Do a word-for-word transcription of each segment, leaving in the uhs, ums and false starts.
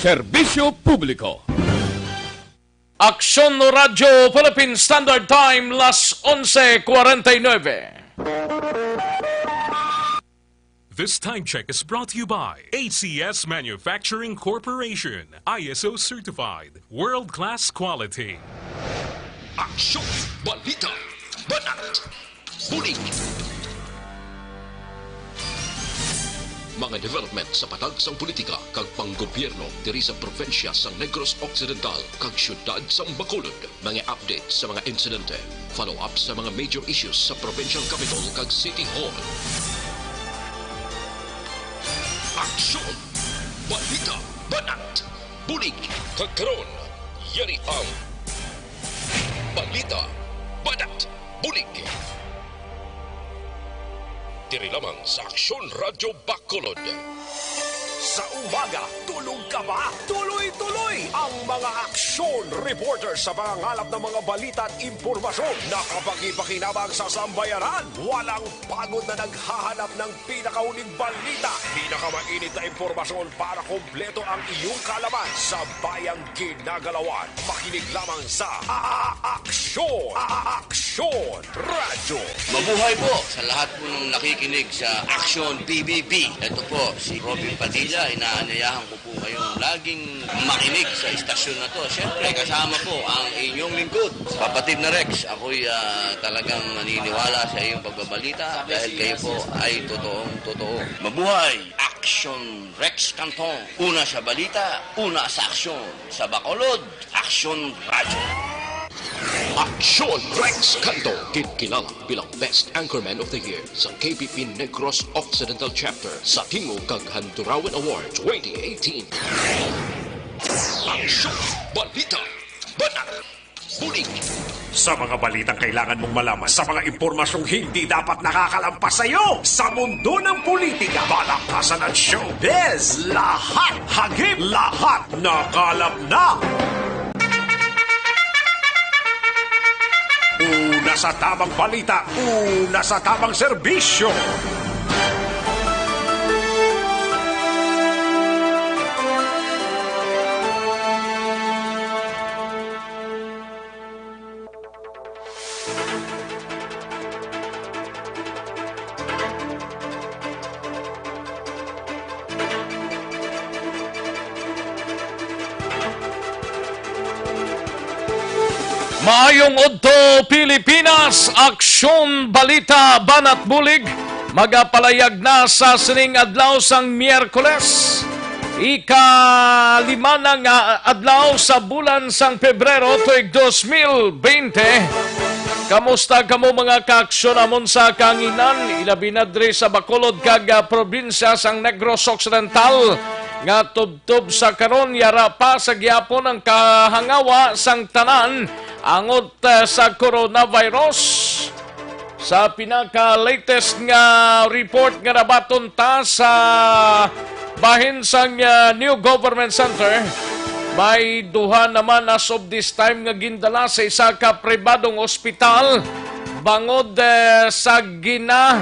Serbisyo Publiko. Aksyon Radyo Philippine Standard Time, las onse cuarenta y nueve. This time check is brought to you by A C S Manufacturing Corporation, I S O certified, world-class quality. Aksyon, balita, banat, bulig. Mga development sa patag sang politika kag panggobyerno diri sa probinsya sang Negros Occidental kag siyudad sang Bacolod. Mga update sa mga insidente, follow-up sa mga major issues sa provincial capital kag city hall. Aksyon, balita, banat, bulig. Kag karon, yari ang balita, banat, bulig. Diri lamang sa Aksyon Radyo Bacolod. Sa umaga, tulog ka ba? Tuloy-tuloy ang mga aksyon reporter sa pangangalap ng mga balita at impormasyon na kapagi-pakinabang sa sambayanan. Walang pagod na naghahanap ng pinakahuling balita, pinakamainit na impormasyon para kompleto ang iyong kaalaman sa bayang ginagalawan. Makinig lamang sa A-, A-, Aksyon, A-, A-, Aksyon Radyo. Mabuhay po sa lahat po ng nakikinig sa Aksyon P B B. Ito po si Robin Padilla. Inaanyayahan ko po kayong laging makinig sa istasyon na to. Siyempre, kasama po ang inyong lingkod, Kapatid na Rex. Ako'y, ah, talagang naniniwala sa iyong pagbabalita dahil kayo po ay totoong totoo. Mabuhay! Aksyon Rex Cantong. Una sa balita, una sa aksyon. Sa Bacolod, Aksyon Radyo. Aksyon Rex Cantong, ginkilala bilang Best Anchorman of the Year sa K B P Negros Occidental Chapter sa Tingog kag Handurawan Award twenty eighteen. Aksyon, balita, banat, bulig. Sa mga balitang kailangan mong malaman, sa mga impormasyong hindi dapat nakakalampas sa iyo, sa mundo ng politika, palakpasan at showbiz, lahat hagip, lahat nakalap na. Una sa tamang balita, una sa tamang serbisyo. Maayong udto, Pilipinas! Aksyon, balita, banat, bulig. Magapalayag na sa sining adlaw sang Miyerkules, ika-lima na nga adlaw sa bulan sang Pebrero tuig dos mil bente. Kamusta kamo, mga kaaksyon namon sa kahanginan, ilabi na diri sa Bacolod kag, ah, probinsya sang Negros Occidental, nga tubtob sa karon yara pa sa gihapon ang kahangawa sang tanan angot, ah, sa coronavirus? Sa pinaka-latest nga report nga nabaton ta sa bahin sang, ah, New Government Center, may duha naman as of this time nga gindala sa isa ka pribadong ospital bangod, eh, sa ginalantaw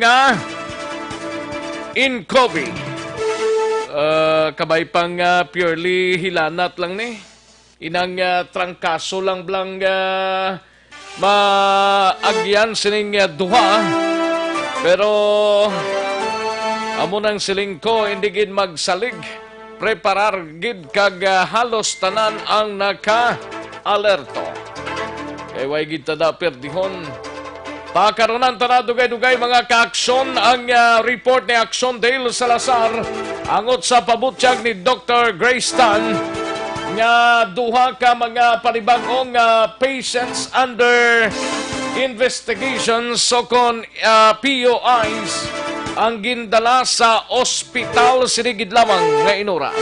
nga N C O V I D. Ah, kabay pang, ah, purely hilanat lang ni. Inang, ah, trangkaso lang blang, ah, maagyan sining, ah, duha. Pero amo nang siling ko, hindi gid magsalig. Preparar gid kag, ah, halos tanan ang naka-alerto. Kay way gid ta da perdihon. Pakarunan ta na dugay-dugay, mga kaaksyon, ang, ah, report ni Aksyon Dale Salazar angot sa pabutyag ni Doktor Grace Tan nga duha ka mga panibag-ong, ah, patients under investigation, so kon, ah, P U Is, ang gindala sa ospital sini gid lamang nga inuras.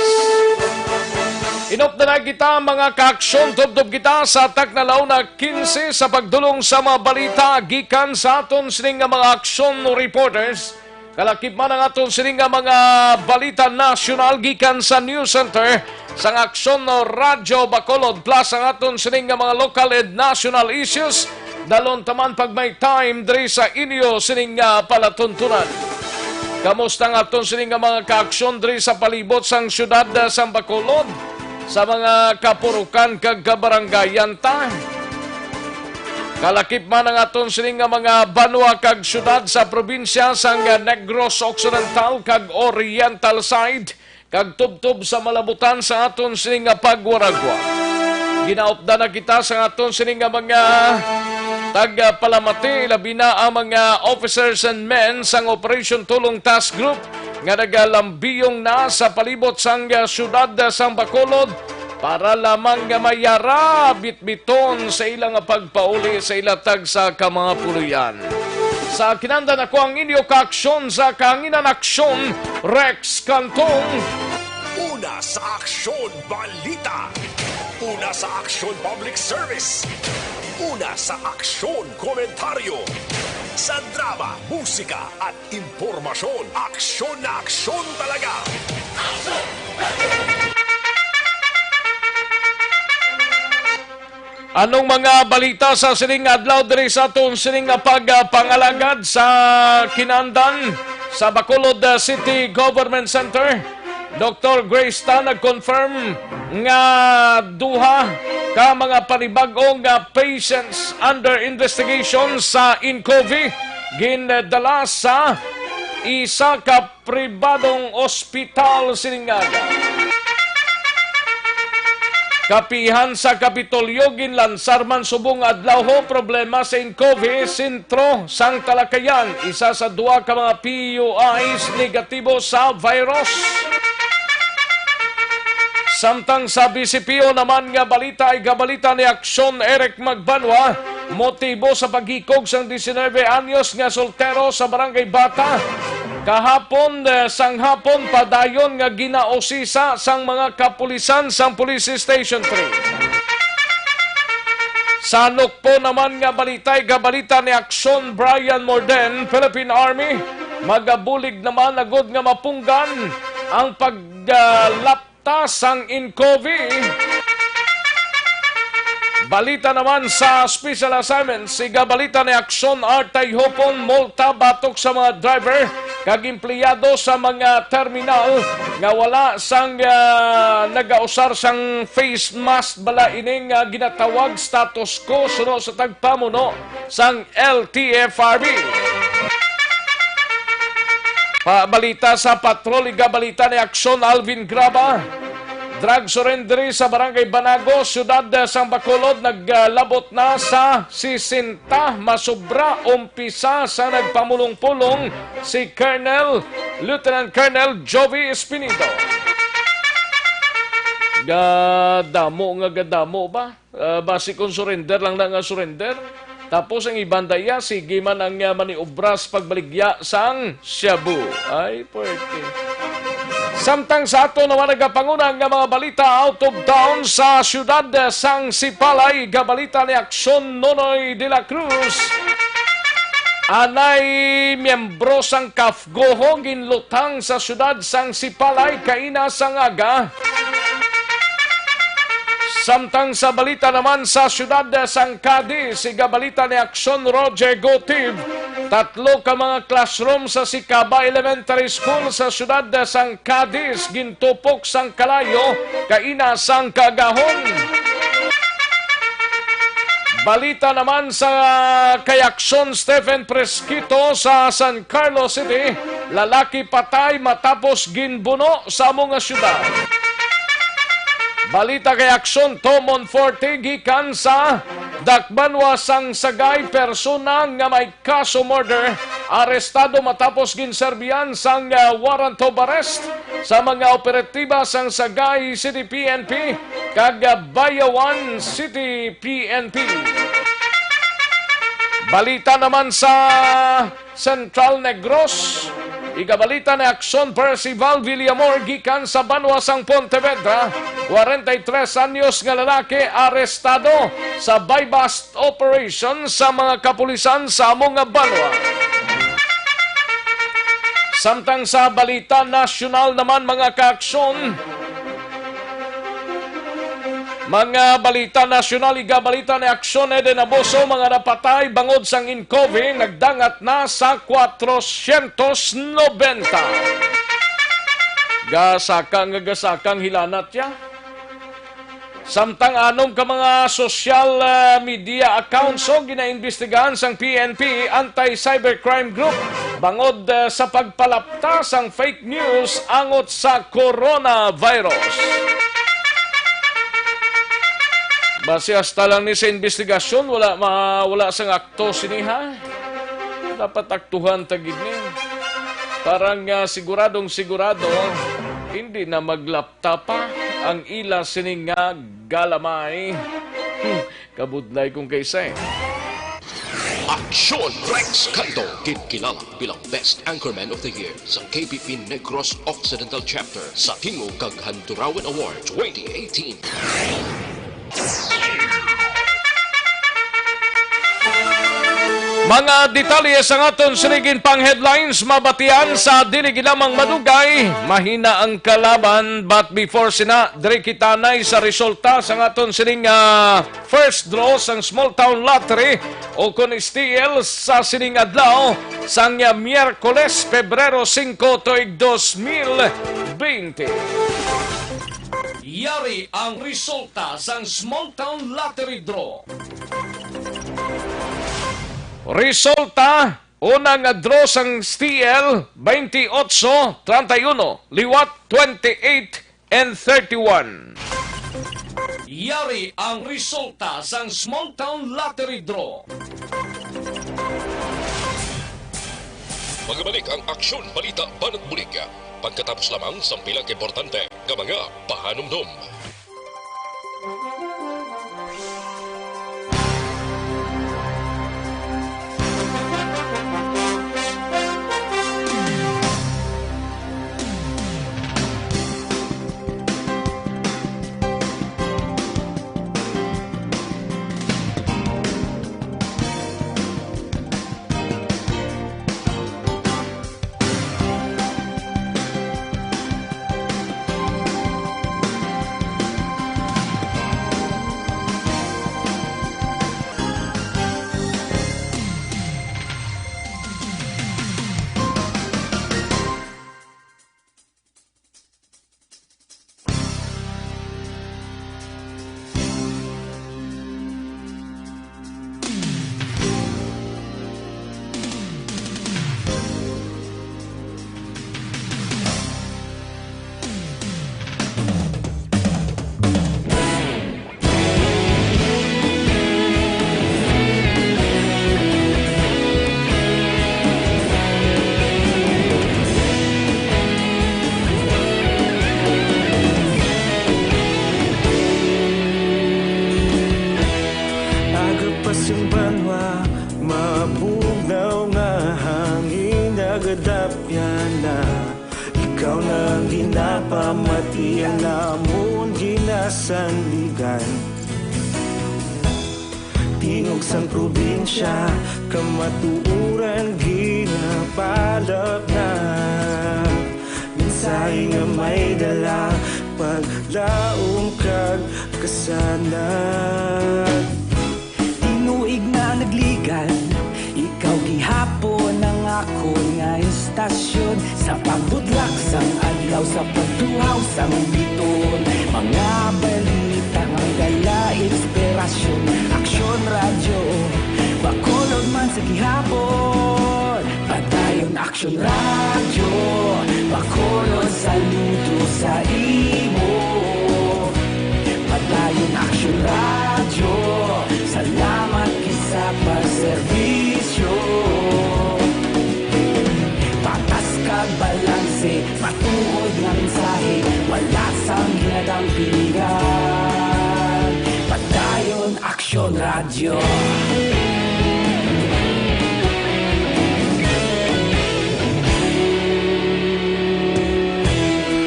Inop na na kita, mga kaaksyon, tubtob kita sa takna launa kinse sa pagdulong sa mga balita gikan sa aton sining nga mga aksyon reporters. Kalakip man ang aton sining nga mga balita nasyonal gikan sa News Center sang Aksyon Radyo Bacolod, plus ang aton sining nga mga local and national issues. Dalon ta man pag may time diri sa inyo sining nga palatuntunan. Kamusta ang aton sini nga mga kaaksyon diri sa palibot sang siyudad, ah, sang Bacolod, sa mga kapurukan kag kabarangayan ta? Kalakip man ang aton sini nga mga banwa kag siyudad sa probinsya sang Negros Occidental kag Oriental side, kag tubtob sa malabutan sa aton sini nga pagwaragwa. Ginaupdan na kita sa aton sini nga mga tagapalamati, labi na ang mga officers and men sang Operation Tulong Task Group nga nagalambiyong na sa palibot sang, ah, siyudad sang Bacolod para lamang nga mayara bitbiton sa ila nga pagpauli sa ila tagsa ka mga puloy-an. Sa kinahanglan, ako ang inyo kaaksyon sa kahanginan, Aksyon Rex Cantong. Una sa Aksyon Balita. Una sa Aksyon Public Service. Una sa Aksyon Komentaryo. Sa drama, musika at impormasyon, aksyon na aksyon talaga. Anong mga balita sa sining adlaw diri sa aton sining nga pagpangalagad sa Kinandan sa Bacolod, uh, City Government Center? Doktor Grace Tan nag-confirm nga duha ka mga panibag-o nga patients under investigation sa INCOVI gindala sa isa ka pribadong ospital sining aga. Kapihan sa Kapitolyo ginlansar man subong adlaw ho, problema sa INCOVI, sentro sang Talakayan, isa sa duha ka mga P U Is negatibo sa virus. Samtang sa B C P O naman nga balita, igabalita ni Aksyon Eric Magbanwa, motibo sa paghikog sang diecinuebe anyos nga soltero sa Barangay Bata. Kahapon, eh, sang hapon, padayon nga ginausisa sang mga kapulisan sang Police Station three. Sa Nukpo naman nga balita, igabalita ni Aksyon Brian Morden, Philippine Army, magabulig naman agud nga mapunggan ang paglapta sang INCOVI. Balita naman sa special assignments, igabalita ni Aksyon Artay Hopon, multa batok sa mga driver kag empleyado sa mga terminal nga wala sang, ah, nagausar sang face mask, bala ini nga ginatawag status quo suno sa tagpamuno sang L T F R B. Pabalita sa patrol, igabalita ni Aksyon Alvin Graba. Drug surrender sa Barangay Banago, Siyudad sang Bacolod, naglabot na sa sesenta, masubra umpisa sa nagpamulong-pulong si Colonel, Lieutenant Colonel Jovi Espinido. Gadamo nga gadamo ba? Ah, basi kung surrender lang na nga surrender. Tapos ang iban da iya, sige man ang, ah, maniobra sa pagbaligya sang shabu. Ay, pwerte. Samtang sa ato naman nagapanguna nga mga balita out of town, sa siyudad sang Sipalay, gabalita ni Aksyon Nonoy de la Cruz. Anay miyembro sang KAFGOHO ginlutang sa siyudad sang Sipalay kaina sang aga. Samtang sa balita naman sa siyudad sang Cadiz, igabalita ni Aksyon Roger Gotib, tatlo ka mga classroom sa Sicaba Elementary School sa siyudad sang Cadiz gintupok sang kalayo kaina sang kaagahon. Balita naman sa kay Aksyon Stephen Fresquito sa San Carlos City, lalaki patay matapos ginbuno sa amo nga siyudad. Balita kay Aksyon Tom Monforte gikan sa Dakbanwa sang Sagay, persona nga may kaso murder, arestado matapos ginserbihan sang, ah, warrant of arrest sa mga operatiba sang Sagay City P N P kag, ah, Bayawan City P N P. Balita naman sa Central Negros. Igabalita ni Aksyon Percival Villamor gikan sa banwa sang Pontevedra, kwarenta y tres anyos nga lalaki arestado sa buy-bust operation sa mga kapulisan sa amo nga banwa. Samtang sa balita nasyonal naman, mga kaaksyon, Mga balita nasyonal, igabalita ni Aksyon Eden Abuso, mga napatay bangod sang Incovi nagdangat na sa kwatrosyentos nobenta. Gasaka nga gasaka ang hilanat ya. Samtang anom ka mga social, ah, media accounts o ginaimbestigahan sang P N P Anti-Cybercrime Group bangod, ah, sa pagpalapta sang fake news angot sa coronavirus. Base hasta lang ni sa investigasyon, wala ma-, wala sang akto sini, ha? Dapat aktuhan ta gid ni. Para nga siguradong sigurado, hindi na maglapta pa ang ila sini nga galamay. Hmm, kabudlay kung kaisa, eh. Aksyon Rex Canto, ginkilala bilang Best Anchorman of the Year sa K P P Negros Occidental Chapter sa Tingog kag Handurawan Award twenty eighteen. Mga detalye sang aton sini nga pang-headlines mabatian sa dili gid lamang madugay, mahina ang kalaban. But before sina, diri kita anay sa resulta sang aton sini nga first draw sang Small Town Lottery o kon S T L sa sining adlaw sang Miyerkules, Pebrero singko, tuig dos mil bente. Yari ang resulta sang Small Town Lottery Draw. Resulta, una nga draw sang S T L, twenty-eight, treinta y uno, liwat twenty-eight and thirty-one. Yari ang resulta sang Small Town Lottery Draw. Magabalik ang Aksyon Balita Banat Bulig pagkatapos lamang sang pila ka importante nga mga pahanumdom. Aga pa sing banwa, mabugnaw nga hangin nagadapyan na. Ikaw na ang ginapamati, ang amon ginasandigan. Tingog sang probinsya, kamatuoran ginapalapnag. Mensahe nga may dala, paglaom kag kasanag. Tinuig na nagligan, ikaw gihapon ang akon nga istasyon. Sa pagbudlak sang adlaw, sa pagtuhaw sang biton, mga balita nga dala inspirasyon. Aksyon Radyo, Bacolod man sa gihapon. Padayon Aksyon Radyo, Bacolod, saludo sa imo. Padayon Aksyon Radyo, salamat gid sa pagserbisyo. Patas kag balanse, matuod nga mensahe, wala sang ginadampingan. Padayon Aksyon Radyo.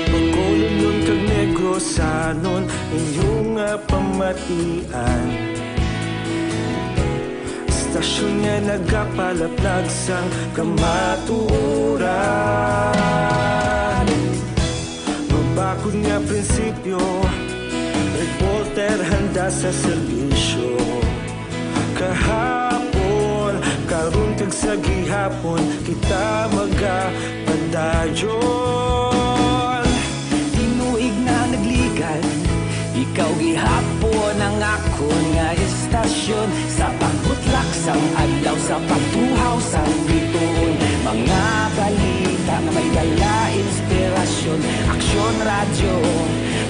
Bacolodnon kag Negrosanon, inyo nga pamatian. Istasyon nga nagapalapnag sang kamatuoran. Mabakod nga prinsipyo, revolta Handa sa serbisyo. Kahapon, karon, kag sa gihapon, kita magapadayon. Tinuig na nagligad, ikaw gihapon ang akon nga istasyon. Sa pagbutlak sang adlaw, sa pagtuhaw sang bituon, mga balita nga may dala inspirasyon. Aksyon Radyo,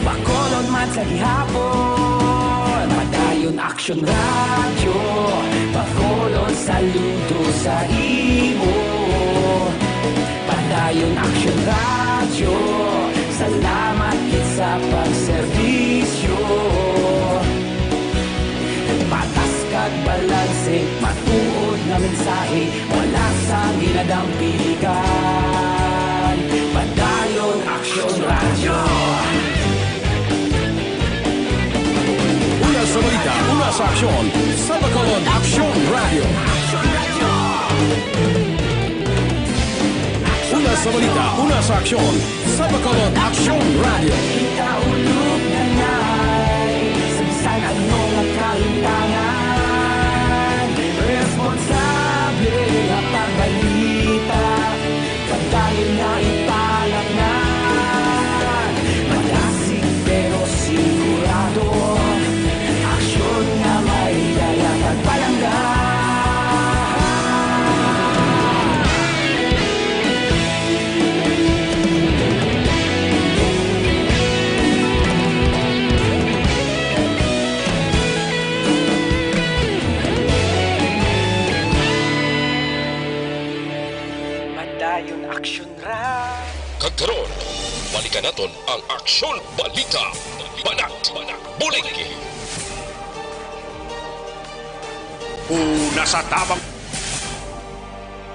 Bacolod man sa gihapon. Padayon Aksyon Radyo, Bacolod, saludo sa imo. Padayon Aksyon Radyo, salamat gid sa pagserbisyo. Patas kag balanse, matuod nga mensahe, wala sang ginadampiligan. Padayon Aksyon Radyo. Una sa balita, una sa aksyon, sa Bacolod Aksyon Radyo. Una sa balita, una sa aksyon, sa Bacolod Aksyon Radyo. Kita ulog na ngay, sa bisan ano nga kalimtangan, responsable nga pagbalita, padayon nga ipalatnan. Malasig pero sigurado, aksyon nga may dala pagpalangga. Padayon Aksyon Radyo. Kag karon, balikan naton ang Aksyon Balita. Banat, bulig. Una sa tabang.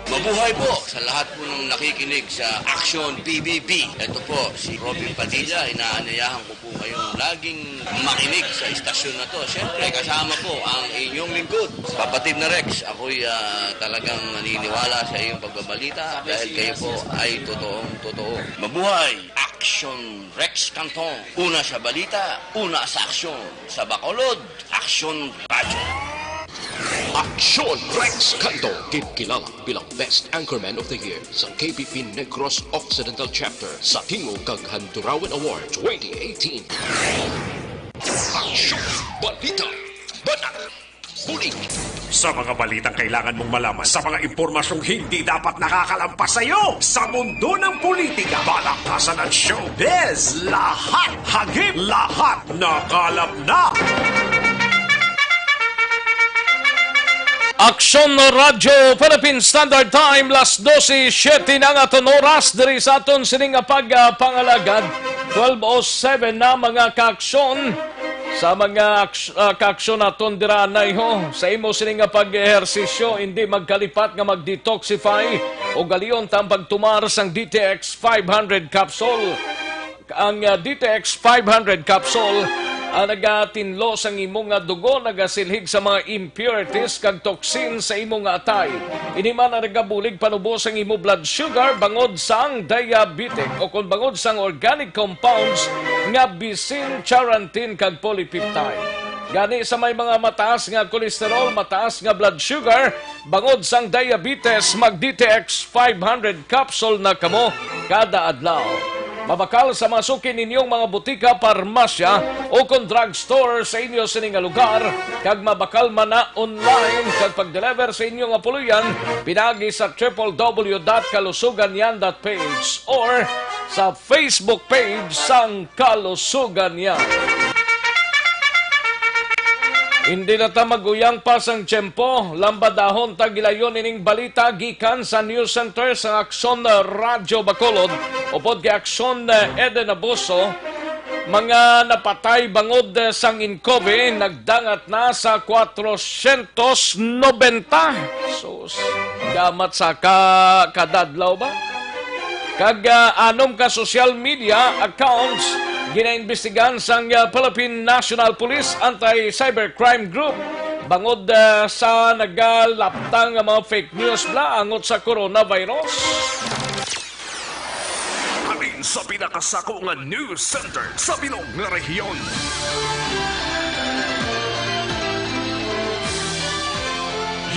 Mabuhay po sa lahat po ng nakikinig sa Aksyon P B B. Ito po si Robin Padilla. Inaanyayahan ko po kayong laging makinig sa istasyon na to. Siyempre, kasama po ang inyong lingkod, Papatid na Rex. Ako'y, ah, talagang naniniwala sa iyong pagbabalita dahil kayo po ay totoong totoo. Mabuhay! Aksyon Rex Canton. Una sa balita, una sa aksyon. Sa Bacolod, Aksyon Radyo. Aksyon Rex Canton, kinkilala bilang Best Anchorman of the Year sa K P P Negros Occidental Chapter sa Tingog kag Handurawan Award twenty eighteen. Aksyon Balita. Banat. Bulig. Sa mga balitang kailangan mong malaman, sa mga impormasyong hindi dapat nakakalampas sa iyo, sa mundo ng politika, balakasan at showbiz, lahat hagip, lahat nakalap na. Aksyon Radyo Philippine Standard Time, las dose siete na ang aton oras diri sa aton sining nga pagpangalagad. Twelve oh seven na, mga kaaksyon. Sa mga aks-, ah, kaaksyon naton dira, anay ho, sa imo sini nga pag-ehersisyo, hindi magkalipat nga mag-detoxify. Ugalion ta ang pagtumar sang D T X five hundred capsule. Ang, ah, D T X five hundred capsule ang nagatinlo sang imo nga dugo, nagasilhig sa mga impurities kag toxin sa imo nga atay. Ini man ang nagabulig panubo sang imo blood sugar bangod sang diabetic o kon bangod sang organic compounds nga bisin charantin kag polypeptide. Gani, sa may mga mataas nga cholesterol, mataas nga blood sugar, bangod sang diabetes, mag D T X five hundred capsule na kamo kada adlaw. Mabakal sa mga suki ninyong mga butika, parmasya, o kon drugstore sa inyo sini nga lugar, kag mabakal man na online kag pag-deliver sa inyo nga puloy-an pinaagi sa triple W dot kalusuganyan dot P H or sa Facebook page sang Kalusuganyan. Hindi na ta mag-uyang pa sang tiyempo, lambadahon ta gilayon ining balita gikan sa News Center sang Aksyon Radyo Bacolod. Upod kay Aksyon Eden Abuso, mga napatay bangod sang Incovi nagdangat na sa kwatrosyentos nobenta. Sus, gamat sa ka-, kadadlaw ba? Kag, ah, anom ka social media accounts ginaimbestigahan sang, ah, Philippine National Police Anti-Cybercrime Group bangod, ah, sa nagalaptang nga mga fake news bala angot sa coronavirus. Halin sa pinakasako nga news center sa bilog nga rehiyon.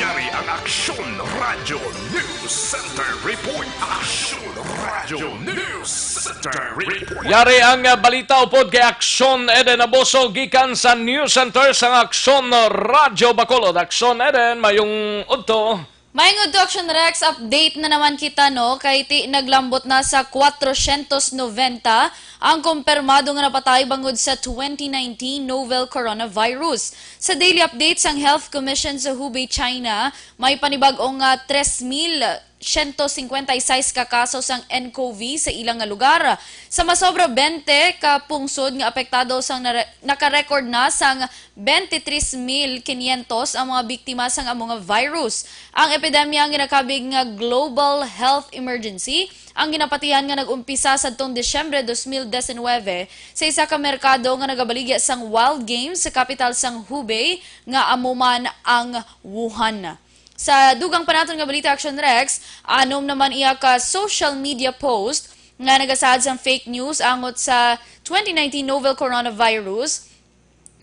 Yari ang Aksyon Radio News Center Report. Aksyon Radio News Center Report. Yari ang, ah, balita upod kay Aksyon Eden Aboso gikan sa News Center sang Aksyon Radio Bacolod. Aksyon Eden, mayong udto. Mayong udto, Aksyon Rex, update na naman kita, no? Kay ti naglambot na sa kwatrosyentos noventa ang kumpirmado nga napatay bangod sa twenty nineteen novel coronavirus. Sa daily update sang Health Commission sa Hubei, China, may panibag-o nga tres mil siyento singkwenta y seis ka kaso sang N C O V sa ilang nga lugar. Sa masobra bente ka pungsod nga apektado sang nare-, naka-record na sang twenty-three mil quinientos ang mga biktima sang amo nga virus. Ang epidemya ang ginakabig nga global health emergency ang ginapatihan nga nag-umpisa sadtong Disyembre dos mil diecinuebe sa isa ka merkado nga nagabaligya sang Wild Games sa kapital sang Hubei nga amo man ang Wuhan. Sa dugang pa naton nga balita, Action Rex, anom naman iya ka social media post nga nagasaad sang fake news angot sa twenty nineteen novel coronavirus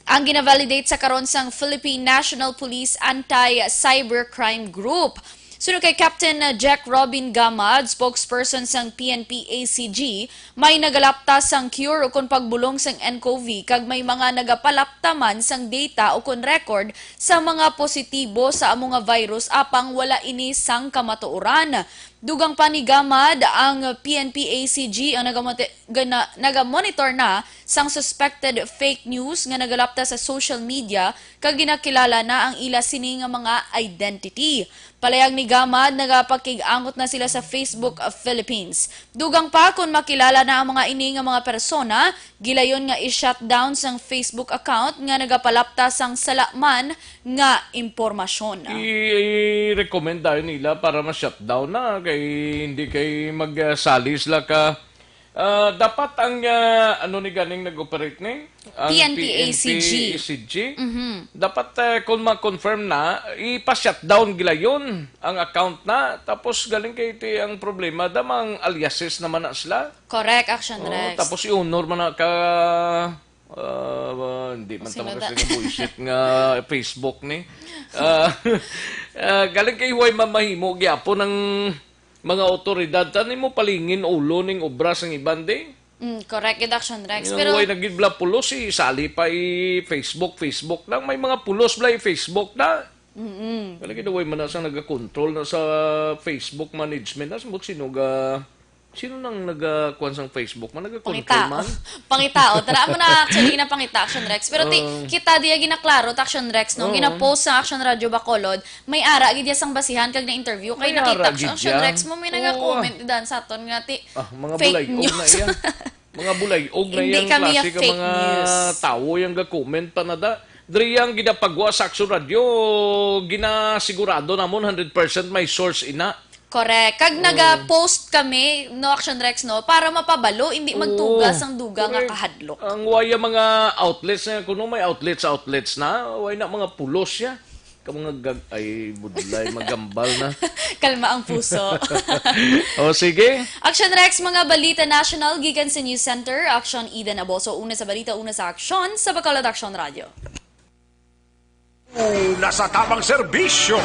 ang ginavalidate sa karon sang Philippine National Police Anti-Cybercrime Group. Suno kay Captain Jack Robin Gamad, spokesperson sang P N P A C G, may nagalapta sang cure ukon pagbulong sang N C O V kag may mga nagapalapta man sang data ukon record sa mga positibo sa amo nga virus, apang wala ini sang kamatuoran. Dugang pa ni Gamad, ang P N P A C G ang nagamonte-, gana-, nagamonitor na sang suspected fake news nga nagalapta sa social media kag ginakilala na ang ila sini nga mga identity. Palayag ni Gamad, nagapakig-angot na sila sa Facebook of Philippines. Dugang pa, kon makilala na ang mga ini nga mga persona, gilayon nga i-shutdown sang Facebook account nga nagapalapta sang sala man nga impormasyon. I-, i-recommend dayon nila para ma-shutdown na, kay hindi kay magsali sila ka, ah, dapat ang, ah, ano ni ganing nag-operate ni? Ang P N P A C G. P N P A C G. Mhm. Dapat, eh, kung ma-confirm na, ipa-shutdown gilayon ang account na. Tapos galing kay ti ang problema, damang aliases naman na sila. Correct, Action Oo, Rex. Tapos i-honor man na ka, ah, hindi man Sino tama da- kasi nga bullshit nga Facebook ni. Ah, ah, galing kay huway mamahimo gyapon ang mga otoridad. Tani mo palingin ulo ning obra sang iban, di? Mm, correct, gid, Action Rex. Yung Pero way nagid bla pulos, si sali pa i-Facebook, Facebook lang. May mga pulos bla i-Facebook na. Mm-mm. Kaya gid way man na sa nagakontrol na sa Facebook management. Na, sino ga, sino nang nagakuan sang Facebook man? Nagakontrol Pangitao. man? Pangitao. Tara mo na, actually, na pangita, Action Rex. Pero ti, Oo. kita diya ginaklaro, ta, Action Rex, no? Oo. Ginapost sa Action Radio Bacolod. May ara gid ya sang basihan kag na-interview kay May nakita ara ko gid siya, ya. Rex, mo may Oo. nag-comment dan sa aton nga ti Ah, mga fake bulay-og na news. iya. Mga bulay-og na Hindi iyang kami ya klase ka fake mga news. tawo yang ga-comment pa na da. Diri ang ginapagwa sa Action Radio, ginasigurado namon hundred percent may source ina. Correct. Kag Oo. naga-post kami, no, Action Rex, no, para mapabalo, hindi Oo. magtugas ang duga nga Correct. kahadlok. Ang waya mga outlets na kuno may outlets, outlets na, way na mga pulos siya. Ka mga gag-, ay, budlay, magambal na. Kalma ang puso. O, sige. Action Rex, mga balita national, gikan sa News Center. Action Eden Aboso, una sa balita, una sa aksyon, sa Bacolod Action Radio. Una sa tamang serbisyo.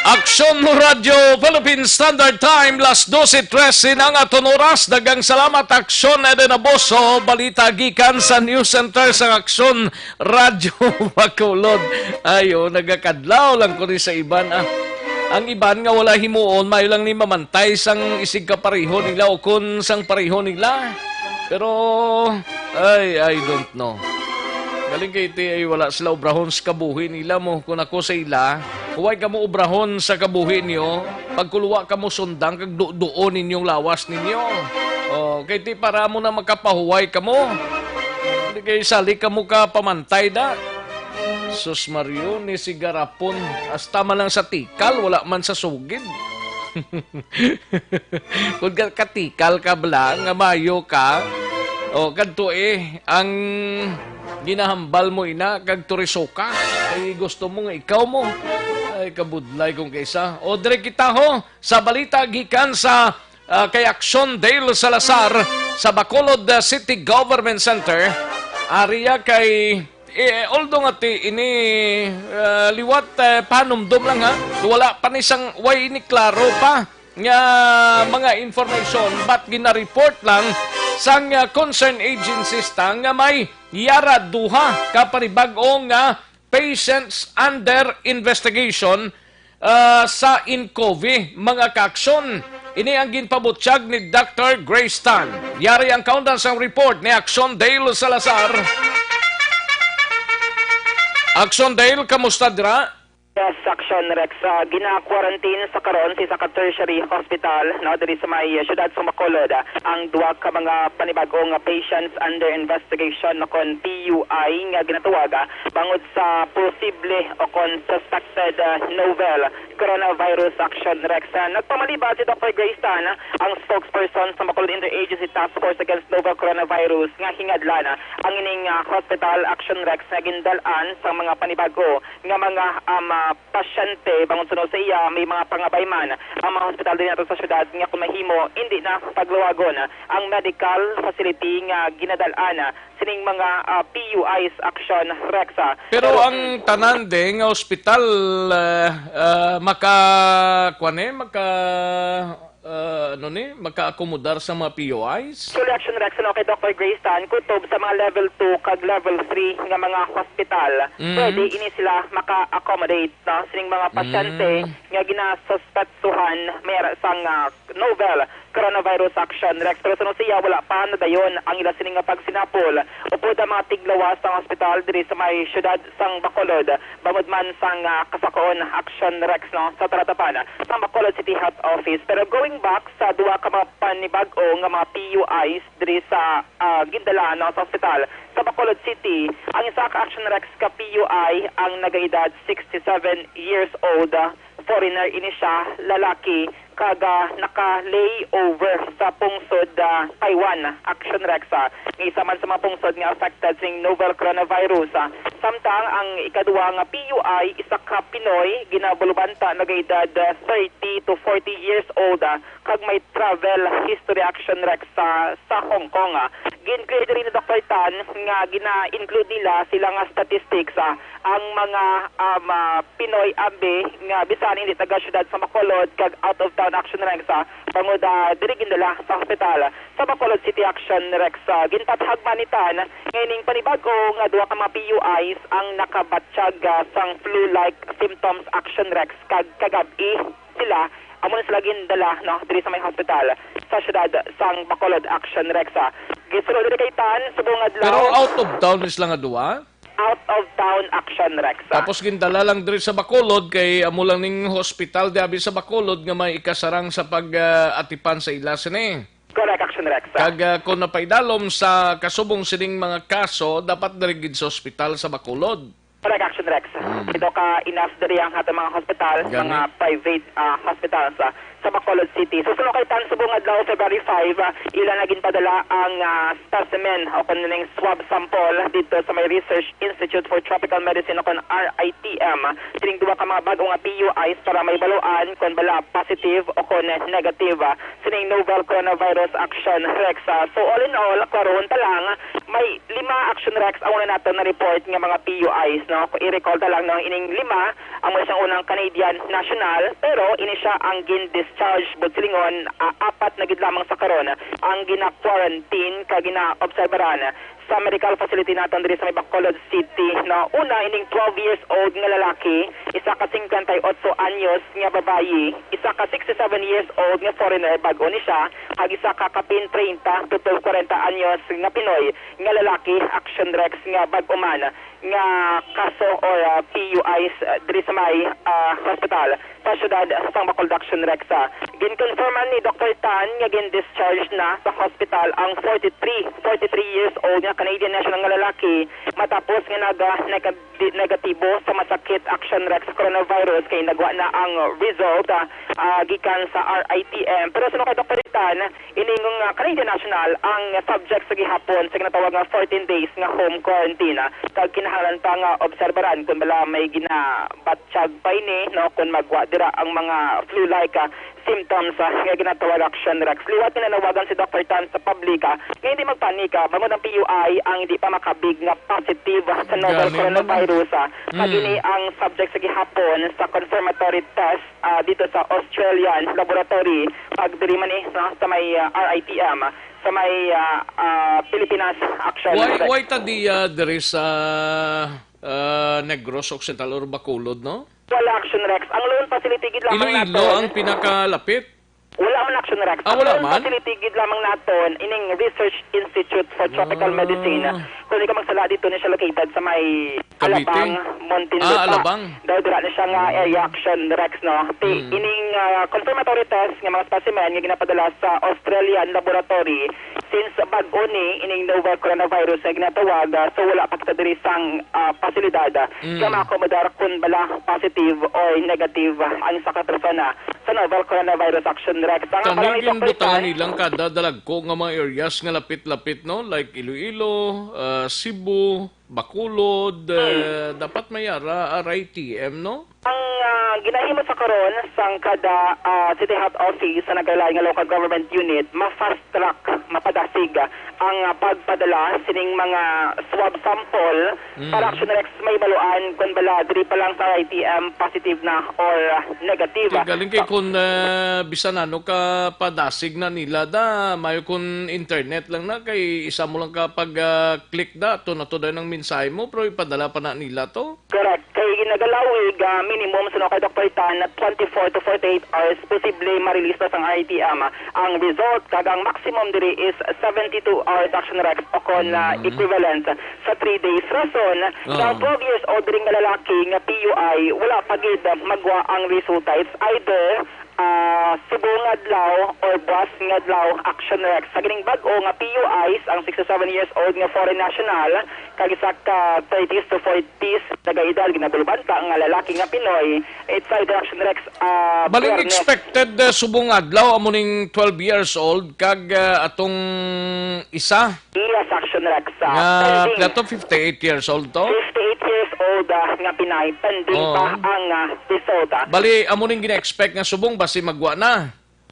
Aksyon Radyo Philippine Standard Time, las dose trese na ang aton oras. Daghang salamat, Aksyon Eden Aboso. Balita gikan sa News Center sa Aksyon Radyo Bacolod. Ayo, nagakadlaw lang ko ni sa iban, ah. Ang iban nga wala himuon, maayo lang ni mamantay sang isig kapareho nila o kun sang pareho nila. Pero, ay, I don't know. Galing kay ti ay wala sila obrahon sa kabuhi nila mo. Kung ako sa ila, huway kamo obrahon sa kabuhi niyo, pagkuluwa kamo sundang kag duduon ninyong lawas ninyo. Oh, kay ti para mo na makapahuway kamo. Hindi kay sali kamo ka pamantay da. Sus Mario, ni si Garapon, hasta man lang sa tikal, wala man sa sugid. Kung ka-, katikal ka bala, nga mayo ka, o kadto eh, ang ginahambal mo ina, kag turiso ka. Ay, gusto mo nga ikaw mo. Ay, kabudlay kung kaisa. O, dire kita ho, sa balita gikan sa, ah, kay Action Dale Salazar sa Bacolod, ah, City Government Center. Ariya kay Eh, although nga ti ini, ah, liwat, eh, panumdom lang, ha. Wala pa ni sang, way ini klaro pa nga mga information, but gina-report lang sang, ah, concerned agencies ta nga may yara duha ka panibag-o nga patients under investigation, ah, sa Incovi, mga kaaksyon. Ini ang ginpabutyag ni Doctor Grace Tan. Yari ang kaundan sang report ni Action Dale Salazar. Action Dale, kamusta dira? Yes, Action Rex. Ah, gina-quarantine sa karon sa isa ka tertiary hospital, no, diri sa may, ah, siyudad sa Bacolod, ah, ang duha ka mga panibag-o nga patients under investigation, no, kon P U I nga ginatawag, ah, bangod sa posible o kon suspected, ah, novel coronavirus. Action Rex. Ah, nagpamalibad si Doctor Grace Tan, ang spokesperson sa Bacolod Interagency Task Force Against Novel Coronavirus, nga hingadlan, ah, ang ining, ah, hospital. Action Rex, nga gindal-an sa mga panibag-o nga mga, um, ah, pasyente. Bangod suno sa iya, may mga pangabay man ang mga hospital din nato sa syudad nga kung mahimo, hindi na pagluwagon ang medical facility nga ginadal-an sining mga, ah, P U Is. Action Rex, ah. Pero ang tanan de nga ospital, ah, ah, maka, kuwan eh, maka, ah, ano ni, maka-akomodar sa mga P U Is? Actually, Action Rex, ano, kay Doctor Grace Tan, kutob sa mga level two kag level three nga mga hospital, Mm. pwede ini sila maka-accommodate, no, sining mga pasyente Mm. nga ginasuspetsuhan may ara sang, ah, novel coronavirus. Action Rex. Pero suno siya, wala pa nadayon ang ila sini nga pagsinapol upod ang mga tiglawas sang hospital diri sa may siyudad sang Bacolod, bangod man sang, ah, kasakoon. Action Rex, no, sa talatapan sang Bacolod City Health Office. Pero going back sa duha ka mga panibag-o nga mga P U Is diri sa, ah, gindala, no, sa ospital sa Bacolod City, ang isa ka Action Rex ka P U I ang nagaedad sixty-seven years old, ah, foreigner ini siya, lalaki, kag, ah, naka-layover sa pungsod, ah, Taiwan. Action Rex, ah, nga isa man sa mga pungsod nga affected sing novel coronavirus, ah. Samtang ang ikaduha nga P U I, isa ka Pinoy, ginabulubanta, nagaedad, ah, thirty to forty years old, ah, kag may travel history. Action Rex, sa, sa Hong Kong, ah. Gin-clear diri ni Doctor Tan nga gina-include nila sila nga statistics, ah, ang mga, um, ah, Pinoy abi nga bisan hindi taga siyudad sa Bacolod kag out of town. Action Rex, ah, bangod, ah, diri gindala sa hospital sa Bacolod City. Action Rex, ah, ginpatahag man ni Tan nga ining panibag-o nga duha ka mga P U Is ang nakabatyag, ah, sang flu-like symptoms. Action Rex, kag kagab-i sila, amo na sila gindala, no, diri sa may hospital sa siyudad sang Bacolod. Action Rex, ah. Gisulod diri kay Tan, subong adlaw. Pero out of town ni sila nga duha? Out of town. Action Rex, ah. Tapos gindala lang diri sa Bacolod kay amo lang ning hospital di abi sa Bacolod nga may ikasarang sa pag, ah, atipan sa ila sini. Correct. Action Rex, ah. Kag, ah, kung napaidalom sa kasubong sining mga kaso, dapat diri gid sa hospital sa Bacolod. Correct. Action Rex. Mm. Pito ka enough diri ang ato mga hospital, Gani. mga private, ah, hospitals, ah, sa Bacolod City. So, suno kay Tan, subong adlaw, February five, ah, ila na ginpadala ang, ah, specimen o kung ning swab sample dito sa may Research Institute for Tropical Medicine o kung R I T M. Sining duha ka mga bag-o nga P U Is para may baluan kung bala positive o kung negative, ah, sining novel coronavirus. Action Rex, ah. So, all in all, klarohon ta lang, may lima. Action Rex, ang una nato na report nga mga P U Is, no? Kung i-recall ta lang, no, ining lima, ang may siyang unang Canadian national, pero ini siya ang gin-discharge, but silingon, ah, apat na gid lamang sa karon ang gina-quarantine kag ginaobserbaran sa medical facility naton diri sa may Bacolod City, no? Una, ining twelve years old nga lalaki, isa ka singkwenta y otso anyos nga babayi, isa ka sixty-seven years old nga foreigner, bag-o ni siya, kag isa ka kapin treinta to twelve kwarenta anyos nga Pinoy nga lalaki. Action Rex, nga bag-o man nga kaso or, ah, P U Is, ah, diri sa may, ah, hospital sa siyudad sang Bacolod. Action Rex, ah. Gin-confirman ni Doctor Tan nga gin-discharge na sa hospital ang forty-three, forty-three years old nga Canadian national nga lalaki matapos nga naga-, nega-, di-, negatibo sa masakit. Action Rex, coronavirus kay nagwa na ang result, ah, ah, gikan sa R I T M. Pero suno kay Doctor Tan, ining, ah, Canadian national ang subject sa gihapon sa ginatawag nga fourteen days nga home quarantine, ah, kag kinahanglan pa nga obserbaran kung bala may ginabatyag pa ini, no, kung magwa dira ang mga flu-like, ah, symptoms, ah, nga ginatawag Action Rex. Liwat nga nanawagan si Doktor Tan sa publika nga hindi magpanika bangod ang P U I ang hindi pa makabig nga positive sa novel Gani man. coronavirus, ah. Kag Mm. ini ang subject sa gihapon sa confirmatory test, ah, dito sa Australian laboratory, pag diri man ni, no, sa may, ah, R I T M, sa may, ah, ah, Pilipinas Action Why, Rex. why ta di, ah, diri sa, ah, Negros Occidental or Bacolod, no? Wala, Action Rex. Ang lone facility gid lamang Iloilo naton. ang pinakalapit? Wala man, Action Rex. Ah, Ang wala lone man? facility gid lamang naton ining Research Institute for Tropical Ah. Medicine. Kung di ka magsala, dito ni siya located sa may Cavite? Alabang, Muntinlupa. Ah, Alabang. Daw dira ni siya nga Mm. area, Action Rex, no? Ti, Mm. ining, ah, confirmatory test nga mga specimen nga ginapadala sa Australian laboratory, since bag-o ni ining novel coronavirus nga ginatawag, ah, so wala pa kita diri sang, ah, pasilidad, ah, Mm. nga maakomodar kun bala positive or negative, ah, ang isa ka persona sa novel coronavirus, Action Rex. Ang Kani barangay Doctor ginbutangan Tan. nilang kada dalagko nga mga areas nga lapit-lapit, no? Like Iloilo, ah, Cebu, Bacolod, Hmm. eh, dapat may ara, R I T M, no? Ang, ah, ginahimo sa karon sang kada, ah, City Health Office sa nagkalain nga local government unit, ma-fast track, mapadasig, ah, ang, ah, pagpadala sining mga swab sample Mm. para, Action Rex, mahibaluan kung bala diri pa lang sa R I T M positive na or negative. Kay galing kay Sa kung, ah, bisan ano ka padasig na nila da, mayo kung internet lang na, kay isa mo lang ka pag, ah, click da, to na to da ang mensahe mo, pero ipadala pa na nila to. Correct. Kay nagalawig, ah, minimum, suno kay Doktor Tan, na twenty-four to forty-eight hours, posible ma-release na sang R I T M ang result, kag ang maximum diri is seventy-two hours, Action Rex, o kon, ah, Mm. equivalent sa three days. Rason, Oo. ang twelve years old diri nga lalaki nga P U I, wala pa gid magwa ang resulta. It's either, ah, subong nga adlaw or buwas nga adlaw, Action Rex. Sa gining bag-o nga P U Is, ang sixty-seven years old nga foreign national, kag isa ka thirties to forties nagaedad, ginabulbanta nga lalaki nga Pinoy, it's either, Action Rex, ah, Bali, Biyernes. expected, uh, subong adlaw, amo ning twelve years old, kag, uh, atong isa Yes, Action Rex, ah, nga, pending. pila to, fifty-eight years old to? Fifty-eight years old, ah, nga Pinay, pending Oo. pa ang, ah, result, ah. Bali, amo ning gina-expect nga subong, basi magwa na.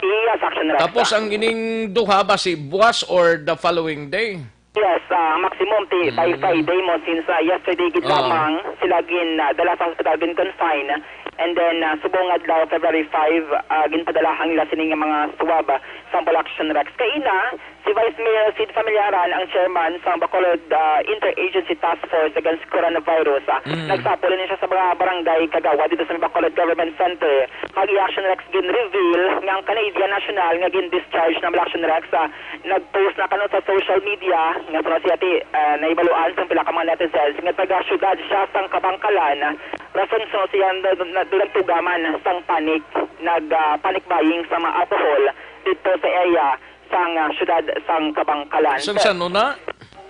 Yes, Action Rex, Tapos ah. ang ining duha, basi buwas or the following day? Yes, ah, maximum ti by Mm. Friday mo, since, ah, yesterday gid Oo. lamang sila gin, ah, dala sa hospital, gin confine. And then, ah, subong adlaw, February five, ah, ginpadala ang ila sini nga mga swab, ah, sample, Action Rex. Kaina, si Vice Mayor Sid Familiaran ang chairman sa Bacolod, ah, Interagency Task Force Against Coronavirus. Ah, Mm. nagsapol ini siya sa mga barangay kagawad dito sa Bacolod Government Center. Kag i-Action Rex, gin-reveal nga ang Canadian national nga gin-discharge na, Action Rex, ah, nag-post na kanon sa social media nga suno siya ti, ah, nahibaluan sang pila ka mga netizens nga taga-syudad siya sang Kabangkalan. Rason suno siya na, na, nagtuga man sang panic, nag, ah, panic buying sa mga alcohol dito sa area sang, ah, syudad sang Kabangkalan. Sang Sir, sano na?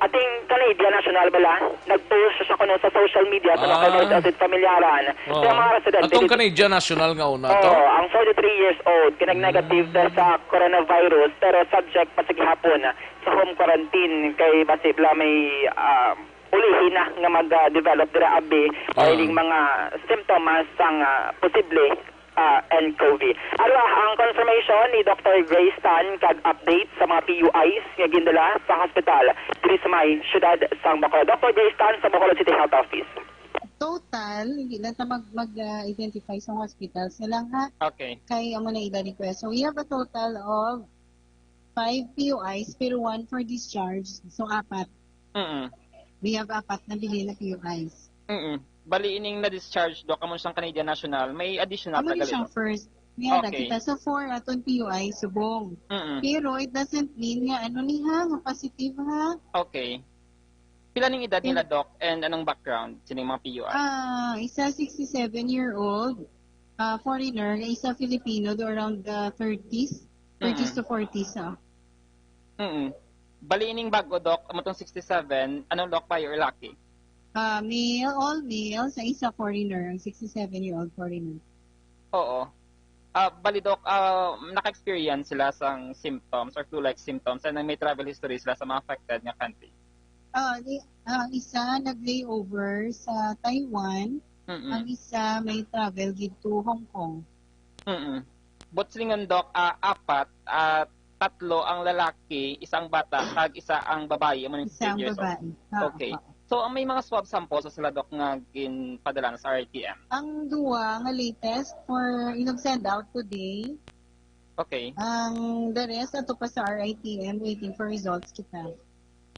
Ating Canadian national bala, nag-post siya kuno sa social media sa mga Ah. Canadian at Familiaran. Oo. Sa mga residente Atong dito. Canadian national nga una to? Oo, ang forty-three years old, kinag-negative Mm. na sa coronavirus, pero subject pa sa gihapon sa home quarantine kay basi bala may, ah, ulihi na nga mag-develop dira abi o Ah. ining mga simptomas sang, ah, posible, ah, N C O V. Aro ang confirmation ni Doktor Grace Tan kag update sa mga P U Is nga gindala sa hospital diri sa may siyudad sang Bacolod. Doktor Grace Tan sa Bacolod City Health Office. Total, hindi na ta mag, mag, ah, identify sa hospitals na lang, ha? Okay. Kay amo na ila request. So, we have a total of five P U Is, pero one for discharge. So, apat. Mm-mm. We have apat na bilin na P U Is. Mm-mm. Bali, ining na-discharge, Doc, amo sang Canadian National, may additional Amo pa ni gali, siyang Doc? First. Niya, Okay. Kita sa four aton P U I subong. Mm-mm. Pero it doesn't mean nga ano ni ha, nga positive ha. Okay. Pila ning edad nila, Doc, and anong background sining mga P U I? Ah, isa sixty-seven year old, ah, foreigner, nga isa Filipino, do around the thirties, thirties Mm-mm. to forties, ah. Mm-mm. Bali, ining bago, Doc, amo tong sixty-seven, anong, Doc, bayo or laki? Ah, male, all male, sa isa foreigner, ang sixty-seven-year-old foreigner. Oo. Ah, bali, Doc, ah, naka-experience sila sang symptoms or flu-like symptoms and may travel history sila sa mga affected nga country? Ah, di, ang isa nag-layover sa Taiwan, Mm-mm. ang isa may travel gid to Hong Kong. Mm-mm. Buot silingon, Doc, ah, apat, ah, tatlo ang lalaki, isang bata, kag isa ang babayi, amo ning Isang fifteen years old. Babae. Ah, Okay. Oo. So, ang may mga swab samples sa sila, Doc, nga ginpadala na sa R I T M? Ang duwa nga latest for inag send out today. Okay. Ang the rest ato pa sa R I T M, waiting for results kita.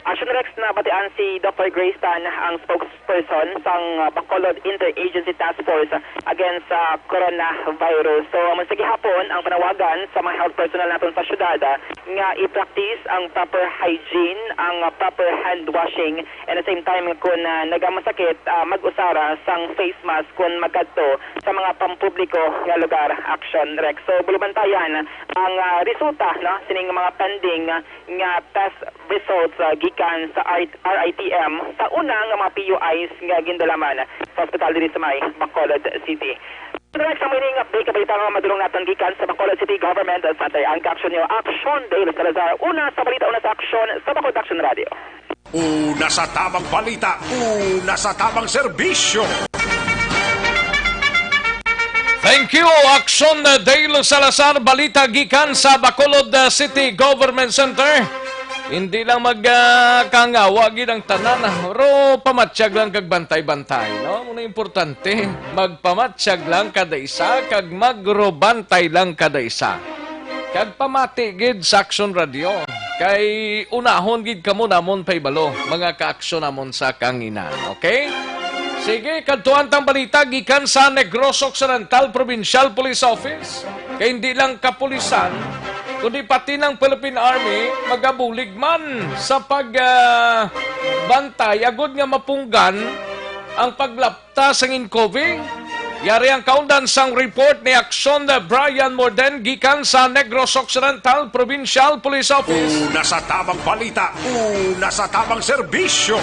Action Rex, nabatian si Doctor Grace Tan, ang spokesperson sang, uh, Bacolod Interagency Task Force against sa coronavirus. So, amo sa gihapon ang panawagan sa mga health personnel naton sa syudad, uh, nga i-practice ang proper hygiene, ang, uh, proper hand washing, and at the same time, kung, uh, nagamasakit, uh, mag-usara sang face mask kung magkadto sa mga pampubliko nga lugar. Action Rex. So, bulubantayan ang, uh, resulta, no, sining mga pending, uh, nga test results, ah, gikan sa R-, R I T M sa una nga mga P U Is nga gindala man sa ospital diri sa may Bacolod City. Direk, sa may ning update, kabalita nga madulong naton gikan sa Bacolod City Government Center. Ang caption niyo, Action Dale Salazar. Una sa balita, una sa aksyon sa Bacolod Action Radio. Una sa tamang balita, una sa tamang serbisyo. Thank you, Action Dale Salazar. Balita gikan sa Bacolod, uh, City Government Center. Hindi lang mag, uh, kangawa gid ang tanan, ah. Pero pamatyag lang kag bantay-bantay, no? Muna importante, magpamatyag lang kada isa kag magrobantay lang kada isa. Kag pamati gid sa Action Radio. Kay unahon gid kamo namon pahibalo, mga ka-aksyon namon sa kanginan. Okay? Sige, kadtuan tang balita gikan sa Negros Occidental Provincial Police Office. Kay hindi lang kapulisan, kundi pati ng Philippine Army magabulig man sa pag, ah, bantay agud nga mapunggan ang paglap ta sang Incovi. Yari ang kaundan sang report ni Aksyon Brian Morden gikan sa Negros Occidental Provincial Police Office. Una sa tamang balita, una sa tamang serbisyo.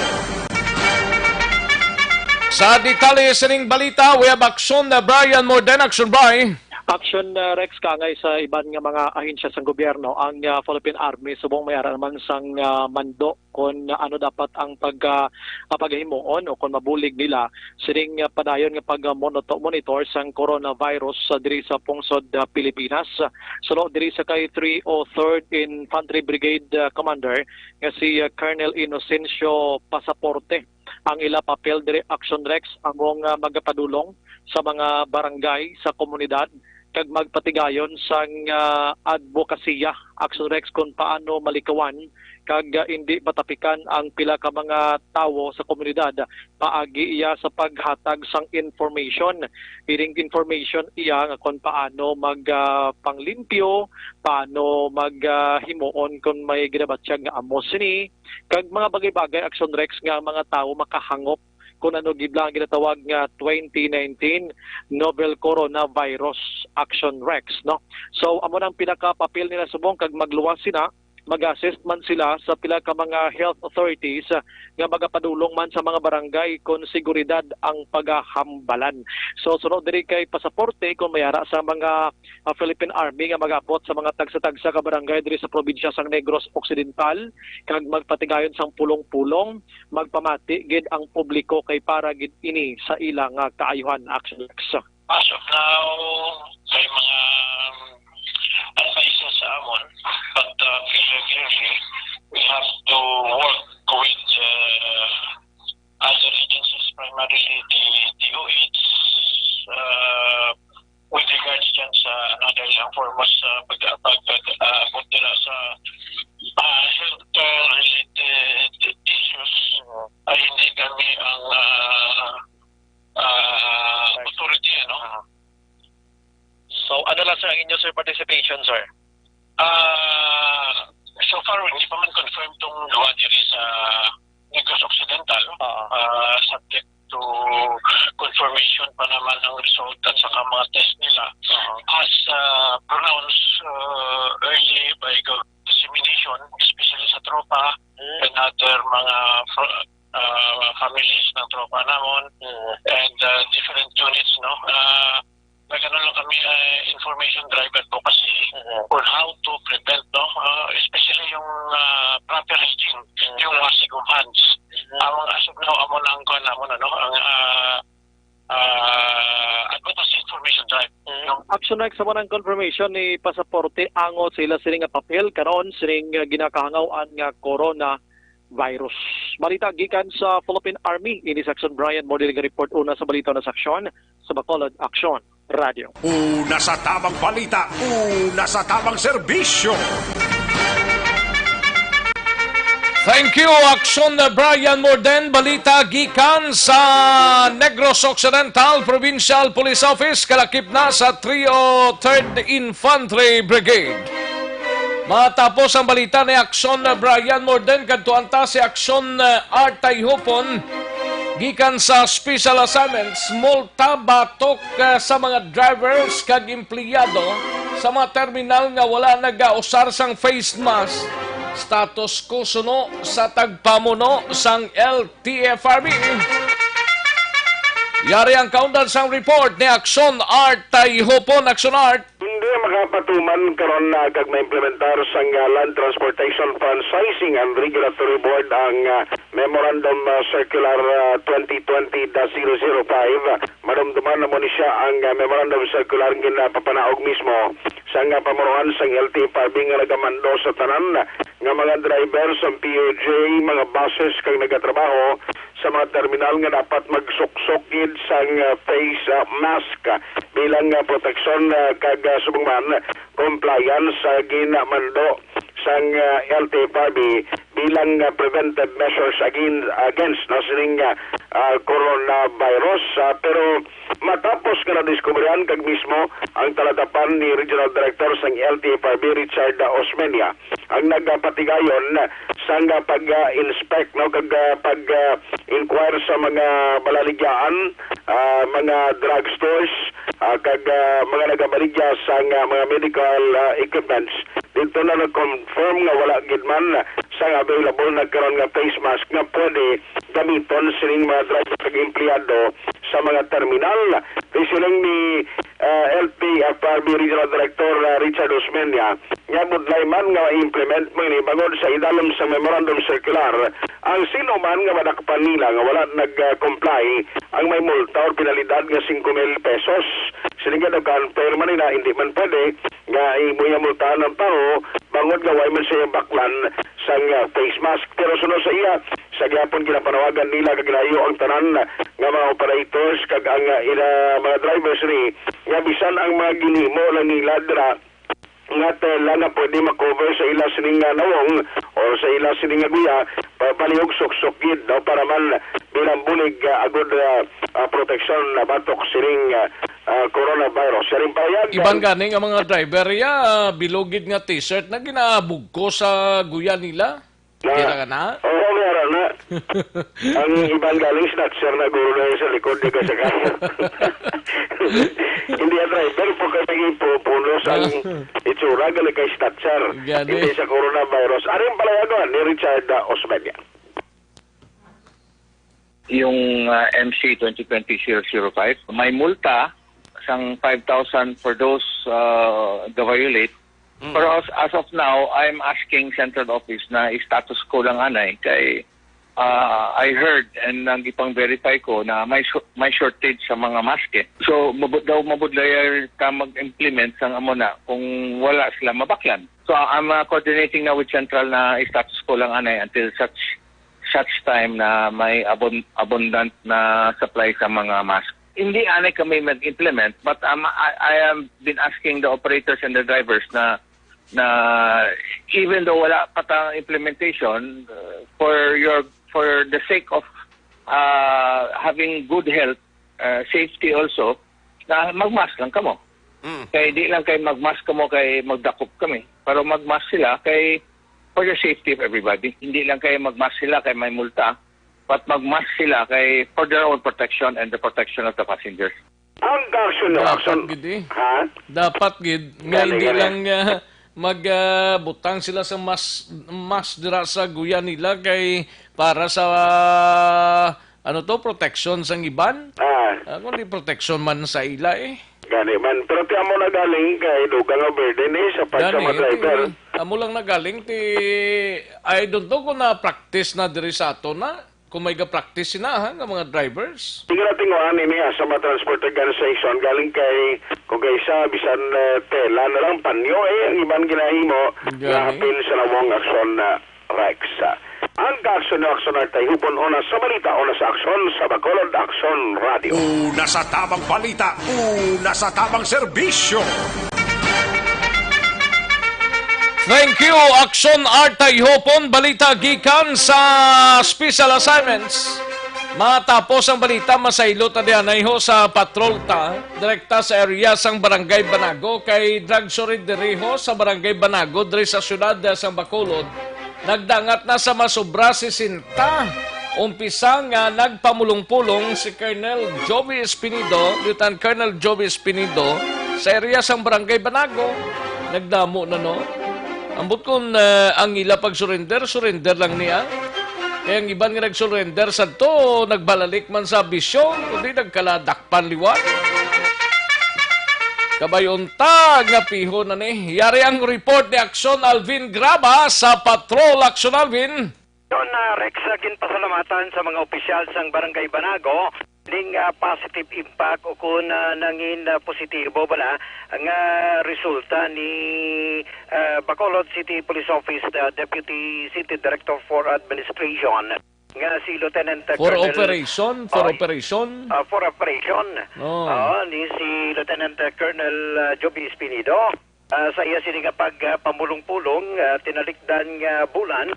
Sa detalye sining balita, we have Aksyon Brian Morden. Aksyon, Bri. Action, uh, Rex, kaangay sa iban nga mga ahensya sang gobyerno, ang, uh, Philippine Army subong may ara naman sang, uh, mando kon ano dapat ang pag, ah, ah, paghimuon o kon mabulig nila sining, ah, padayon nga pag, ah, monoto-, monitor sang coronavirus, ah, diri sa pungsod, ah, Pilipinas. Suno diri sa kay three oh third Infantry Brigade, ah, Commander nga si, ah, Colonel Inocencio Pasaporte, ang ila papel diri, Action Rex, among, ah, magapadulong sa mga barangay sa komunidad kag magpatigayon sang, ah, adbokasiya, Action Rex, kung paano malikawan kag, ah, indi matapikan ang pila ka mga tawo sa komunidad paagi iya sa paghatag sang information. Iring information iya nga kung paano mag, ah, panglimpyo, paano mag, ah, himuon kung may ginabatyag nga amo sini, kag mga bagay-bagay, Action Rex, nga mga tawo makahangop kung ano gid lang ang ginatawag nga twenty nineteen novel coronavirus, Action Rex, no? So, amo nang pinakapapel nila subong kag magluwas sila, mag-assist man sila sa pila ka mga health authorities, ah, nga magapadulong man sa mga barangay kon seguridad ang pagahambalan. So, sunod diri kay Pasaporte, kung may ara sa mga, ah, Philippine Army nga mag-abot sa mga tagsa-tagsa ka barangay diri sa probinsya sang Negros Occidental kag magpatigayon sang pulong-pulong, magpamati gid ang publiko kay para gid ini sa ila nga kaayuhan, Action Rex. As of now, may mga, um, advices sa amon, but, uh, clearly, we have to work with, uh, other agencies, primarily the D O H, uh, with regards dyan sa, ano, dahil ang foremost, uh, pag, pag, pag, uh, abot nila sa, uh, health, uh, related issues, ay hindi kami ang, uh, ah, authority, ano? Ah. So, ano lang, sir, ang inyo, sir, participation, sir? Ah, so far, hindi pa man confirmed tong duha diri sa Negros Occidental. Ah. Ah, subject to confirmation pa naman ang result at saka mga test nila. Ah. As, ah, pronounced, ah, early by gov-, dissemination, especially sa tropa, Mm. and other mga fr-, ah, families ng tropa namon, Mm. and, ah, different units, no? Ah, nag-ano lang kami, ah, information drive advocacy Mm. on how to prevent, no? Ah, especially yung, ah, proper hygiene, Mm. yung washing of hands. Mm. Ang as of now, amo na ang kuwan namon, ano, ang, ah, ah, advocacy information drive. Mm. Yung Action Next naman ang confirmation ni pasaporte angot sa ila sini nga papel karon sining ginakahangaw-an nga coronavirus. Balita gikan sa Philippine Army, ini si Aksyon Brian Model nga report. Una sa balita na sa aksyon sa Bacolod Aksyon Radio. Una sa tamang balita, una sa tamang serbisyo. Thank you, Aksyon Brian Morden. Balita gikan sa Negros Occidental Provincial Police Office, kalakip na sa three oh third Infantry Brigade. Matapos ang balita ni Aksyon Brian Morden, kadtuan ta si Aksyon Art Tayhupon gikan sa Special Assignments. Multa batok, ah, sa mga drivers kag empleyado sa mga terminal nga wala nagausar sang face mask. Status quo suno sa tagpamuno sang L T F R B. Yari ang kaundan sang report ni Aksyon Art Tayhupon. Aksyon Art. Hindi makapatuman karon na kag maimplementar sang, ah, Land Transportation Franchising and Regulatory Board ang, ah, Memorandum, ah, Circular, ah, twenty twenty dash zero zero five. Madumduman na mo ni siya ang, ah, Memorandum Circular ginapapanaog mismo sang, ah, pamunuan sang L T F R B nga nagamando sa tanan nga mga driver sang P O J, mga buses kag nagatrabaho sa mga terminal nga dapat magsuksok gid sang, ah, face, ah, mask, ah, bilang, ah, proteksyon, ah, kag, ah, subong man compliance sa ginamando sang, ah, L T F R B bilang, ah, preventive measures again, against na sining, ah, ah, coronavirus. Ah, pero matapos nga nadiskubrihan kag mismo ang taladapan ni Regional Director sang L T F R B, Richard, ah, Osmeña, ang nagapatigayon sang, ah, pag-inspect, no, kag, ah, pag, ah, inquire sa mga balaligyaan, ah, mga drugstores, ah, kag, ah, mga nagabaligya sang, ah, mga medical, ah, equipments. Dito na nag-confirm nga wala gid man sang available na karon nga face mask nga pwede gamiton sining mga driver kag empleyado sa mga terminal. Kay siling ni, ah, L T F R B Regional Director, ah, Richard Osmeña, nga budlay man nga ma-implement mo ini bangod sa idalom sa memorandum circular, ang sino man nga madakpan nila nga wala nag-comply ang may multa or penalidad nga singko mil pesos. Siling nga daw ka-unfair man nila, hindi man pwede nga imo iya multahan ang tao bangod nga way man siya baklan sang, ah, face mask. Pero sunod sa iya, sa gihapon ginapanawagan nila kag ginayo ang tanan nga mga operators kag ang, ah, ila mga drivers ni nga bisan ang mga ginhimo lang nila dira nga tela nga pwede ma-cover sa ila sining nga nawong or sa ila sining nga guya, pa-, palihog suksok gid, no, para man bilang bulig, ah, agud, ah, ah, proteksyon na batok sining, ah, ah, coronavirus. Siring pahayag. Iban gani nga mga driver, ya, ah, bilog gid nga t-shirt na ginaabog ko sa guya nila. Na, Kita ka na? Oo, meron na. Ang iban galing snatcher na guro na sa likod, di ka sa kanya. Hindi ang driver po ka naging pupuno sa Ah. itsura, galing kay snatcher. Gani. Hindi sa coronavirus. Aring palayagon ni Richard, ah, Osmeña. Yung, ah, M C twenty twenty zero zero five, may multa sang five thousand for those, ah, ga-violate. Mm. Pero as, as of now, I'm asking central office na status quo lang anay kay, ah, I heard and ang gipang-verify ko na may shor-, may shortage sa mga mask eh. So, mabud-, daw mabudlay ta mag-implement sang amo na kung wala sila mabaklan. So, I'm, ah, coordinating na with central na status quo lang anay until such such time na may abun-, abundant na supply sa mga mask. Hindi anay kami mag-implement, but, um, I, I have been asking the operators and the drivers na, na even though wala pa ta implementation, uh, for your, for the sake of, uh, having good health, uh, safety also, na mag-mask lang kamo. Mm. Kay di lang kay mag-mask kamo kay magdakop kami. Pero mag-mask sila kay for the safety of everybody. Hindi lang kay mag-mask sila kay may multa, but mag-mask sila kay for their own protection and the protection of the passengers. Ang action na Dapat action. Gid eh. Ha? Dapat gid nga Gani, hindi gani. lang, ah, mag, ah, butang sila sa mas, mas dira sa guya nila kay para sa, ah, ano to, protection sang iban. Ah. Ah, kundi protection man sa ila eh. Gani man. Pero ti amo na galing kay dugang nga burden eh sa part sa Gani, mga driver. Ti, amo lang na galing ti, I don't know kung na-practice na diri sa ato na. Kung may ga-practice sila, ha, nga mga drivers. Sige na, tinguhan ini, ah, sa mga transport organization, galing kay, kung kay sa, bisan, eh, tela na lang, panyo, eh, ang iban ginahimo, Gani. nga apil sa nawong aksyon na Rex. Ang kaaksyon ni Aksyon Artay Hupon, una sa balita, una sa aksyon, sa Bacolod Aksyon Radio. Una sa tabang balita, una sa tabang serbisyo. Thank you, Aksyon Artay Hupon. Balita gikan sa special assignments. Matapos ang balita, masaylo ta dianay ho sa patrol ta, direkta sa area sang Barangay Banago, kay drug surrender ho sa Barangay Banago, diri sa siyudad sang Bacolod. Nagdangat na sa masobra sesenta. Umpisa nga nagpamulong-pulong si Colonel Joby Espinido, Lieutenant Colonel Joby Espinido, sa area sang Barangay Banago. Nagdamo na, no? Ambot kun, eh, ang ila pag-surrender, surrender lang niya. Kay ang iban nga nag-surrender sadto, nagbalalik man sa bisyo, kundi nagkaladakpan liwat. Kabay unta nga pihon na ni. Yari ang report ni Aksyon Alvin Graba sa Patrol. Aksyon Alvin. Yun, ah, Rex, ah, ginpasalamatan sa mga opisyal sang Barangay Banago ning, ah, positive impact o kun, ah, nangin, ah, positibo bala nga resulta ni, ah, Bacolod City Police Office, ah, Deputy City Director for Administration nga si Lieutenant, ah, For Colonel operation? For Oy. operation? Ah, for operation. Oh. Oo, ni si Lieutenant, ah, Colonel, ah, Joby Espinido. Ah, sa iya sini nga pag, ah, pamulong-pulong, ah, tinalikdan nga bulan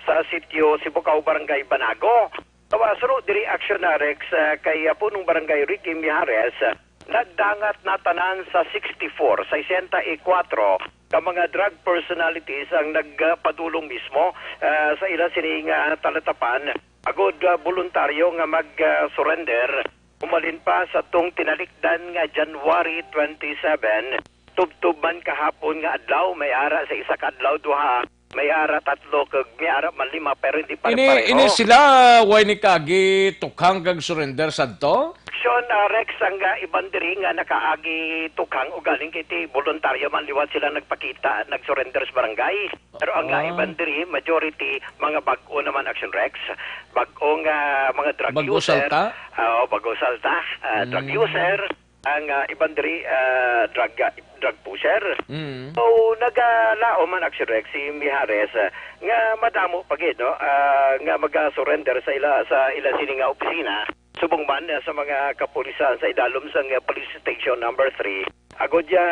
sa sitio Sibukaw, Barangay Banago. Kawasro diri, Aksyon Rex, ah, kay, ah, punong barangay Ricky Mijares, ah, nagdangat na tanan sa sixty-four, sesenta y kuatro ka mga drug personalities ang nagpadulong mismo, ah, sa ila sini nga talatapan, agud, ah, voluntaryo nga mag, ah, surrender. Umalin pa sa tong tinalikdan nga January twenty-seven, tubtob man kahapon nga adlaw, may ara sa isa ka adlaw duha, may ara tatlo, kag may ara man lima, pero hindi Ini, pare-pareho. ini sila, way ni kagi tukhang kag surrender sadto? Aksyon, ah, Rex, ang, ah, iban diri nga nakaagi tukhang, ugaling kay ti voluntaryo man liwat sila nagpakita, nag-surrender sa barangay. Pero ang, ah, Ah. iban diri, majority, mga bag-o naman, Aksyon Rex. Bag-o nga mga drug Bag-o user. salta? Ah, oo, bag-o salta. Ah, drug Mm. user. Ang, ah, iban diri, ah, drug, ah, drug pusher. Mm. So, nagalaom man, Aksyon Rex, si Mijares, ah, nga madamo pa gid, no? Ah, nga maga-surrender sa ila, sa ila sini nga opisina. Subong man, ah, sa mga kapulisan sa idalom sang, ah, Police Station Number Three. Agod ya,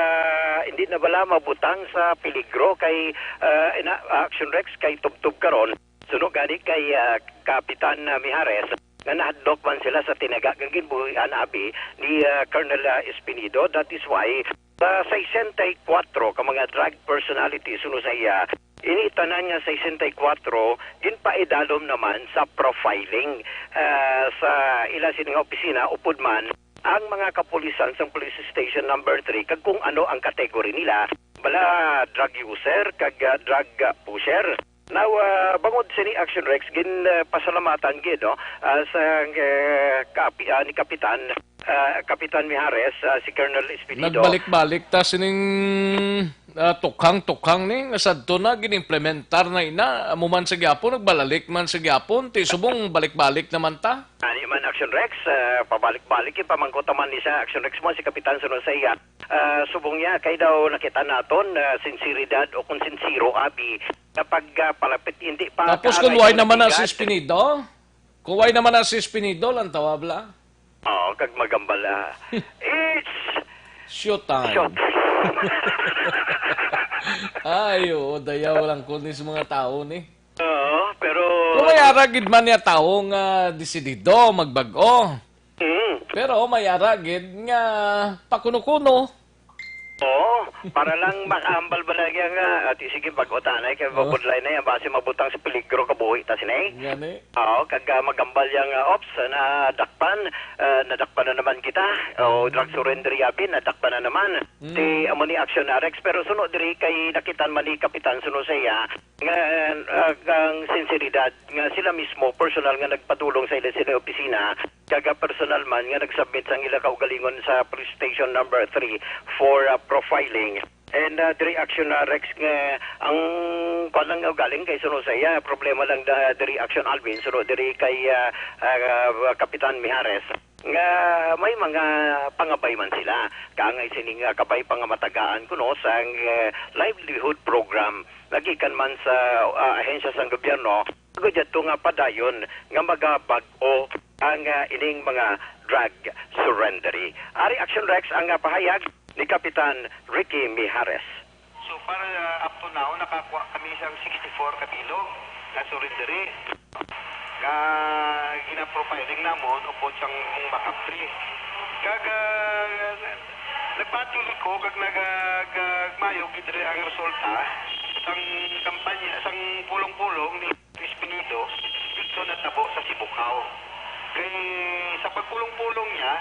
hindi na bala mabutang sa peligro kay, ah, ina-, Aksyon Rex, kay tubtob karon. Suno gani kay, ah, Kapitan, ah, Mijares, nga nahadlok man sila sa tinaga nga ginbuhian abi ni, ah, Colonel, ah, Espinido. That is why sa sesenta y kuatro ka mga drug personalities suno sa iya, ini tanan nga sesenta y kuatro ginpaidalom naman sa profiling, ah, sa ila sini nga opisina, upod man ang mga kapulisan sang Police Station Number Three kag kung ano ang category nila, bala drug user kag, ah, drug, ah, pusher. Now, ah, bangod sini, Action Rex, gin, ah, pasalamatan gid, no, ah, sa, eh, kapi-, ah, ni Kapitan, ah, Kapitan Mijares, ah, si Colonel Espinido. Nagbalik-balik ta sining, ah, tukhang-tukhang ni nga sadto na ginimplementar na ina, amo man sa gyapon, nagbalalik man sa gyapon, ti subong balik-balik naman ta. Ani man, Action Rex, ah, pabalik-balik yung pamangkot naman ni sa Action Rex mo, si Kapitan Suno sa iya. Ah, subong niya, kay daw nakita naton, ah, sinseridad o kung sinsero, abi, kapag, ah, palapit, hindi pa Tapos kung kaagay why ang naman na si nagbigat. Espinido? Kung why naman na si Espinido, lang tawag la. Oo, kag magambala. It's Showtime. Showtime. Ay, oo, dayaw lang kunis mga tao ni. Oo, pero Kung may ara gid man niya tao nga desidido magbag-o. Mm. Pero may ara gid nga pakuno-kuno. Oo, para lang makahambal ba na niya nga, ati sige, bag-o tanay, kay Oo. mabudlay na yan, basi mabutang sa peligro kabuhi ta sinay. Gani. Oo, kag, ah, magambal yang, ah, ops, nadakpan, ah, nadakpan na naman kita. O, Mm. drug surrender yabi, nadakpan na naman. Mm. Ti, amo ni Action Rex, pero suno diri kay nakitan man ni Kapitan Suno sa iya, nga, ah, ang sinseridad nga sila mismo, personal nga nagpadulong sa ila sila opisina, kag personal man nga nag-submit sang ila kaugalingon sa Police Station Number Three for, ah, profiling. And, ah, diri Action, ah, Rex, nga ang kuwan lang nga galing kay suno sa iya, problema lang da, diri Action Alvin, suno diri kay, ah, ah, Kapitan Mijares. Nga may mga pangabay man sila. Kaangay sini nga kabay pa nga matagaan kuno sang, ah, livelihood program nga gikan man sa, ah, ahensya sang gobyerno. Agud yadto nga padayon nga magabag-o ang, ah, ining mga drug surrendery. Ari Action Rex ang, ah, pahayag ni Kapitan Ricky Mijares. So far, ah, up to now, nakakuha kami sang sixty-four ka bilog nga surrenderi nga gina-profiling namon upod sang mga backup tree. Kag, ah, nagbati ko kag nag-, ah, kag maayo gid diri ang resulta sang kampanya, sang pulong-pulong ni Espinido didto natabo sa Sibukao. Kay sa pagpulong-pulong niya,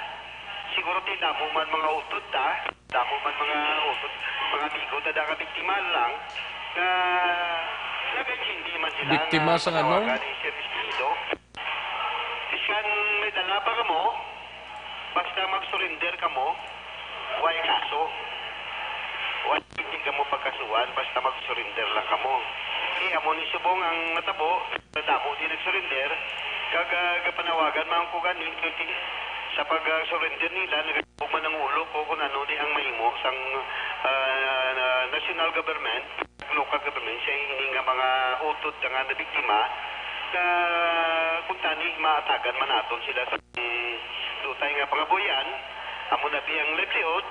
siguro ti damo man mga utod ta, damo man mga utod, mga amigo ta da nga biktima lang nga nagaintindi man sila Biktima nga sa ano? panawagan ni Sir Espinido. Bisan may dala pa kamo, basta mag-surrender kamo, way kaso. Way, hindi kamo pagkasuhan, basta mag-surrender lang kamo. Kay amo ni subong ang natabo, damo di nag-surrender, kag, ah, gapanawagan man ko gani, kay ti-, sa pag-surrender nila, nagabog man ang ulo ko kung ano di ang mahimo sang, ah, national government, local government, sa ini nga mga utod nga nabiktima, nga kung tani maatagan man naton sila sa, mm, dutay nga pangabuhian, amo na di ang livelihood,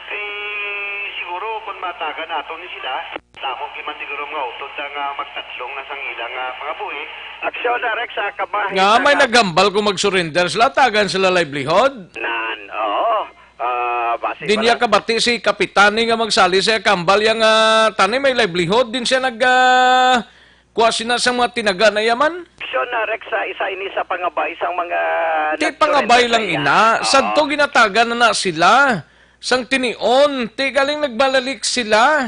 kay siguro kung maatagan naton ni sila, damo gid man siguro nga utod na nga magtadlong na sang ilang, ah, pangabuhi. Aksyon na, Rex, sa kabahin Nga na may nga naghambal kung mag-surrender sila, tagan sila livelihood. Nan, oo. Ah, basi Di niya pala. kabati si Kapitani nga magsali sa kambal yang, ah, tani may livelihood din siya nag, ah, kuha sina sa mga tinaga na yaman. Aksyon na, Rex, sa isa ini sa pangabay sang mga Di nagsurrender pangabay sa lang iya. ina. Oo. Sadto ginatagan na, na sila. Sang tinion, ti galing nagbalalik sila.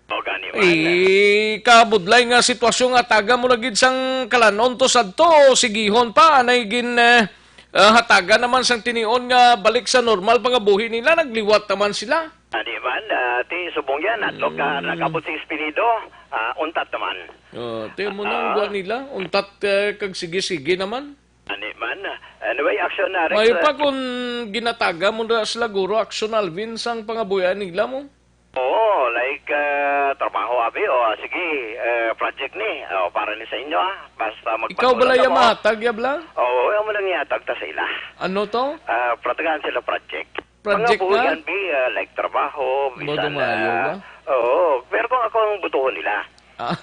O, gani man. Eh, kabudlay nga sitwasyon nga taga mo na gid sang kalanon to sadto, sigihon pa, anay gin, eh, ah, hatagan naman sang tinion nga balik sa normal pangabuhi nila, nagliwat naman sila. Ani man, ah, ti subong yan, adlok ka, Mm. nakabot si Espinido, ah, untat naman. Oh, ti mo na ang Ah. buwan nila, untat, eh, kag sige-sige naman. Ani man, anyway, aksyon na, Rex, Mayo ah, pa kung ginataga mo na sila, guro, aksyon, Alvin, sang pangabuhian nila mo. Oo, like, ah, trabaho, abi, o, ah, sige, eh, project ni, o, para ni sa inyo, ah. Basta Ikaw magpamula bala ka ya mo. mahatag, ya bala? Oo, amo lang ihatag ta sa ila. Ano to? Ah, pratagaan sila project. Project Mga buhi na? yan, bi, ah, like trabaho, Bodo bisan, mayo ah, ba? oo. Pero kung ako ang butuhon nila. Ah.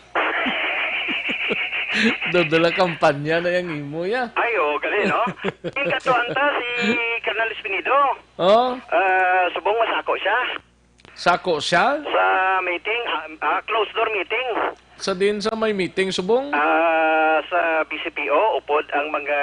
Dodol ang kampanya na yang imo, ya. Ay, oo, gali, no? Yung katuan ta, si Colonel Espinido. Oh. Ah, subong masako siya. Sako siya? Sa meeting, ah, ah, closed door meeting. Sa din sa may meeting subong? Ah, sa B C P O, upod ang mga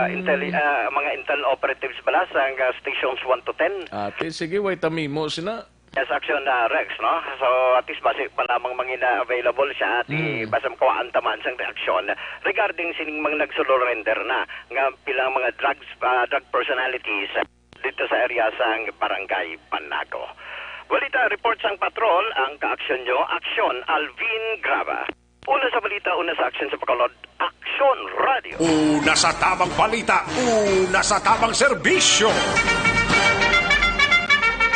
Hmm. intelli-, ah, mga intel operatives bala sa, ah, stations one to ten. Ate, sige, way tamimo sina. Yes, action, ah, Rex, no? So, at least basi pa lamang mangina available siya, at Hmm. basta makuhaan ta man sang reaksyon regarding sining mga nagsurrender na nga pilang mga drugs, ah, drug personalities. Dito sa area sang Barangay Banago. Balita, report sang patrol, ang kaaksyon nyo, Aksyon Alvin Graba. Una sa balita, una sa aksyon sa Bacolod, Aksyon Radio. Una sa tamang balita, una sa tamang serbisyo.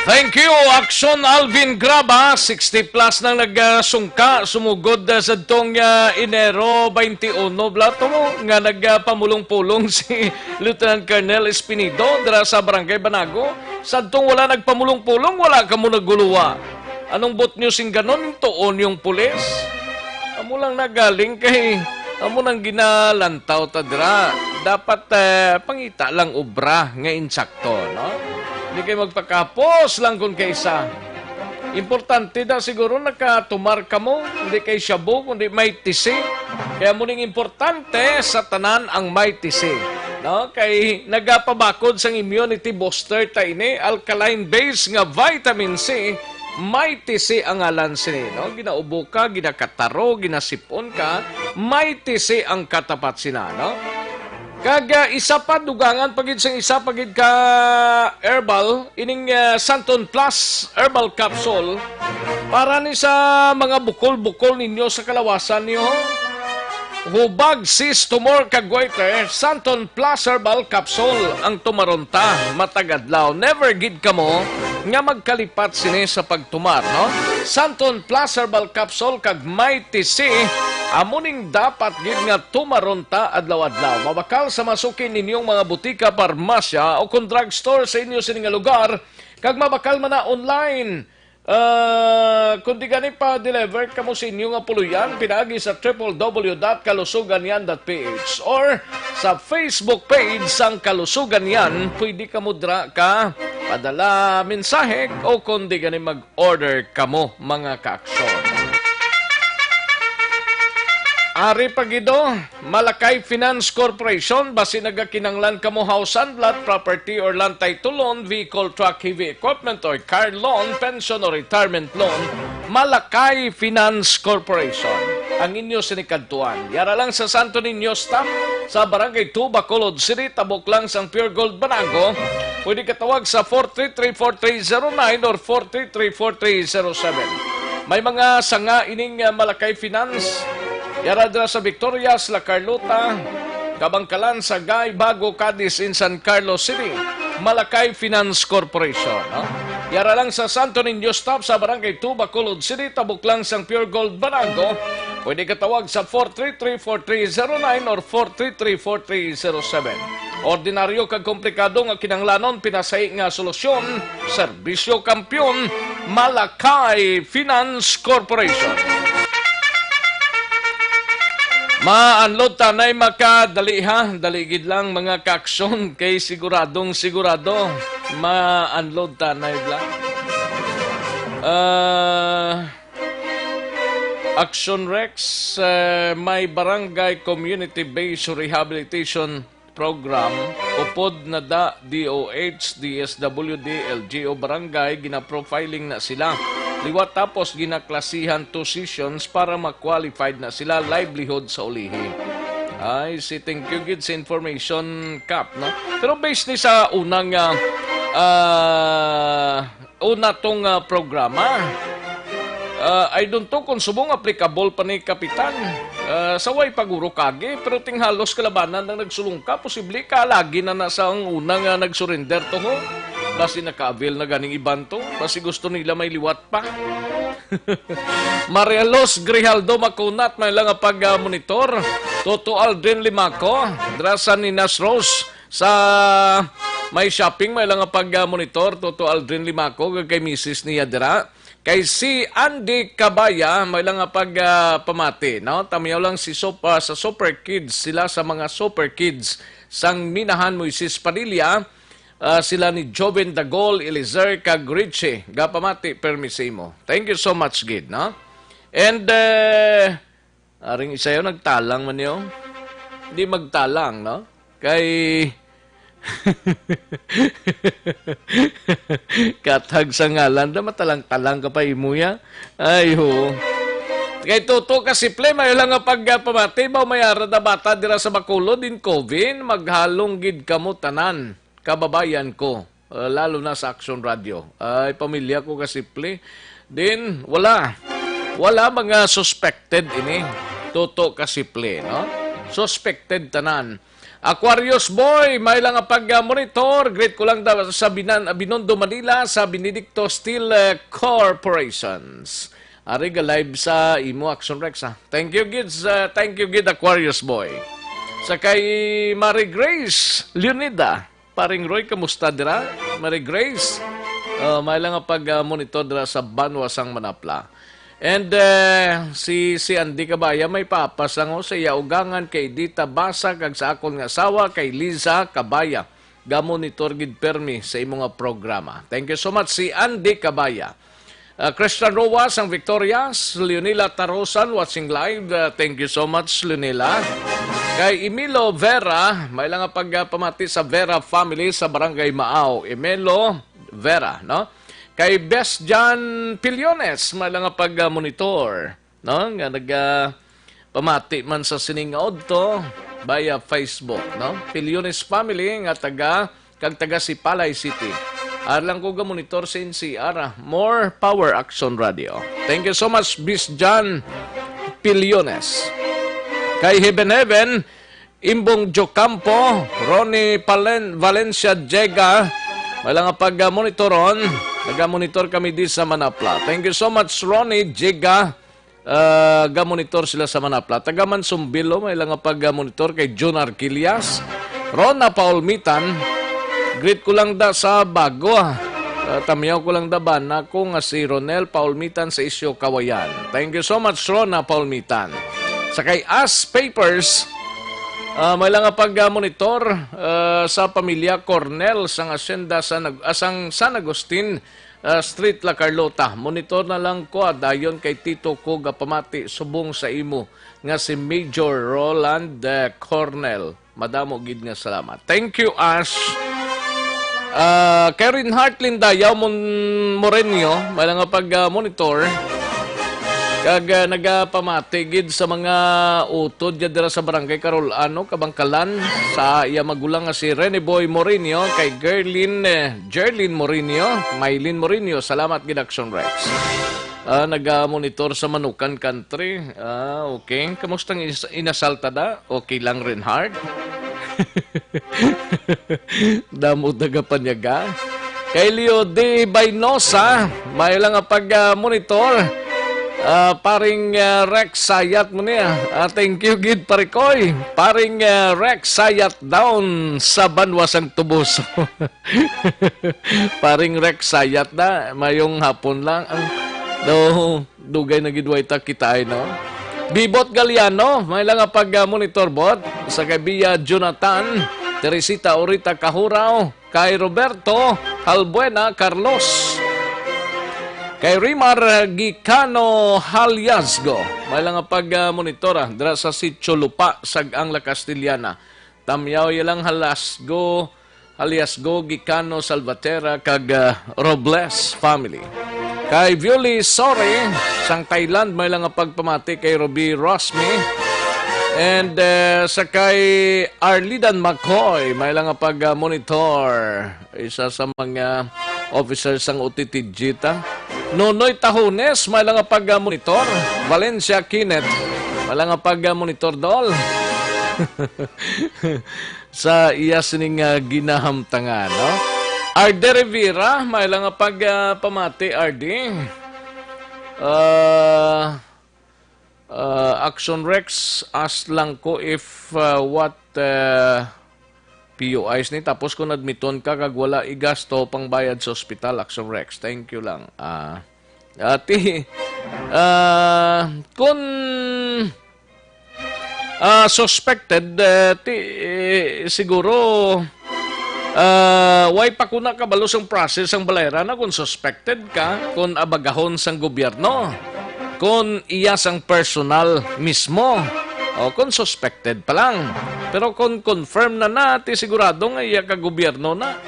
Thank you, Aksyon Alvin Graba. Sixty plus nang nagsungka, sumugod, ah, sa tong, ah, Enero twenty-one, bala to mo, nga nagpamulong-pulong si Lieutenant Colonel Espinido dira sa Barangay Banago. Sadtong wala nagpamulong-pulong, wala kamo naguluwa. Anong bot nyo sing ganon? Tuon yung pulis. Amo lang nagaling kay amo nang ginalantaw ta dira. Dapat, eh, pangita lang obra nga insakto, no? Hindi kayo magpakapos lang kun kaysa. Importante da siguro nakatumar kamo, hindi kay shabu, kundi may tisi. Kaya muning importante sa tanan ang may tisi, no? Kay nagapabakod sang immunity booster ta ini, alkaline base nga vitamin C, may tisi ang ngalan sini, no? Ginaubo ka, ginakataro, ginasipon ka, may tisi ang katapat sina, no? Kag, ah, isa pa, dugangan pa gid sang isa pa gid ka herbal, ining, ah, Santon Plus Herbal Capsule, para ni sa mga bukol-bukol ninyo sa kalawasan niyo. Hubag, cyst, tumor, kag goiter, Santon Plus Herbal Capsule ang tumaron ta matag adlaw. Never gid kamo nga magkalipat sini sa pagtumar, no? Santon Plus Herbal Capsule kag Mighty C, amo ning dapat gid nga tumaron ta adlaw-adlaw. Mabakal sa masuki ninyong mga butika, parmasya, o kon drugstore sa inyo sini nga lugar, kag mabakal man na online. Ah, kundi gani, pa-deliver kamo sa inyo nga puloy-an pinaagi sa triple W dot kalusugan yan dot P H or sa Facebook page sang Kalusugan Yan. Pwede kamo dira ka padala mensahe o kundi gani mag-order kamo, mga kaaksyon. Ari pa gid, oh, Malakay Finance Corporation, basi nagakinahanglan kamo house and lot, property or land title loan, vehicle, truck, heavy equipment, or car loan, pension or retirement loan, Malakay Finance Corporation ang inyo sinikadtuan. Yara lang sa Santo Niño Stop sa Barangay two, Bacolod City, tabok lang sang Pure Gold Banago. Pwede katawag sa four three three four three zero nine or four three three four three zero seven. May mga sanga ining, ah, Malakay Finance. Yara dira sa Victorias, La Carlota, Kabangkalan, Sagay, Bago, Cadiz, in San Carlos City. Malakay Finance Corporation, no? Yara lang sa Santo Niño Stop sa Barangay two, Bacolod City, tabok lang sang Pure Gold Banago. Pwede katawag sa four three three four three zero nine or four three three four three zero seven. Ordinaryo kag komplikado nga kinahanglanon pinasahi nga solusyon, serbisyo kampiyon, Malakay Finance Corporation. Ma-unload ta, nay, makadali, ha? Dali gid lang, mga kaaksyon, kay siguradong sigurado ma-unload ta, nay, bla. Ah, Action Rex, eh, may barangay community-based rehabilitation program, upod na da D O H, D S W D, L G U, barangay, gina-profiling na sila. Liwat tapos ginaklasihan two sessions para ma-qualified na sila livelihood sa ulihi. Ay, si thank you gid sa information, Kap, no? Pero based ni sa unang, ah, ah, una tong, ah, programa, ah, I don't know kung subong applicable pa ni Kapitan. Ah, sa way pagurok agi, pero ting halos kalabanan ang nagsulungka, posible ka lagi na na sa ang una nga nag-surrender to, ho. Basi naka-avail na ganing iban to, basi gusto nila may liwat pa. Marialos Grijaldo Makunat, may lang nga pag, ah, monitor. Toto Aldrin Limaco, dira sa Ninas Rose, sa may shopping, may lang nga pag, ah, monitor. Toto Aldrin Limaco, kag kay misis niya dira. Kay si Andy Cabaya, may lang nga pag, ah, pamati, no? Tamiyaw lang si Sop-, ah, sa Super Kids, sila sa mga Super Kids sang Minahan Moises Padilla, ah, sila ni Joven Dagol, Eliezer, kag Richie. Gapamati, permi sa imo. Thank you so much, gid, no? And, eh, aring isayo nagtalang man niyo. Di magtalang, no? Kay katag sa ngalan, da matalang-talang ka pa imo ya. Ay, ho. Kay Toto Kasiple, may lang nga pagpamati ba, may ara da bata dira sa Bacolod, in Covin, maghalong gid kamo tanan, kababayan ko, uh, lalo na sa Action Radio. Ay, pamilya ko Kasiple. Din, wala. Wala mga suspected ini. Toto Kasiple, no? Suspected tanan. Aquarius Boy, may lang nga pag-monitor. Greet ko lang da-, sa Binan-, Binondo, Manila, sa Benedicto Steel, eh, Corporations. Ari ga live sa imo, Action Rex, ha. Thank you, gid, sa, thank you, gid, Aquarius Boy. Sa kay Mary Grace Leonida, Paring Roy, kamusta dira? Mary Grace, uh, may lang nga pag-monitor dira sa Banwa sang Manapla. And, eh, si, si Andy Cabaya may papas lang, oh, sa iya ugangan kay Dita Basa kag sa akon nga asawa kay Liza Cabaya. Ga-monitor gid permi sa imo nga programa. Thank you so much, si Andy Cabaya. Ah, Christian Roa sang Victorias, Leonila Tarosan watching live. Ah, thank you so much, Leonila. Kay Emilo Vera, may lang nga pagpamati sa Vera family sa Barangay Maaw. Emilo Vera, no? Kay Best John Piliones, may lang nga pag-monitor, no? Nga nag, ah, pamati man sa sining nga udto. via Facebook, no? Piliones family nga taga, kag taga Sipalay City. Ar lang ko ga-monitor sa N C R, ah. More power, Action Radio. Thank you so much, Bis John Piliones. Kay Heaven Heaven, Imbong Jocampo, Ronnie Palen-, Valencia Jega, may lang nga pag-, ah, monitoron. Naga-monitor kami di sa Manapla. Thank you so much, Ronnie Jega. Ah, ga-monitor sila sa Manapla. Taga Mansumbilo, may lang nga pag-, ah, monitor kay Jun Arquillas. Rona Paulmitan, greet ko lang da sa bago, ah. Ah, tamyaw ko lang da ba nako nga si Ronel Paulmitan sa Isyo, Kawayan. Thank you so much, Rona Paulmitan. Sa kay As Papers, ah, may lang nga pag-, ah, monitor, ah, sa pamilya Cornel sang asyenda sa Nag-, ah, sang San Agustin, ah, Street, La Carlota. Monitor na lang ko, ah, dayon kay tito ko gapamati subong sa imo nga si Major Roland, ah, Cornel. Madamo gid nga salamat. Thank you, Ash. Ah, kay Reinhardt Lindayaw Mon-, Morenyo, may lang nga pag, ah, monitor. Kag, ah, nagapamati gid sa mga utod dyan dira sa Barangay Carol Ano, Kabangkalan, sa iya magulang nga si Rene Boy Morenyo, kay Gerlin, eh, Gerlin Morenyo, Mylene Morenyo, salamat gid, Action Rex. Ah, naga-monitor sa Manukan Country. Ah, okay. Kamusta ang is-, inasal ta da? Okay lang, Reinhard? Damo taga Panyaga. Kay Leo D. Baynosa, may lang nga pag, ah, monitor. Ah, paring, ah, Rex Sayat mo niya. Ah, thank you gid, pare koy. Paring, ah, Rex Sayat down sa Banwa sang Tubuso. Paring Rex Sayat na, mayong hapon lang. Ang, do, dugay na gid way ta kita ay, no? Bibot Galiano, may lang nga pag, ah, monitor bot. Sa kay Bia Jonathan, Teresita Orita Kahuraw, kay Roberto Halbuena Carlos. Kay Rimar Gicano Haliasgo, may lang nga pag, ah, monitor, ah, dira sa Sitio Lupa, Sag-ang La Castellana. Tamyaw ya lang Halasgo, Haliasgo, Gicano, Salvatera, kag, ah, Robles family. Kay Violi Sore, sang Thailand, may lang nga pagpamati kay Ruby Rosmi. And, ah, sa kay Arlidan McCoy, may lang nga pag, ah, monitor. Isa sa mga officer sang O T T G ta. Nonoy Tahones, may lang nga pag, ah, monitor. Valencia Kenneth, may lang nga pag, ah, monitor, dol. Sa iya sining, ah, ginahamtangan, no? Arde Rivera, may lang nga pag, ah, pamati, Arde. Ah, ah, Action Rex, ask lang ko if, ah, what, ah, P U Is ni, tapos kung admiton ka kag wala igasto pang bayad sa ospital, Action Rex. Thank you lang. Ah, ati, ah, kung, ah, suspected, eh, ti, eh, siguro, ah, way pa kuna kabalo sang process ang balayran na kung suspected ka, kung abagahon sang gobyerno, kung iya sang personal mismo, o kung suspected pa lang. Pero kung confirm na na, ti sigurado nga iya ka gobyerno na.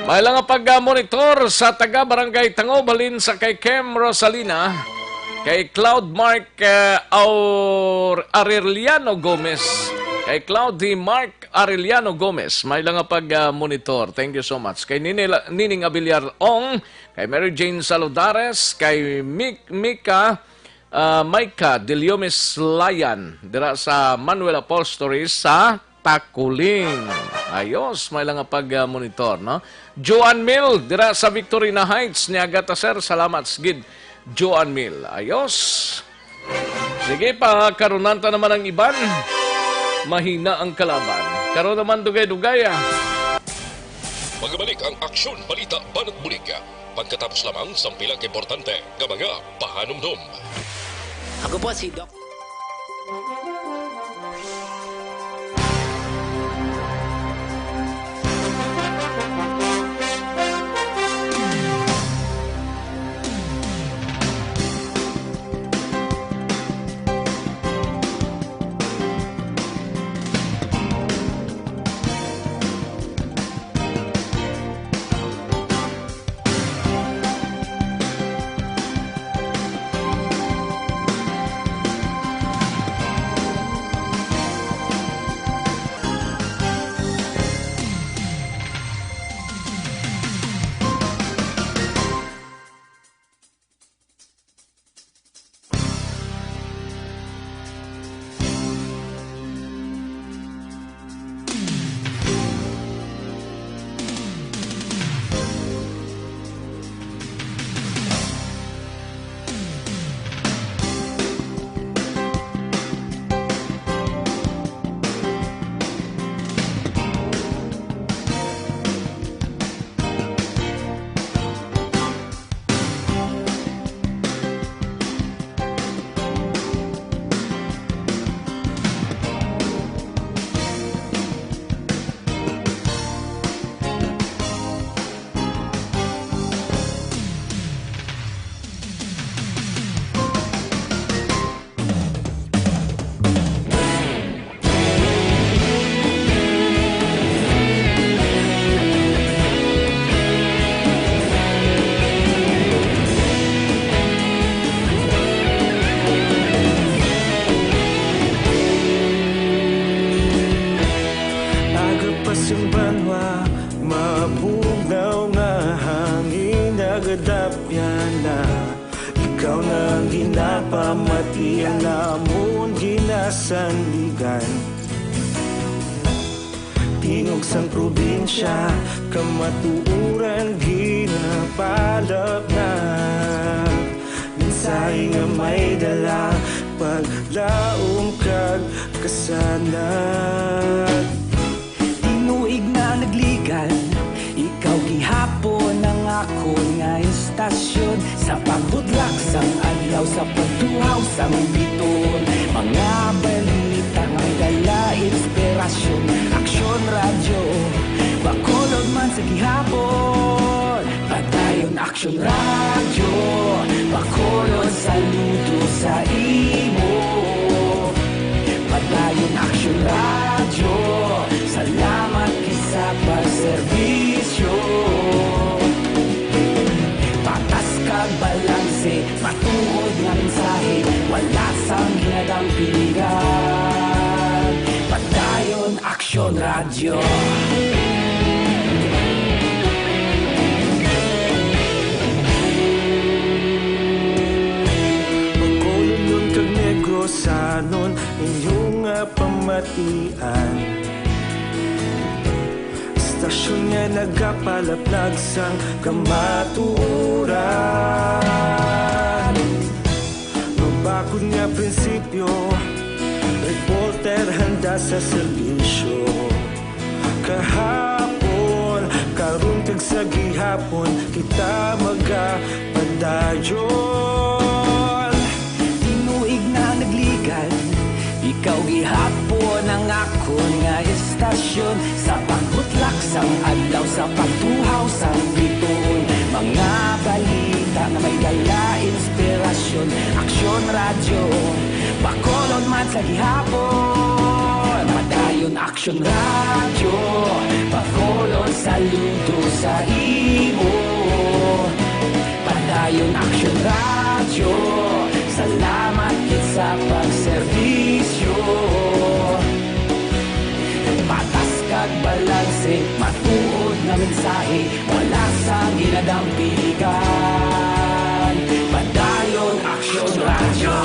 May lang nga pag-monitor sa taga Barangay Tangob halin sa kay Kem Rosalina, kay Cloud Mark, eh, Aur-, Arellano Gomez. Kay Cloud D. Mark Arellano Gomez, may lang nga pag-monitor. Thank you so much. Kay Nini-, Nining Abiliar Ong, kay Mary Jane Saludares, kay Mik-, Mika, ah, Micah Deliomes Layan, dira sa Manuel Apostolary sa Takuling. Ayos, may lang nga pag-monitor, no? Joan Mill, dira sa Victorina Heights, Niagata, sir. Salamat, gid, Joan Mill. Ayos. Sige pa, karunan ta naman ang iban. Mahina ang kalaban. Karon naman, dugay-dugay, ah. Magbalik ang Aksyon, Balita, Banat Bulig. Pagkatapos lamang sang pila ka importante nga mga pahanumdom. Ako po si Doc. Sandigan. Tingog sang probinsya, kamatuoran ginapalapnag. Mensahe nga may dala, paglaom kag kasanag. Tinuig na nagligan, ikaw gihapon ang akon nga istasyon. Sa pagbutlak sang adlaw, sa pagtuhaw sang bituon, mga balita nga may dala inspirasyon. Aksyon Radyo, Bacolod man sa gihapon. Padayon Aksyon Radyo, Bacolod, saludo sa imo. Padayon Aksyon Radyo, salamat gid sa pagserbisyo. Patas kag balanse, matuod nga mensahe, wala sang ginadampigan. Padayon Aksyon Radyo. Bacolodnon kag Negrosanon, inyo nga pamatian. Istasyon nga nagapalaplag sang kamatuoran. Mabakod nga prinsipyo, reporter handa sa serbisyo. Kahapon, karon kag sa gihapon, kita magapadayon. Tinuig na nagligan, ikaw gihapon ang akon nga istasyon. Sa pagbutlak sang adlaw, sa pagtuhaw sang bituon, mga balita nga may dala inspirasyon. Aksyon Radyo, Bacolod man sa gihapon. Padayon Aksyon Radyo, Bacolod, saludo sa imo. Padayon Aksyon Radyo, salamat gid sa pagserbisyo. Patas kag balanse, matuod nga mensahe, wala sang ginadampigan. Padayon Aksyon Radyo.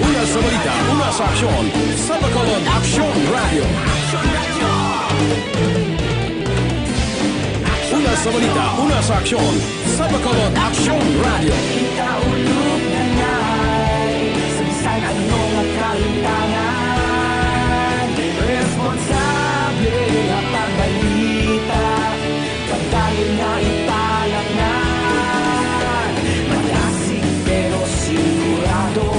Una sa balita, una sa aksyon, sa Bacolod Aksyon Radyo. Una sa balita, una sa aksyon, sa Bacolod Aksyon Radyo. Kita ulog na ngay, sa bisan ano nga kalimtangan, responsable nga pagbalita. Pagdayon nga ipalangnan, malasig pero sigurado,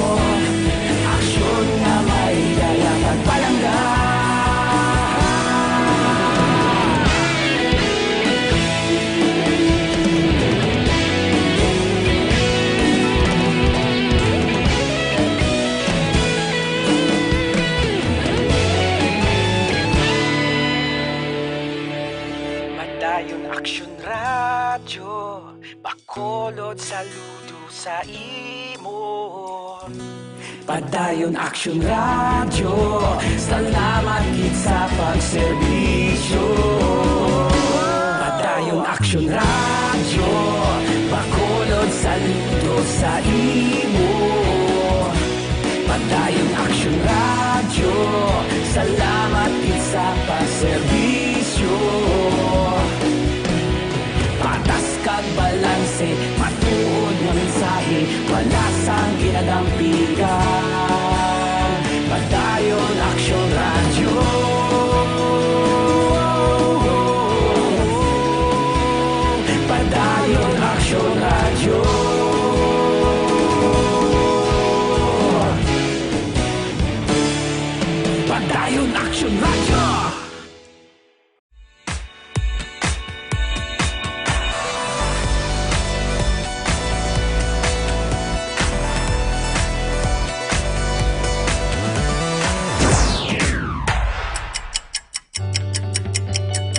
aksyon nga may dala pagpalangga. Padayon Aksyon Radyo, Bacolod, saludo sa imo. Padayon Aksyon Radyo, salamat gid sa pagserbisyo. Padayon Aksyon Radyo, Bacolod, saludo sa imo. Padayon Aksyon Radyo, salamat gid sa pagserbisyo. Patas kag balanse, matuod nga mensahe, wala sang ginadampigan. Padayon Aksyon Radyo. Padayon Aksyon Radyo. Padayon Aksyon Radyo.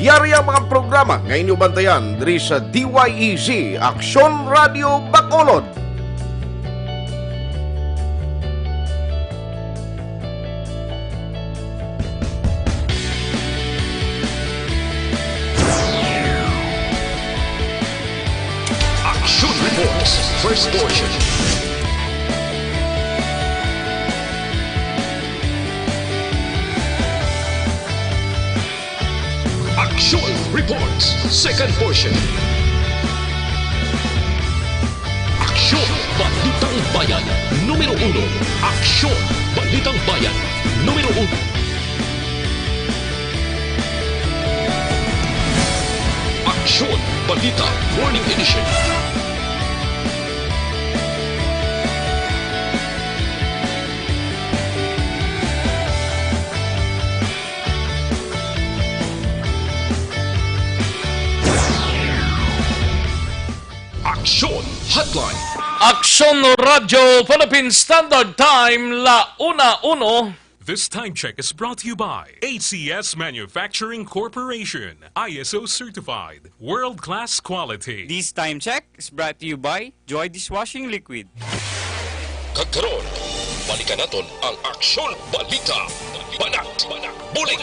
Yari ang mga programa nga inyo bantayan diri sa D Y E Z, Aksyon Radio Bacolod. Action Reports, first portion. Second portion. Aksyon, Balitang Bayan, numero uno. Aksyon, Balitang Bayan, numero uno. Aksyon, Balita, Morning Edition. Aksyon Hotline. Aksyon Radyo Philippine Standard Time, la una uno. This time check is brought to you by A C S Manufacturing Corporation, I S O certified, world-class quality. This time check is brought to you by Joy Dishwashing Liquid. Kag karon, balikan naton ang Aksyon Balita. Banat, Banat, Bulig.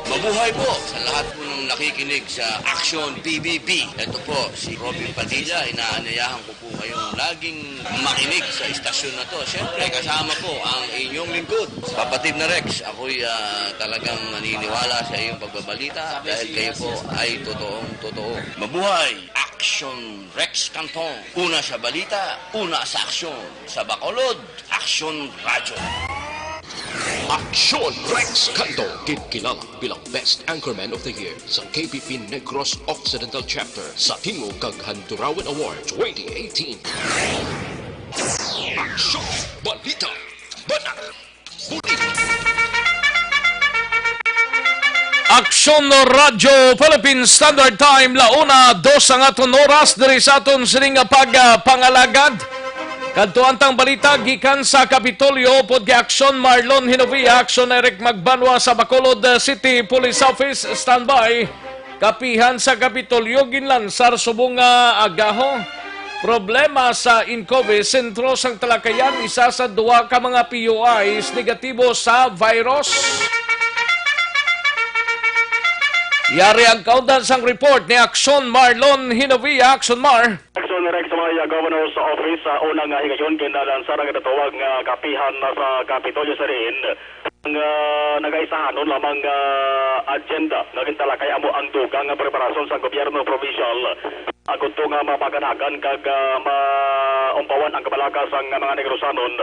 Mabuhay po sa lahat po ng nakikinig sa Action P B B. Ito po si Robin Padilla. Inaanyayahan ko po kayong laging makinig sa istasyon na to. Siyempre, kasama po ang inyong lingkod, Kapatid na Rex. Ako'y, ah, talagang naniniwala sa iyong pagbabalita dahil kayo po ay totoong totoo. Mabuhay! Action Rex Cantong. Una sa balita, una sa aksyon. Sa Bacolod, Aksyon Radyo. Aksyon Rex Canto, kinkilala bilang Best Anchorman of the Year sa K P P Negros Occidental Chapter sa Tingog kag Handurawan Award twenty eighteen. Aksyon Balita, Banat, Bulig. Aksyon Radyo Philippine Standard Time, la una dos ang aton oras diri sa aton sining nga pagpangalagad. Kadto ang tang balita gikan sa Kapitolyo upod kay Aksyon Marlon Hinovia, Aksyon Eric Magbanwa sa Bacolod City Police Office. Standby. Kapihan sa Kapitolyo ginlansar subong nga agaho. Problema sa Incovi, sentro sang talakayan, isa sa duha ka mga P U Is negatibo sa virus. Yari ang kaundan sang report ni Aksyon Marlon Hinovia. Aksyon Mar. Aksyon Rex, sa mga Governor's Office, sa unang, ah, higayon, ginalansar ang ginatawag nga kapihan na sa Kapitolyo sa diin ang, ah, nagaisahanon lamang nga agenda nga gintalakay amo ang dugang nga preparasyon sa gobyerno provincial, ah, agud to nga mapaganagan kag, ah, maumpawan ang kabalaka sang mga Negrosanon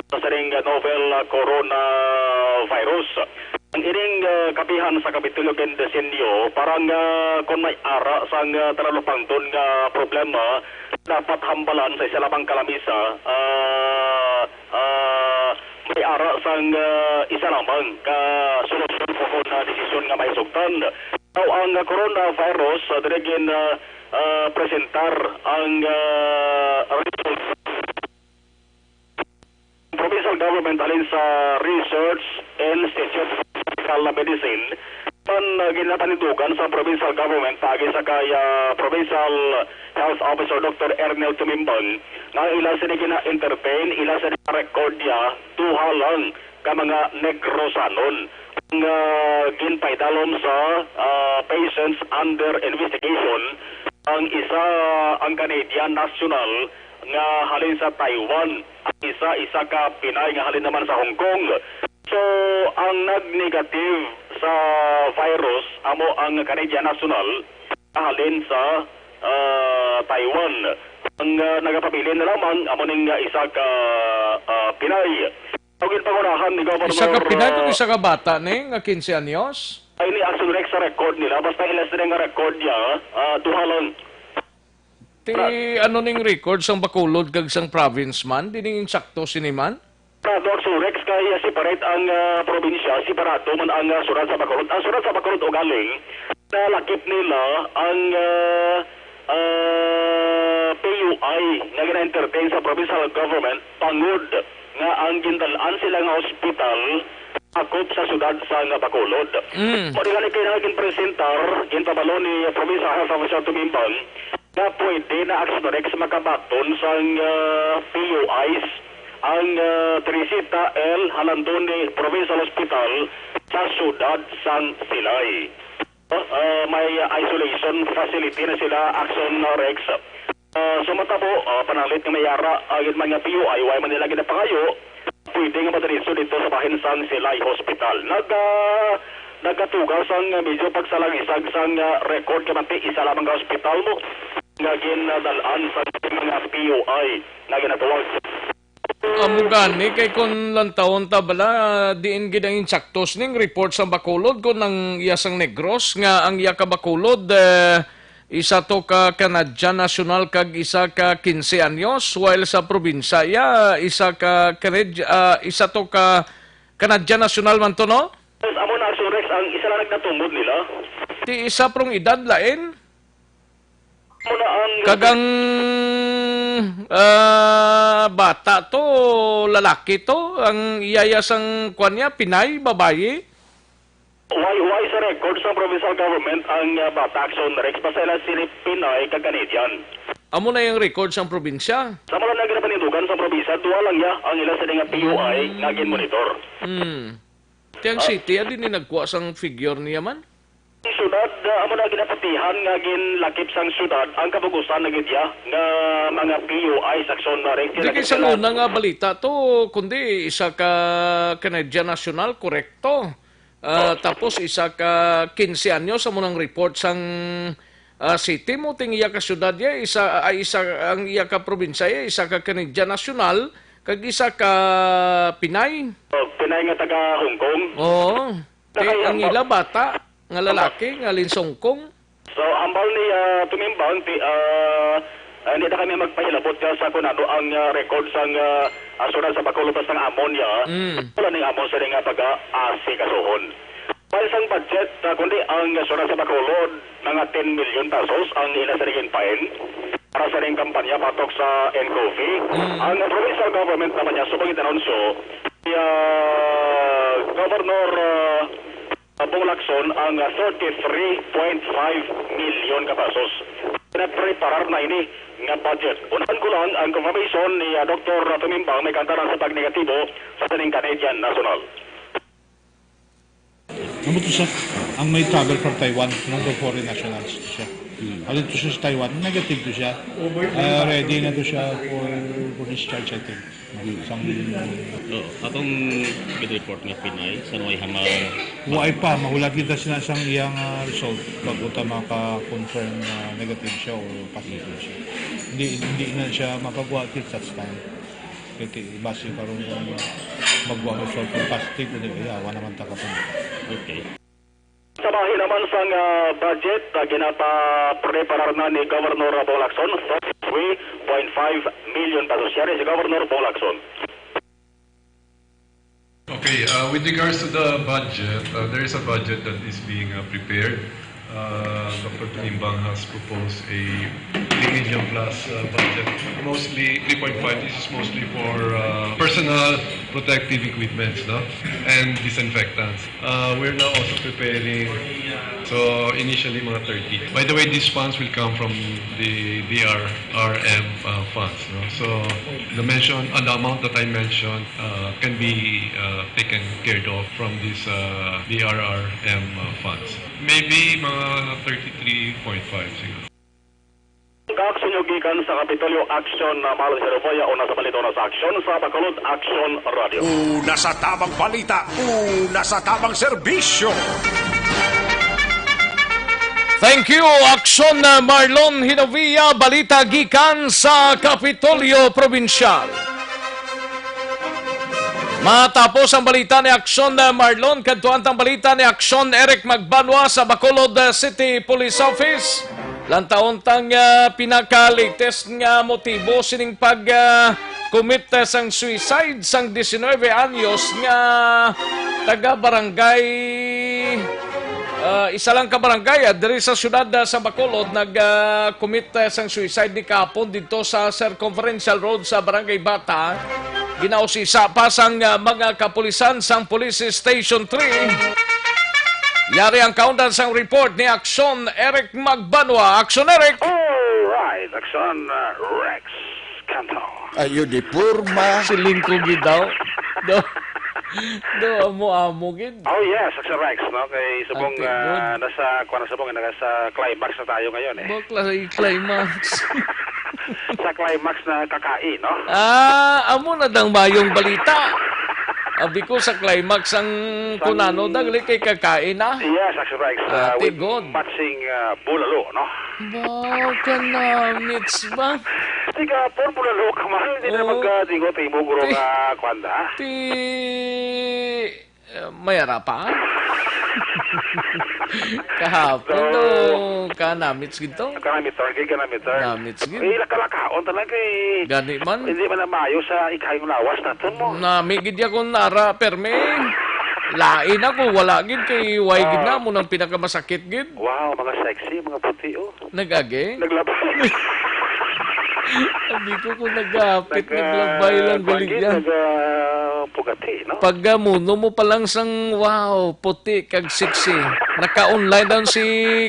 sa sining novel coronavirus. Ang ining, ah, kapihan sa Kapitolyo kay Designio, parang, ah, kon may ara sang, ah, talupangton nga problema, dapat hambalan sa isa lamang ka lamisa, ah, ah, may ara sang, ah, isa lamang ka solusyon o kon, ah, desisyon nga mahisugtan. Now, ang, ah, coronavirus, ah, diri gin, ah, ah, presentar ang, ah, result provincial government halin sa Research Institute of Tropical Medicine, pan, ah, ginapanindugan sa provincial government paagi sa kay, ah, Provincial Health Officer Doctor Ernel Tumimbang nga ila sini gina-entertain, ila sini record niya, duha lang ka mga Negrosanon ang, ah, ginpaidalom sa, ah, patients under investigation. Ang isa, ang Canadian national nga halin sa Taiwan, ang isa, isa ka Pinay nga halin naman sa Hong Kong. So, ang nag-negative sa virus amo ang Canadian national nga halin sa, ah, Taiwan. Ang, ah, nagapabilin na lamang amo ning, ah, isa ka, ah, Pinay. Ang ginpangunahan ni Governor, Isa ka Pinay kag ah, isa ka bata ni nga quince anyos? Ay, ni Action Rex sa record nila. Basta ila sila nga record niya, ah, duha lang. Ti, ano ning record sang Bacolod kag sang province man? Di ning insakto sini man? Prado Action Rex kay separate ang, ah, probinsya, separado man ang, ah, syudad sa Bacolod. Ang syudad sa Bacolod ugaling nalakip nila ang, ah, ah, P U I nga gina-entertain sa provincial government bangod nga ang gindal-an sila nga ospital akop sa syudad sa nga Bacolod. Mm. Mao gani kay naging presentar, ginpabalo ni Provincial Health Officer Tumimbang nga pwede na Action Rex makabaton sang, ah, P U Is ang, ah, Teresita L. Jalandoni Provincial Hospital sa syudad sang Silay. Ah, may isolation facility na sila, Action Rex. Ah, sa matabo, ah, pananglit nga may ara, ah, yun man nga P U I, way man nila ginapangayo, pwede nga madiretso dito sa bahin sang Silay Hospital. Nag, ah, Nagatuga sang medyo pagsalanghisag sang, ah, record kay manti isa lamang ka ospital mo nga ginadal-an sa mga P U I nga ginatawag. Amo gani, kay kon lantawon ta bala, ah, diin gid ang insakto sining report sa Bacolod, kon ang iya sang Negros, nga ang iya ka Bacolod, eh, isa to ka Canadian national kag isa ka quince anyos, while sa probinsya iya, isa ka Canad-, ah, isa to ka Canadian national man to, no? Yes, amo na, Action Rex, ang isa lang nagnatumod nila. Ti isa prong edad lain? Amo na ang Kag ang, ah, bata to, lalaki to, ang iyaya sang kwan niya, Pinay, babayi. Why, why sa record sa provincial government ang, ah, bata, Action Rex? Basta ila sila Pinay kag Canadian. Amo na yung record sang probinsya. Sa mga nang ginapanindugan sa probinsya, duha lang ya ang ila sila nga P U I nga ginmonitor. Hmm. Ti ang Ah. city, adi ni nagkuha sang figure niya man? Ang syudad, ah, amo na ginapatihan nga ginlakip sang syudad ang kabugusan na gid ya nga mga P U I sa Action Rex. Di kay sa una nga balita to, kundi isa ka Canadian national, korekto. Ah, Oh. Tapos isa ka quince anyos, amo nang report sang, ah, city mo, ting iya ka syudad ya, isa, ay, isa ang iya ka probinsya ya, isa ka Canadian national, kag isa ka Pinay. Oh, Pinay nga taga Hong Kong. Oo. Ti Nakay-, ang ila bata nga lalaki nga linsongkong. So, hambal ni, ah, Tumimbang, ti, ah, ah, hindi na kami magpahilabot ka sa kung ano ang, ah, record sang, ah, ah, syudad sa Bacolod, basta ang amon niya. Mm. Wala ning amon sa nga pag-aasi kasuhon. Para sang budget, ah, kundi ang syudad sa Bacolod, mga ten million pesos ang ila sa ring fine para sa ring kampanya batok sa N COVID. Mm. Ang provincial government naman niya, subong inanunsyo, si, ah, Governor, ah, Bong Lacson ang, ah, thirty-three point five million ka pesos. Pinapreparar na ini nga budget. Unahan ko lang ang confirmation ni, ah, Doktor Tumimbang, may kanta na sa pag-negatibo sa sining Canadian National. Amo to siya, ang may travel from Taiwan, nang foreign nationals to siya. Hmm. Ang dito siya sa Taiwan, negative to siya. Ah, ready na to siya for, for discharge, I think. Sang Oh, akong gid-report nga Pinay, sa Noy Hamal. Wa pa, mahulat kita sila sang iyang, ah, result. Pag uta maka-confirm na negative siya o positive siya. Hindi, hindi na siya mapagwa till such time. Kaya ti-, base karon kung magwa ang result kung positive o di, kaya wa naman ta kapunta. Okay. Sa bahin naman sang, ah, budget, ah, ginapapreparar na ni Governor Bong Lacson, thirty-three point five million pesos. Yari si Governor Bong Lacson. Okay, uh, with regards to the budget, uh, there is a budget that is being, uh, prepared. Uh, Doctor Tumimbang has proposed a three million plus, uh, budget. Mostly three point five, this is mostly for, uh, personal protective equipments, no? And disinfectants. Uh, we're now also preparing, so initially mga thirty. By the way, these funds will come from the D R R M, uh, funds, no? So the mention, uh, the amount that I mentioned, uh, can be, uh, taken care of from this, uh, D R R M, uh, funds. Maybe mga thirty-three point five siguro. Ang kaaksyon nyo gikan sa Kapitolyo Action na Marlon Herboya, una sa balita, una sa aksyon sa Bacolod Action Radio. Una sa tamang balita, una sa tamang serbisyo. Thank you, Aksyon, uh, Marlon Hinovia. Balita gikan sa Kapitolyo Probinsyal. Matapos ang balita ni Aksyon, uh, Marlon, kadtuan tang balita ni Aksyon Eric Magbanwa sa Bacolod, uh, City Police Office. Lantawon tang, ah, pinaka-latest nga motibo sining pag, ah, commit, ah, sang suicide sang diecinuebe anyos nga taga-barangay, ah, isa lang ka barangay, ah, diri sa siyudad, ah, sa Bacolod, nag, ah, commit, ah, sang suicide ni kahapon didto sa Circumferential Road sa Barangay Bata. Ginausisa pa sang, ah, mga kapulisan sang Police Station three. Yari ang kaundan sang report ni Aksyon Eric Magbanwa. Aksyon Eric! Alright, Aksyon, uh, Rex Canto. Ayo di porma. Siling ko gid daw. Do, do, amo-amo gid. Oh yes, Aksyon Rex, no? Kay subong, Ate, uh, good. Nasa, kuwan na subong, nasa climax na tayo ngayon eh. Bakla sa climax. Sa climax na kakai, no? Ah, amo na dang mayong balita. Abi ko sa climax ang Sang kunano, dagli kay kakain na. Yes, Action Rex, uh, Ate with God. Matching, uh, bulalo, no? Wow, kanamits ba? Tiga, por bulalo ka man, hindi na Oo. Mag, uh, digo timo, guro Ti-, nga, kwanda. Ti-, eh, may ara pa? Kahapon So, daw, kanamits gid to. Kanamits, sir, kay kanamits, sir. Namits gid. Eh, laka-lakaon talaga, eh. Gani man. Hindi man na maayo sa ikahayong lawas naton mo. Nami gid ya kung nara, permi. Lain ako, wala gid kay way gid na Ah. mo nang pinakamasakit gid. Wow, mga sexy, mga puti, oh. Nag-agi? Naglabay. Abi ko kung nagapit, Nag-, naglabay lang ah, gali kuwan gid, niya. Nag, ah, pugati, no? Pag, ah, muno mo pa lang sang, wow, puti kag sexy. Naka-online daw si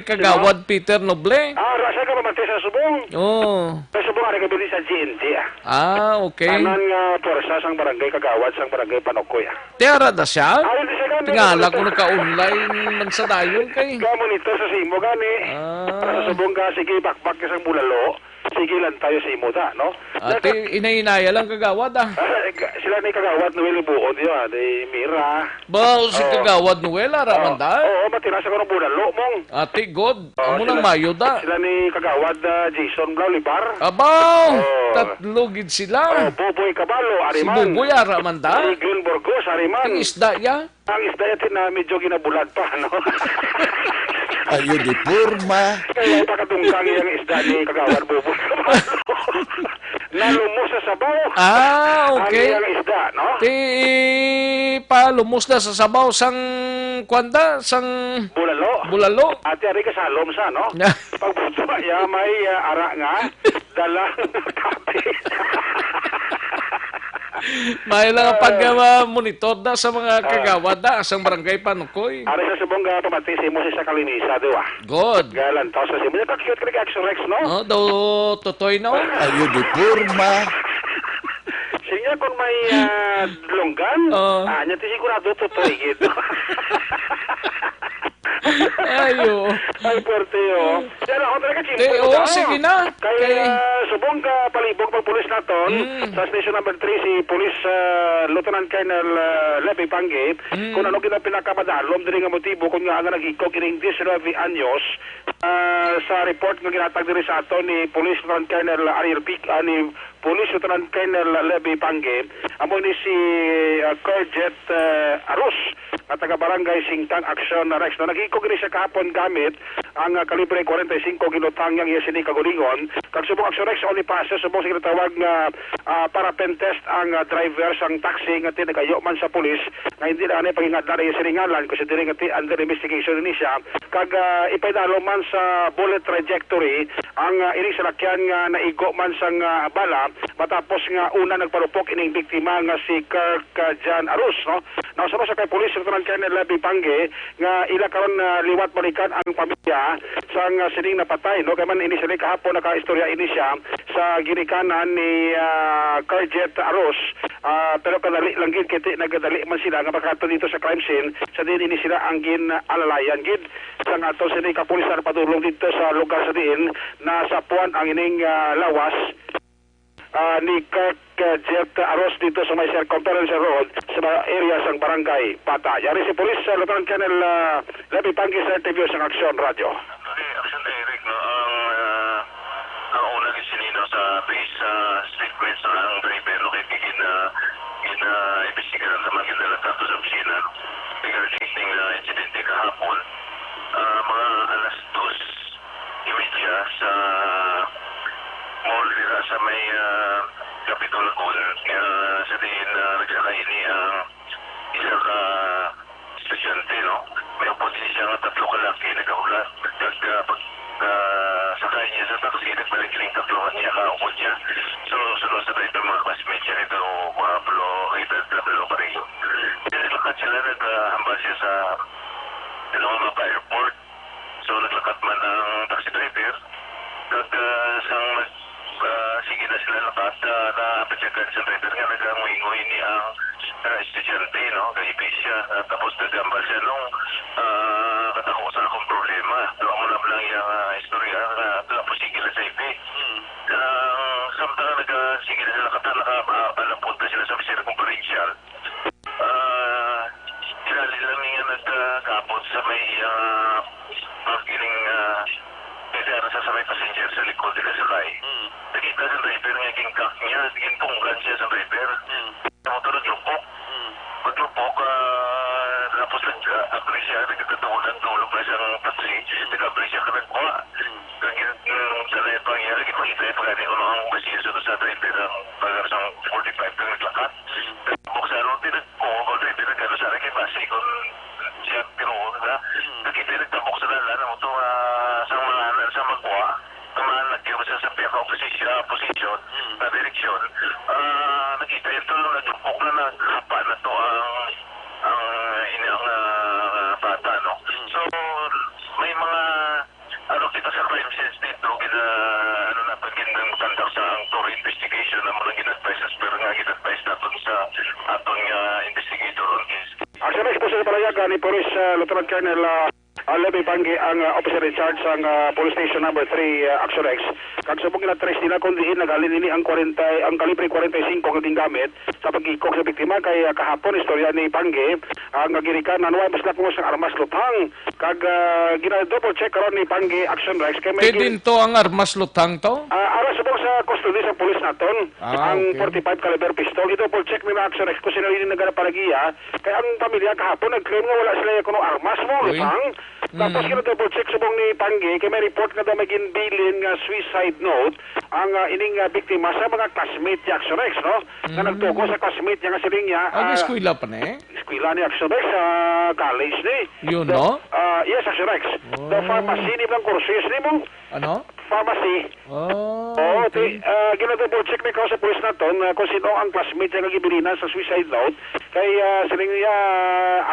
Kagawad Peter Noble. Ah, rasa ka mamatay sa subong? Oo. Sa subong, ano ka sa G N T, ah? Ah, okay. Tanan nga pwersa sang barangay Kagawad, sang barangay Panukoy, ah. Tiara na siya? Ay, hindi siya gani. Tingala ko naka-online man sa dayon kay. Ka monitor sa simo gani. Ah. Para sa subong ka, sige, bakbak ka sang bulalo. Sige lang tayo sa imo da, no? Ate, Naka- inay-inaya lang kagawad, ah. Ah, ka- sila ni Kagawad Noel Buon, yun, ni Mira. Ba, si Oh. Kagawad Noel, ara Oh. man da? Oo, matira sa kanong bulalo, mong. Ate, God, Oh, amo nang sila- mayo da. Sila ni Kagawad, ah, Jason Blau Libar. Abaw, Oh. tatlo gid sila. Oh, Boboy Kabalo, ari Si man. Boboy, ara man da? Si Glenn Burgos, ari man. Ang isda ya? Ang isda ya, tina, medyo ginabulag pa, no? Ayo di porma. Kaya pakatungkang yang isda ni Kagawad Boboy. Nalumos sa sabaw. Ah, okay. Ang iyang isda, no? Ti palumos na sa sabaw sang, kwanda, sang Bulalo. Bulalo. Ate, ari ka sa halom sa, no? Pagbuto ya, may, ah, ara nga, dalang kape. May lang ang Ah. pag, ah, monitor da sa mga Ah. kagawad da, sang barangay Panukoy. Ari sa subong nga pamati sa imo sa isa ka linisa, di ba? Good. Galantaw sa simo. Ka-cute ka ni Action Rex, no? Oh, daw totoy, no? Ayo di porma. Siya kon may, ah, longgan, Oh. ah, nya ti sigurado totoy gid. Ay, oo. Ay, puwerte, oh. Pero ako talaga, Jim, Te, puwerte, oo, ah. sige na. Kay, Kay ah, subong ka palibog pag pulis naton, Mm. sa station number three, si Police, ah, Lieutenant Colonel, ah, Levy Pangge, Mm. kung ano gid ang pinakamadalom diri nga motibo, kung nga nga nag-ikog ining diecinuebe anyos, ah, sa report nga ginatag diri sa aton ni Police Lieutenant Colonel Ariel Pic-, ah, ni Police Lieutenant Colonel Levy Pangge, amo ni si, ah, Kerjet, ah, Arus, nga taga Barangay Singtang Action Rex. No, nag-ikog ni siya kahapon gamit ang, ah, kalibre forty-five ginutang niya iya sini kagulingon. Kag subong Action Rex, only passer, subong sa ginatawag nga, ah, paraffin test ang, ah, driver sang taxi nga tinagayo man sa pulis nga hindi na anay paghingadlan iya sini ngalan, considering nga ti under investigation ni siya. Kag, ah, ipaidalo man sa bullet trajectory ang, ah, ining salakyan nga naigo man sang, ah, bala matapos nga una nagpalupok ining biktima nga si Kirk, ah, John Arus, no? Nausab sa kay Police Lieutenant Colonel Levy Pangge nga ila karon, ah, liwat balikan ang pamilya sang, ah, sining napatay, no? Kay man initially kahapon nakaistorya ini siya sa ginikanan ni, ah, Carjet Arus, ah, pero kadali lang gid kay ti nagdali man sila nga makadto dito sa crime scene sa diin ini sila ang gin-alalayan gid. Sang ato sini kapulisan padulong dito sa lugar sa diin nasapuan ang ining, ah, lawas, ah, ni Kirk, ah, Jet Aros dito sa may Circumference Road sa mga area sang Barangay Bata. Yari si Police, ah, Lieutenant Colonel, ah, Levy Pangis sa interview sa Aksyon Radyo. Okay, Aksyon Direct, no, ang, ah, ang una gid sini, no, sa base sa statements, no, ang driver, no, kay gin, ah, gin, ah, imbestigahan sa mga gindalan sa ato sa opisina regarding sa, ah, insidente kahapon. Ah, mga alas dos imidya sa mall dira sa may, ah, Capitol Hall, nga sa diin, ah, nagsakay ini ang isa ka estudyante, no? May upod siya nga tatlo ka laki nagkahulat. Nag, ah, pag, ah, sakay niya sa taxi, nagbalik rin tatlo niya ka upod niya. So, sunod sa tayo mga classmates niya, ito, mga palo, ito, tatlo pa rin. Kaya naglakat sila, nag, ah, hambal siya sa, ano, mga pa-airport. So, naglakat man ang taxi driver. Kag, ah, sang mag-, ah, sige na sila lakat, ah, naabot siya sa driver nga naganguy-nguy ni ang, ah, estudyante, no? Kaibi siya. Ah, tapos nagambal siya nung, ah, katako sa akong problema. Pero amo na lang iyang, ah, istorya nga tapos sige na sa ibi. Hmm. Ah, samtang naga-, sige na sila lakat, naka-, ah, alapot na sila sa Mister Conferential. Ah, Ay, ah, pag ining, ah, pwede ara sa may passenger sa likod, di ka sakay. Mm. Nakita sa driver nga gingkak niya, gintunggan siya sa driver. Mm. Ang motor naglupok. Mm. Paglupok, ah, tapos nag-, ah, abri siya, nagkatulog, tulog na siyang taxi, nag-abri siya, kanagwa. Mm. Kag gin-, mm, sa kaya pangyari, gipakita niya pa gani kung ang machine sa, sa driver ang taga sang forty-five kag naglakat. Mm. Buksan ron, tinag-, Oo, kung sa pinagkano sa akin, base kung siya tinuod na. Hmm. Nakita yung nagtabok sa dalan, ang motor, ah, sa mga, sa magwa, sa mga nagyo sa, sa piyaka-opposition, position, Hmm. na direksyon, ah, nakita yung tulo, nagtupok na, naghapa na to ang, ang, ini-, ang, ah, bata, no? Hmm. So, may mga Ano kita sa crime scenes dito, gina, ano naton, ginang conduct sa ang thorough investigation na mo lang gin-advise as per nga gin-advise naton sa aton nga investigator on case. Action Rex po sa palayagan ni Police, ah, Lieutenant Colonel, ah, ah, Levy Panggi ang, ah, officer in charge sang, ah, Police Station Number three, ah, Action Rex. Kag subong gina-trace nila kung diin naghalin ini ang kwarenta, ang kalibre kwarenta y cinco nga gingamit sa pagkikok sa biktima kay, ah, kahapon istorya ni Panggi, ah, nga ginikanan wa mas lakmos ang armas luthang. Kag, ah, gina-double check karon ni Panggi Action Rex kay may Kay gin- din to ang armas luthang to? Ah, ara subong sa custody sa pulis naton, Ah, ang okay. forty-five caliber pistol. I-double check ni Action Rex kung sino ini nagapalagiya. Kay ang pamilya kahapon nag-claim nga wala sila kuno armas mo, Uy. luthang. Tapos Mm. gina-double check subong ni Panggi kay may report nga daw may ginbilin nga suicide note ang, ah, ining, ah, biktima sa mga classmate ni Action Rex, no? Nga Mm. nagtugo sa classmate niya nga siling niya, Ang ah, eskwela pa ni? eskwela ni Action Rex, sa college ni. Yun, The, no? ah, yes, Action Rex. The Oh. pharmacy ni bang kurso, yes, ni mo? Ano? Pharmacy. Oh, Oo, okay. ti-, ah, gina-double check ni sa pulis naton, ah, kung sino ang classmate niya nga gibilinan sa suicide note. Kay, ah, siling niya,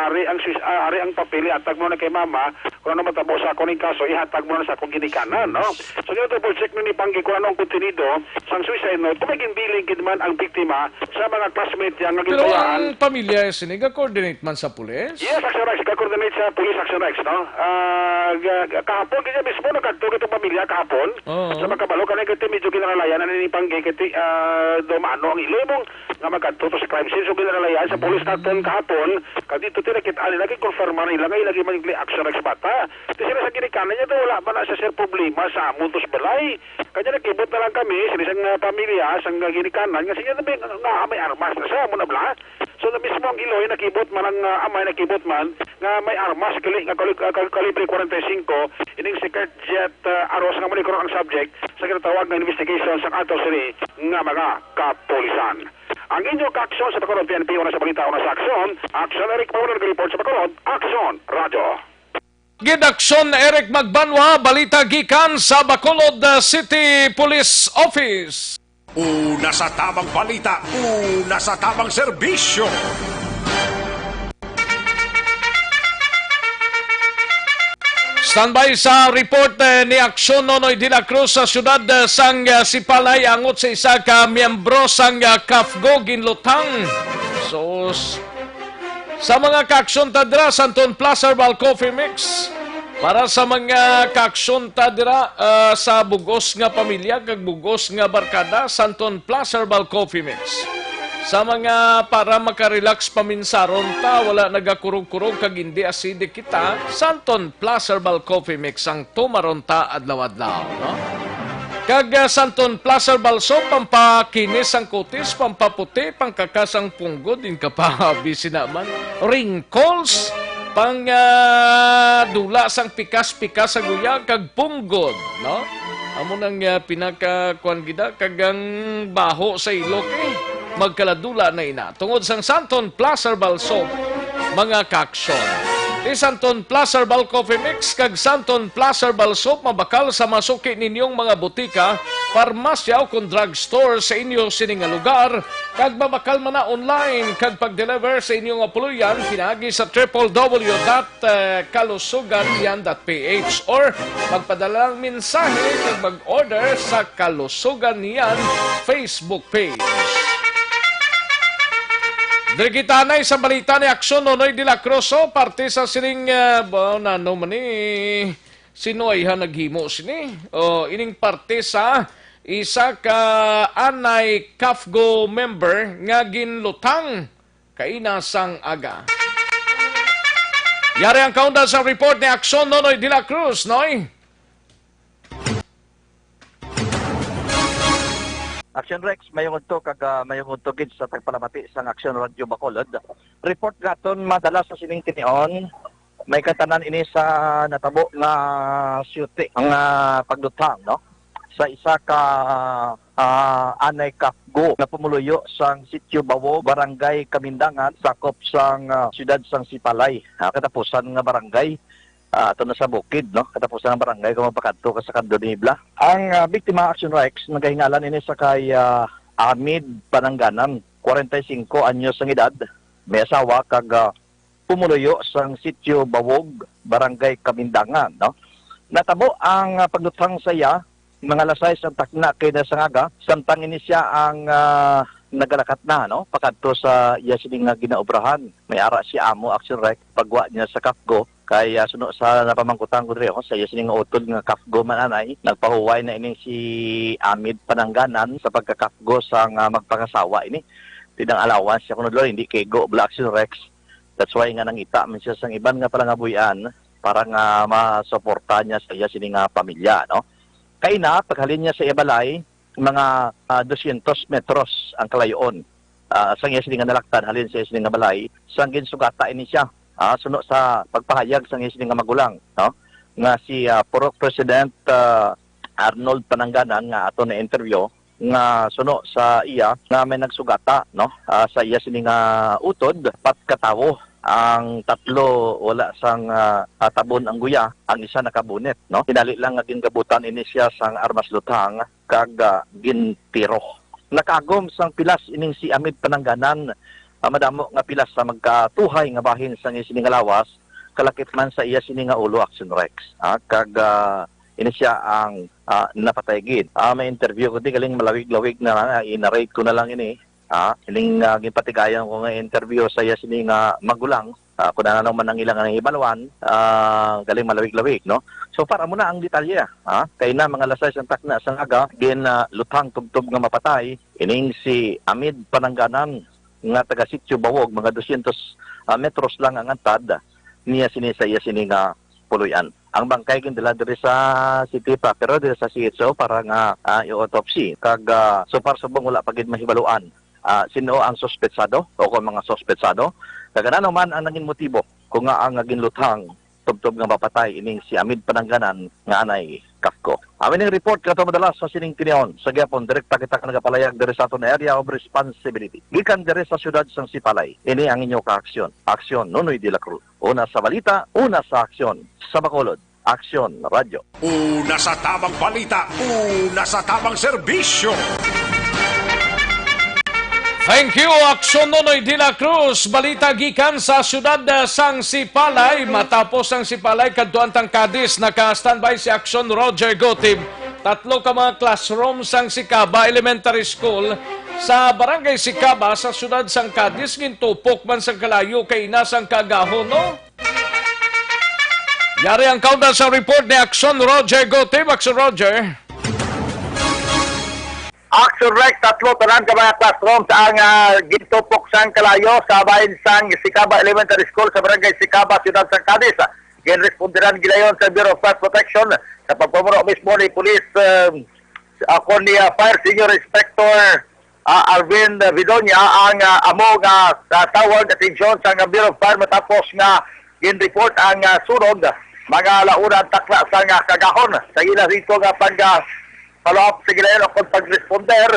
ari ang suis-, ah, ari ang papel, ihatag mo na kay mama. Kung ano matabo sa akon ning kaso, ihatag mo na sa akong ginikanan, no? So, gina-double check ni Panggi kung ano ang kontenido sang suicide note, kung may ginbilin gid man ang biktima sa mga classmate niya nga Pero ginbayaan. ang pamilya sini ga-coordinate man sa pulis? Yes, Action Rex. Ga-coordinate sa Police Action Rex, no? Ah, ga-, ga-, kahapon, kaya mismo nagkadto itong pamilya kahapon. Oo. Sa magkabalo, kanay kay medyo ginaralayan na ni Panggi, kay, ah, daw maano ang ilo mong nga magkadto to sa crime scene. So, ginaralayan sa police naton kahapon, kag dito tinakit-an nila, gikonfirma nila nga ilagi man yung Action Rex bata. Di sila sa ginikanan niya, daw wala man na siya, sir, problema sa amon to sa balay. Kanya nagkibot na lang kami, sila isang, ah, pamilya, sang, ah, ginikanan, nga siya nga may, nga may armas na siya, mo na bala. So, na mismo ang iloy nakibot man, ang, ah, amay nakibot man, nga may armas, gali, nga kali-, ah, kal-, kalibre kwarenta y cinco, ining si Kurt Jet, ah, Aros, nga mali ko ang subject, sa ginatawag nga investigation sa ato sini nga mga kapulisan. Ang inyo kaaksyon sa Bacolod, P N P, una sa balita, una sa aksyon, Action Eric Paolo, nag-report sa Bacolod, Action Radio. Gid-aksyon, Eric Magbanwa, balita gikan sa Bacolod, uh, City Police Office. Una sa tabang balita, una sa tabang serbisyo. Standby sa report, eh, ni Aksyon Nonoy de la Cruz sa siyudad, eh, sang, eh, Sipalay angot sa isa ka miyembro sang, eh, CAFGO ginlutang. Sus. Sa mga kaaksyon ta dira, Santon Plus Herbal Coffee Mix. Para sa mga kaaksyon ta dira, ah, sa bugos nga pamilya kag bugos nga barkada, Santon Plus Herbal Coffee Mix. Sa mga para makarelax paminsaron ta, wala nagakurog-kurog kag hindi acidic kita, Santon Plus Herbal Coffee Mix ang tumaron ta adlaw-adlaw, no? Kag, ah, Santon Plus Herbal Soap, pampakinis ang kutis, pampaputi, pangkakas ang punggod, din ka pa, busy naman. Wrinkles, pang, ah, dula sang pikas-pikas sa guya, kag punggod, no? Amo nang, ah, pinaka, kuwan gida, kag ang baho sa ilok, eh. Magkaladula na ina. Tungod sang Santon Plus Herbal Soap, mga kaaksyon. Ti Santon Plus Herbal Coffee Mix kag Santon Plus Herbal Soap mabakal sa masuki ninyong mga butika, parmasya o kon drugstore sa inyo sini nga lugar, kag mabakal man na online kag pag-deliver sa inyo nga puloy-an pinaagi sa triple W dot kalusugan yan dot P H or magpadala lang mensahe kag mag-order sa Kalusugan Yan Facebook page. Diri kita anay sa balita ni Aksyon Nonoy de la Cruz, oh, parte sa sining, ah, ba, nano man ni, sino ay ha naghimo sini? Oh, ining parte sa isa ka anay CAFGO member nga ginlutang kaina sang aga. Yari ang kaundan sa report ni Aksyon Nonoy de la Cruz, Noy. Action Rex, mayong udto kag, ah, mayong udto gid sa tagpalamati sang Action Radio Bacolod. Report naton madala sa sining tinion, may katanan ini sa natabo nga siyuti ang, ah, pagduthang, no? Sa isa ka, ah, anay kafgo nga pumuluyo sang Sitio Bawog, Barangay Kamindangan, sakop sang, ah, siyudad sang Sipalay. Ah, katapusan nga barangay, ah, ato na sa bukid, no? Katapusan nga barangay kung magpakadto ka sa Candonibla. Ang, ah, biktima, Action Rex, nagahingalan ini sa kay, ah, Amid Panangganan, kwarenta y singko anyos ang edad, may asawa kag, ah, pumuluyo sang Sitio Bawog, Barangay Kamindangan, no? Natabo ang, ah, pagduthang sa iya, mga alas sais ang takna kay na sang aga, samtang ini siya ang, ah, nagalakat na, no? Pakadto sa iya sini nga ginaobrahan. May ara si amo, Action Rex, pagwa niya sa kafgo. Kay, ah, suno sa napamangkutan ko diri, oh, sa iya sini nga utod nga kafgo man anay, nagpahuway na ining si Amid Panangganan sa pagkakafgo sang, ah, magpangasawa ini. Ti nang allowance siya kuno, Lord, hindi kay go, Black Action Rex. That's why nga nangita man siya sang iban nga palangabuy-an para nga masuporta niya sa iya sini nga pamilya, no? Kaina, paghalin niya sa iya balay, mga, ah, dosyentos metros ang kalayoon, ah, sang iya sini nga nalaktan halin sa iya sini nga balay, sang ginsugata ini siya, ah, suno sa pagpahayag sang iya sini nga magulang, no? Nga si, ah, Purok President, ah, Arnold Panangganan nga ato na interview, nga suno sa iya nga may nagsugata, no, ah, sa iya sini nga utod, pat ka tawo. Ang tatlo wala sang, ah, ah, tabon ang guya, ang isa nakabunit, no. Tinali lang nga gingabutan ini siya sang armas luthang kag, ah, gintiro. Nakaagom sang pilas ining si Amid Panangganan, ah, madamo nga pilas sa magkatuhay nga bahin sang iya sini nga lawas, kalakip man sa iya sini nga ulo, Action Rex. Ah, kag, ah, ini siya ang, ah, napatay gid. Ah, may interview ko di galing malawig-lawig na, ah, i-narrate ko na lang ini. Ah, ining, ah, ginpatigayon ko nga interview sa iya sini nga magulang. Ah, kung ano man ang ilang nahibaluan, ah, galing malawig-lawig, no? So, para mo na ang detalye, ah, kay na mga alas sais ang takna sa aga, gin, ah, luthang tubtob nga mapatay, ining si Amid Panangganan nga taga Sitio Bawog, mga dosyentos, ah, metros lang ang antad niya sini sa iya sini nga puloy-an. Ang bangkay gindala diri sa city proper, diri sa C H O para nga, ah, i-autopsy. Kag, ah, so far subong wala pa gid mahibaluan, ah, sin-o ang suspetsado o kon mga suspetsado. Kag ano man ang nangin motibo kung nga ang ginluthang tubtob nga mapatay ining si Amid Panangganan nga anay kafgo. Amo ning report nga ato madala sa sining tinion. Sa gyapon, direkta kita ka nagapalayag diri sa aton area of responsibility. Gikan diri sa siyudad sang Sipalay, ini ang inyo kaaksyon. Aksyon, Nonoy de la Cruz. Una sa balita, una sa aksyon. Sa Bacolod, Aksyon Radyo. Una sa tamang balita, una sa tamang serbisyo. Thank you, Aksyon Nonoy de la Cruz. Balita gikan sa siyudad, uh, sang Sipalay. Matapos ang Sipalay, kadtuan tang Cadiz, naka-standby si Aksyon Roger Gotib. Tatlo ka mga classroom sang Sicaba Elementary School sa Barangay Sicaba sa siyudad sang Cadiz gintupok man sang kalayo kay ina sang kagahon, no? Yari ang kaundan sa report ni Aksyon Roger Gotib. Aksyon Roger. Action Rex, tatlo tanan ka mga classrooms ang, ah, gintupok sang kalayo sa bahin sang Sicaba Elementary School sa Barangay Sicaba, Siyudad sang Cadiz. Ginresponderan gilayon sa Bureau of Fire Protection sa pagpamuno mismo ni Police, ah, ako ni, ah, Fire Senior Inspector, ah, Alvin Vidonia ang, ah, amo nga, ah, tawag atensyon sa nga Bureau of Fire matapos nga gin-report ang, ah, sunog mga launa ang takna sa nga kagahon. Sa ila rito nga pag, ah, follow up sa gilayon o kung pag-responder,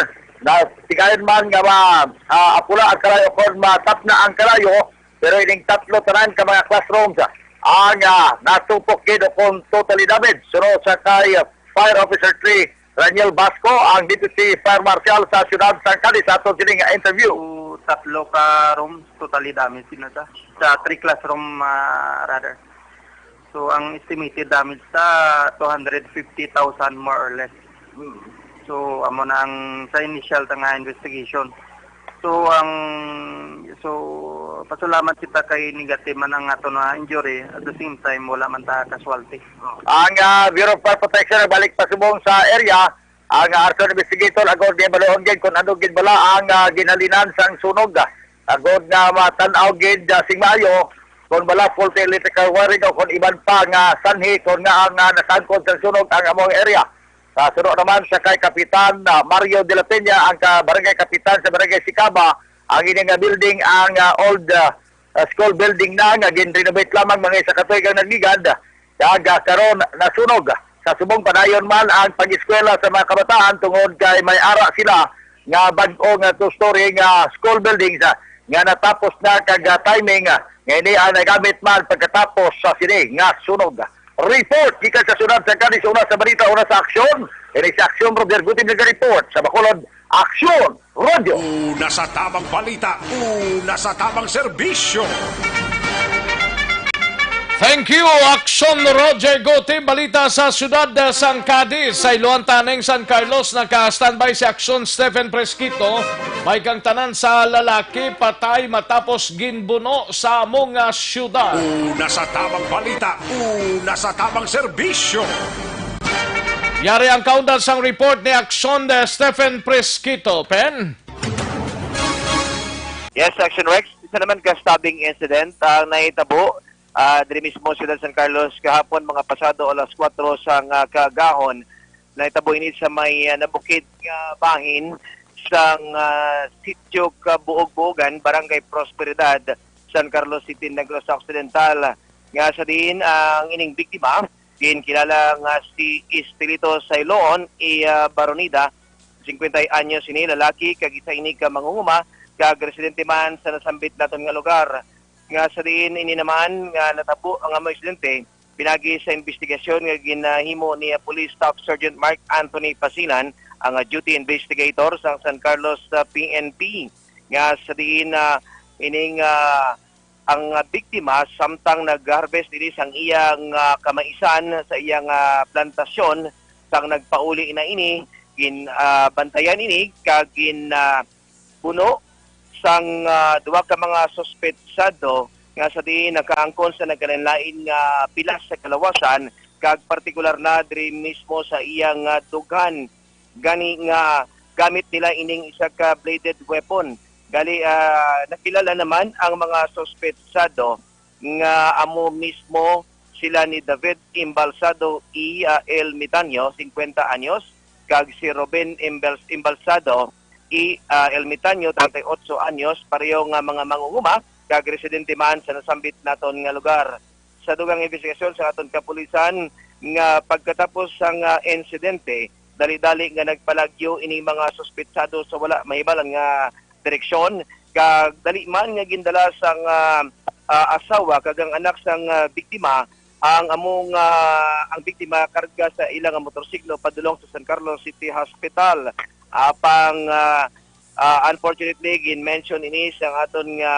na tigayon man nga ma, ah, apula ang kalayo o kung matapna ang kalayo, pero ining tatlo tanan ka mga classrooms ang, ah, natupok gid o kung totally damaged. Suno sa kay, ah, Fire Officer three, Raniel Basco, ang Deputy Fire Marshal sa siyudad sang Cadiz, sa aton sini nga interview. So, tatlo ka rooms totally damaged na sa, sa three classroom, ah, rather. So, ang estimated damage sa two hundred fifty thousand more or less. So, amo na ang sa initial ta nga investigation. So, ang, so, pasalamat kita kay negative man ang ato na injury, at the same time, wala man ta casualty. Ang, ah, Bureau of Fire Protection nagbalik pa subong sa area, ang, ah, arson investigator agod nga baluon gid kung ano gid bala ang, ah, ginhalinan sang sunog, ah, agod nga matan-aw gid, ah, sing maayo kung wala faulty electrical wiring o kung iban pa nga sanhi kung nga ang, ah, nasangkot sa sunog ang among area. Sa suno naman sa kay Kapitan, ah, Mario de la Peña, ang ka barangay kapitan sa barangay Sicaba, ang ini nga building ang, ah, old, ah, ah, school building na nga gin-renovate lamang mga isa ka tuig ang nagligad. Kag, ah, karon nasunog sa subong padayon man ang pag-eskwela sa mga kabataan tungod kay may ara sila nga bag-o nga two-story nga school buildings, ah, nga natapos na kag, ah, timing, ah, nga ini ang nagamit man pagkatapos sa sini nga sunog. Report gikan sa syudad sa Cadiz, una sa balita, una sa aksyon. Ini si Aksyon Roger Gutim nag-report sa Bacolod, Aksyon Radio. Una sa tamang balita, una sa tamang serbisyo. Thank you, Aksyon Roger Gutim. Balita sa siyudad sang Cadiz, sa Iloan taning San Carlos, naka-standby si Aksyon Stephen Presquito. May kang tanan sa lalaki patay matapos ginbuno sa amo nga siyudad. Una sa tamang balita, una sa tamang serbisyo. Yari ang kaundan sang report ni Aksyon, eh, Stephen Presquito. Pen? Yes, Action Rex. Isa naman ka stabbing incident ang nahitabo, ah, diri mismo sa San Carlos kahapon, mga pasado alas kuwatro sang, ah, kaagahon. Nahitabo ini sa may, ah, nabukid nga bahin sang, ah, Sitio Kabuog-buogan, Barangay Prosperidad, San Carlos City, Negros Occidental, nga sa diin ang ining biktima ginkilala nga si Estelito Sailoon y, ah, Baronida, singkwenta anyos ini, lalaki, kag isa ini ka mangunguma kag residente man sa nasambit naton nga lugar. Nga sa diin ini naman nga natabo ang amo insidente, pinagi sa investigasyon nga ginahimo ni, ah, Police Staff Sergeant Mark Anthony Pasilan, ang, ah, duty investigator sang San Carlos, ah, P N P, nga sa diin, ah, ining, ah, ang, ah, biktima samtang nag-harvest diri sang iyang, ah, kamaisan sa iyang, ah, plantasyon, sang nagpauli na ini, gin, ah, bantayan ini kag gin, ah, puno sang, ah, duha ka mga suspetsado nga sa diin nakaangkon sa nagkalainlain nga pilas sa kalawasan, kag partikular na diri mismo sa iyang, ah, dughan. Gani nga gamit nila ining isa ka bladed weapon. Gali, ah, nakilala naman ang mga suspetsado nga amo mismo sila ni David Embalsado y, ah, El Mitanyo, singkwenta anyos, kag si Ruben Embals-, Embalsado y, ah, El Mitanyo, treinta y ocho anyos, pareho nga mga mangunguma kag residente man sa nasambit naton nga lugar. Sa dugang investigasyon sa aton kapulisan nga pagkatapos sang, ah, insidente, dali-dali nga nagpalagyo ining mga suspetsado sa wala mahibalan nga direksyon, kag dali man nga gindala sang, ah, ah, asawa kag ang anak sang, ah, biktima ang among, ah, ang biktima karga sa ila nga motorsiklo padulong sa San Carlos City Hospital. Apang, ah, ah, unfortunately, gin-mention ini sang aton nga,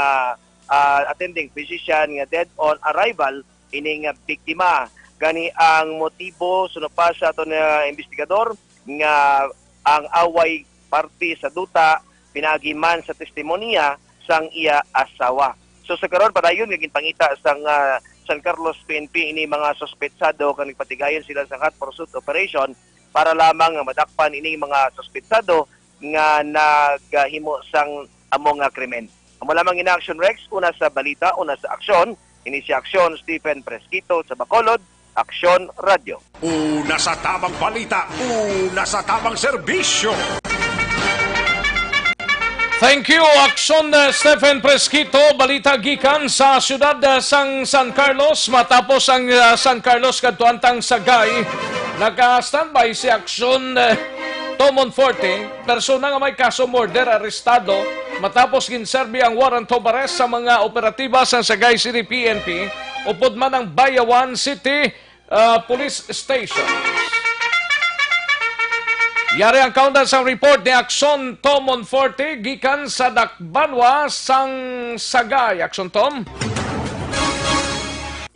ah, attending physician nga dead on arrival ining, ah, biktima. Gani ang motibo, suno pa sa aton nga investigador, nga ang away parte sa duta pinaagi man sa testimonya sang iya asawa. So, sa karon, padayon nga ginpangita sang, ah, San Carlos P N P ini mga suspetsado kag nagpatigayon sila sa hot pursuit operation para lamang nga madakpan ining mga suspetsado nga naghimo sang amo nga krimen. Amo lamang ini, Action Rex, una sa balita, una sa aksyon. Ini si Aksyon Stephen Presquito sa Bacolod, Aksyon Radio. Una sa tamang balita, una sa tamang serbisyo. Thank you, Aksyon, uh, Stephen Presquito. Balita gikan sa siyudad, uh, sang San Carlos. Matapos ang, uh, San Carlos kadtuan tang Sagay, naka-standby si Aksyon, uh, Tom Monforte. Persona nga may kaso murder arestado matapos ginserbi ang warrant of arrest sa mga operatiba sang Sagay City P N P upod man ang Bayawan City, ah, Police Station. Yari ang kaundan sang report ni Aksyon Tom Monforte gikan sa Dakbanwa sang Sagay. Aksyon Tom.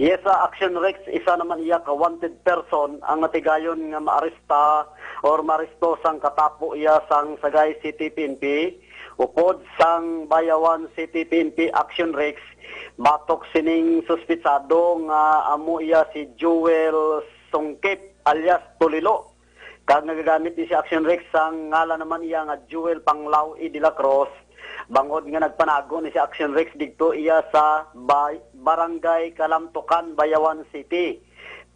Yes, sa Action Rex, isa naman iya ka wanted person ang natigayon nga maaresta or maaresto sang katapo iya sang Sagay City P N P, upod sang Bayawan City P N P Action Rex, batok sining suspitsado nga amo iya si Joel Sungkit alias Tulilo. Kag nagagamit ni si Action Rex sang ngalan naman iya nga Joel Panglao E de la Cruz, Bangod nga nagpanago ni si Action Rex didto iya sa bay-, Barangay Kalamtukan, Bayawan City.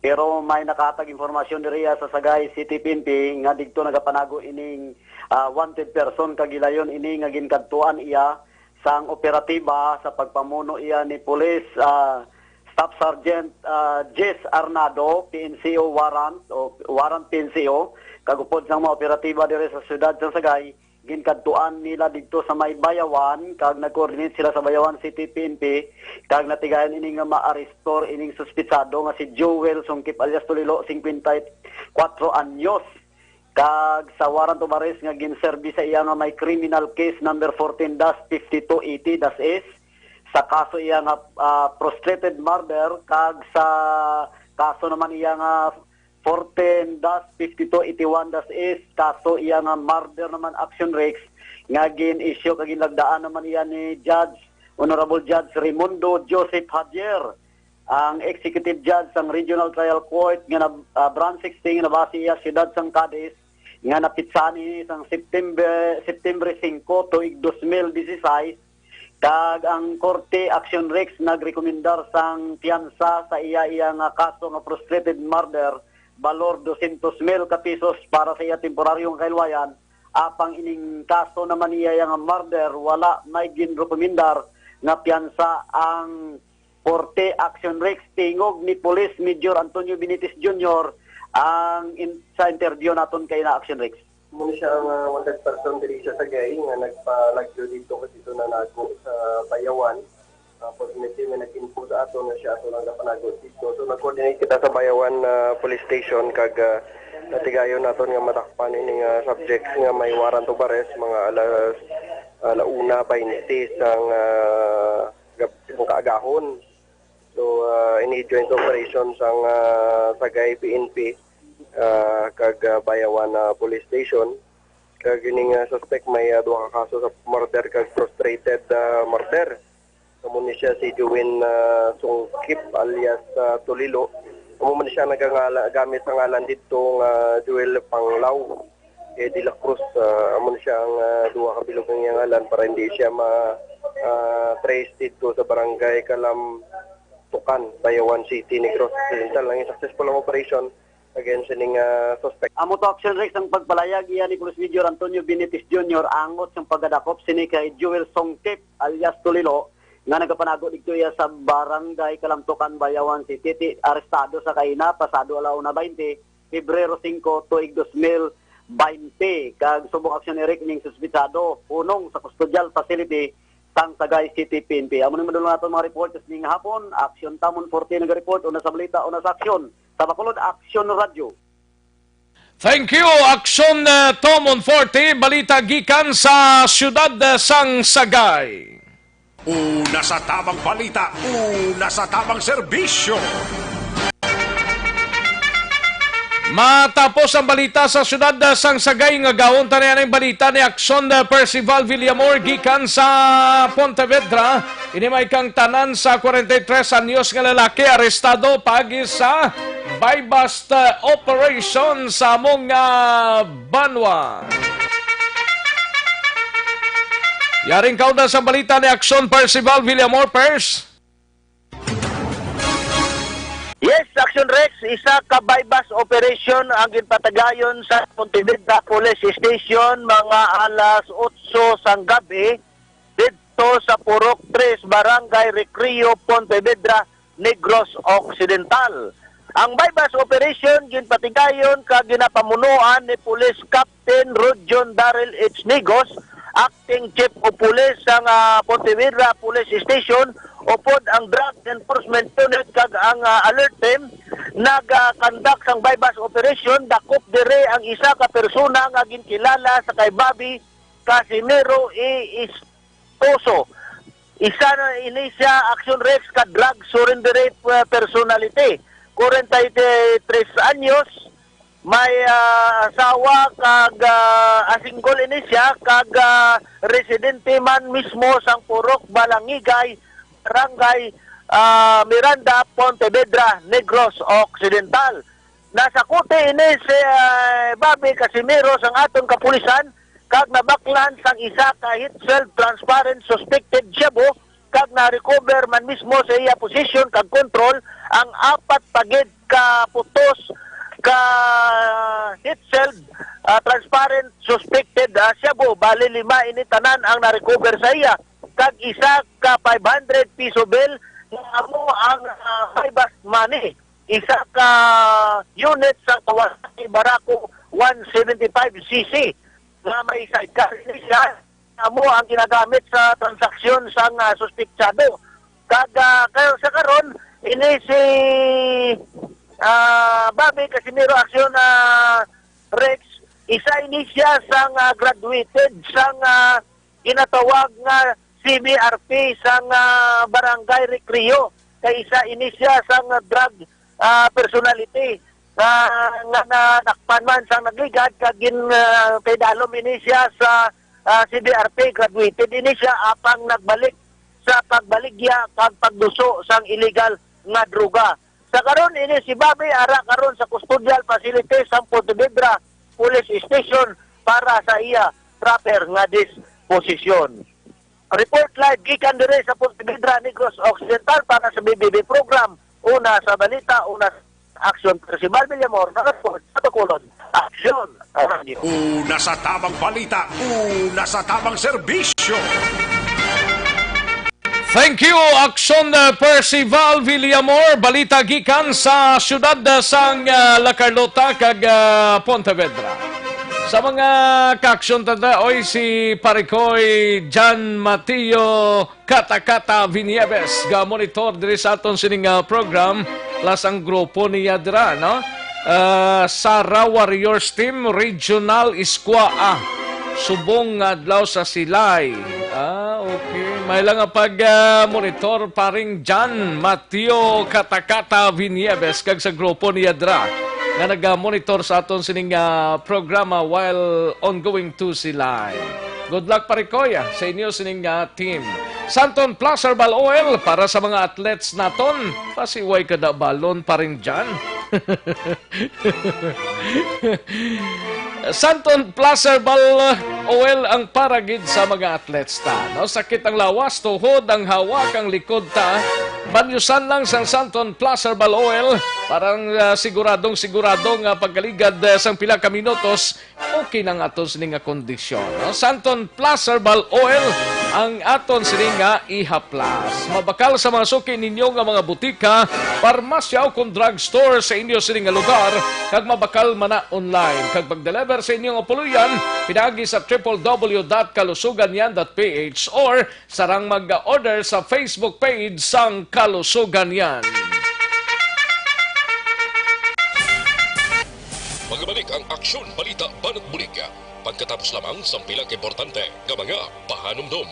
Pero may nakahatag impormasyon diri iya sa Sagay City P N P nga didto nagapanago ining, ah, wanted person, kag gilayon ini nga ginkadtuan iya sang operatiba sa pagpamuno iya ni Police, ah, Staff Sergeant, ah, Jess Arnado, P N C O warrant o warrant P N C O, kag upod sang mga operatiba diri sa siyudad sa Sagay, ginkadtuan nila didto sa may Bayawan, kag nag-coordinate sila sa Bayawan City P N P, kag natigayon ini nga maarestor ining suspitsado nga si Joel Sungkip alias Tulilo, singkwenta y kuwatro anyos, kag sa warrant of arrest nga ginserbi sa iya nga may criminal case number fourteen dash fifty-two eighty dash S, sa kaso iya nga, ah, frustrated murder, kag sa kaso naman iya nga fourteen dash fifty-two eighty-one dash S, kaso iya nga murder naman, Action Rex, nga gin-issue kag ginlagdaan naman iya ni Judge, Honorable Judge Raimundo Joseph Javier, ang Executive Judge sang Regional Trial Court nga na, ah, Branch sixteen nga nabase iya siyudad sang Cadiz, nga napitsahan ini sang September, September singko, tuig dos mil disisais, kag ang Korte, Action Rex, nagrekomendar sang piyansa sa iya, iya nga kaso nga frustrated murder, balor dosyentos mil ka pisos para sa iya temporaryong kahilwayan. Apang ining kaso naman niya nga murder, wala may ginrekomendar nga piyansa ang Korte, Action Rex. Tingog ni Police Major Antonio Benitez Junior ang in-, sa interview naton kay na, Action Rex. Muna siya ang, ah, wanted person diri sa Sagay nga nagpalagyo dito kasi ito nanago sa Bayawan. Tapos may team nga nag-info sa ato na siya ato lang napanago dito. So nag-coordinate kita sa Bayawan, ah, Police Station kag, ah, natigayon naton nga madakpan ining, ah, subjects nga may warrant of arrest mga alas, ah, ala una baynte sang, ah, gab-, sang kaagahon. So, ah, ini joint operation sang, ah, Sagay P N P, ah, kag, ah, Bayawan, ah, Police Station. Kag ining, ah, suspect may, ah, duha ka kaso sa murder kag frustrated, ah, murder. Amo ni siya si Joel, ah, Sungkip alias, ah, Tulilo. Amo man siya nagangala-, gamit sa ngalan didto nga Joel Panglao. Eddie La Cruz, ah, amo na siya ang, ah, duha ka bilog ang iyang ngalan para hindi siya ma, ah, trace dito sa barangay Kalamtukan, Bayawan City, Negros Occidental. Ang successful ang operation against sining, ah, suspect. Amo to, Action Rex, ang pagpalayag iya ni Police Major Antonio Benitez Junior angot sang pagkadakop sini kay Joel Songkip alias Tulilo nga nagapanago dito iya sa barangay Kalamtukan, Bayawan City. Ti-, arestado sa kaina, pasado ala una baynte, Pebrero singko, tuig dos mil baynte, kag subong aksyon ni Rick ning suspitsado hunong sa custodial facility sang Sagay City P N P. Amo ni madulong naton mga report ning hapon. Aksyon Tamon Forte naga-report, una sa balita, una sa aksyon. Sa Bacolod, Aksyon Radyo. Thank you, Aksyon, eh, Tamon Forte. Balita gikan sa siyudad, eh, sang Sagay. Una sa tamang balita, una sa tamang serbisyo. Matapos ang balita sa siyudad, ah, sang Sagay, nga gahon ta na ang balita ni Aksyon, ah, Percival Villamor gikan sa Pontevedra. Ini may kang tanan sa kwarenta y tres anyos nga lalaki arestado paagi sa buy-bust, ah, operation sa among, ah, banwa. Yaring kauna sa balita ni Aksyon Percival Villamor, Pers. Yes, Action Rex, isa ka buy-bust operation ang ginpatagayon sa Pontevedra Police Station mga alas otso sang gabi didto sa Purok Tres, Barangay Recreo, Pontevedra, Negros Occidental. Ang buy-bust operation ginpatigayon kag ginapamunuan ni Police Captain Rodion Daryl H. Nigos, Acting Chief of Police sang, ah, Pontevedra Police Station, upod ang Drug Enforcement Unit kag ang, ah, Alert Team nag-conduct sang buy-bust operation. Dakop diri ang isa ka persona nga ginkilala sa kay Bobby Casimiro A. Istoso. Isa na ini siya, Action Rex, ka drug surrenderate, eh, personality. Kwarenta y tres anyos, may, ah, asawa kag, ah, ah, single ini siya kag, ah, residente man mismo sang Purok Balangigay, Barangay, ah, Miranda, Pontevedra, Negros Occidental. Nasakuti ini si, ah, Bobby Casimiro sang aton kapulisan kag nabaklan sang isa ka heat-filled transparent suspected shabu, kag na-recover man mismo sa iya posisyon kag kontrol ang apat pa gid ka putos ka heat-filled, ah, transparent suspected, ah, shabu. Bali, lima ini tanan ang na-recover sa iya, kag isa ka five hundred piso bill nga amo ang, ah, buy-bust money, isa ka unit sa Kawasaki Barako one seventy-five C C nga may sidecar. Ini siya amo ang ginagamit sa transaksyon sang, ah, suspitsado. Kag, ah, kayo sa karon, ini si, ah, Bobby Casimiro Action, ah, Rex, isa ini siya sang, ah, graduated sang, ah, ginatawag nga C B R P sang, ah, Barangay Recreo. Kay isa ini siya sang drug, ah, personality, ah, nga nadakpan man sang nagligad, kag gin, ah, kay dalom ini siya sa, ah, C B R P, graduated ini siya apang nagbalik sa pagbaligya kag pagduso sang illegal nga droga. Sa karon, ini si Bobby ara karon sa custodial facility sang Pontevedra Police Station para sa iya proper nga disposisyon. Report live gikan diri sa Pontevedra, Negros Occidental para sa B B B program. Una sa balita, una sa aksyon. Percival Villamor, nag-report sa Bacolod Aksyon Radio. Una sa tamang balita, una sa tamang serbisyo. Thank you, Aksyon, uh, Percival Villamor. Balita gikan sa siyudad, uh, sang, uh, La Carlota kag, uh, Pontevedra. Sa mga kaaksyon tanda, oy, si Parikoy John Mateo Katakata Vinieves ga monitor diri sa aton sining, uh, program, plus ang grupo niya dira, no? Ah, Sara Warriors Team, Regional Squad. Subong nga adlaw sa Silay. Ah, okay. May lang nga pag, ah, monitor, paring John Mateo Katakata Vinieves kag sa grupo ni Yadra nga naga-monitor sa aton sining, ah, programa while ongoing to Silay. Good luck, Parikoy, ah, sa inyo sining, ah, team. Santon Plus Herbal Oil para sa mga athletes naton. Pasiway ka da balon, paring John. Santon Plus Herbal Oil ang para gid sa mga athletes ta, no? Sakit ang lawas, tuhod, ang hawak, ang likod ta. Banyusan lang sang Santon Plus Herbal Oil para, ah, siguradong sigurado nga pagkaligad, ah, sang pila ka minutos, okay na ang aton sini nga kondisyon, no? Santon Plus Herbal Oil ang aton sini nga ihaplas. Mabakal sa mga suki ninyo nga mga butika, parmasya o kon drugstore sa inyo sini nga lugar, kag mabakal man na online. Kag pag-deliver sa inyo nga puloy-an, pinaagi sa triple W dot kalusugan yan dot P H or sarang mag-order sa Facebook page sang Kalusugan Yan. Magbalik ang Aksyon Balita Banat Bulig, pagkatapos lamang sang pila ka importante nga mga pahanumdom.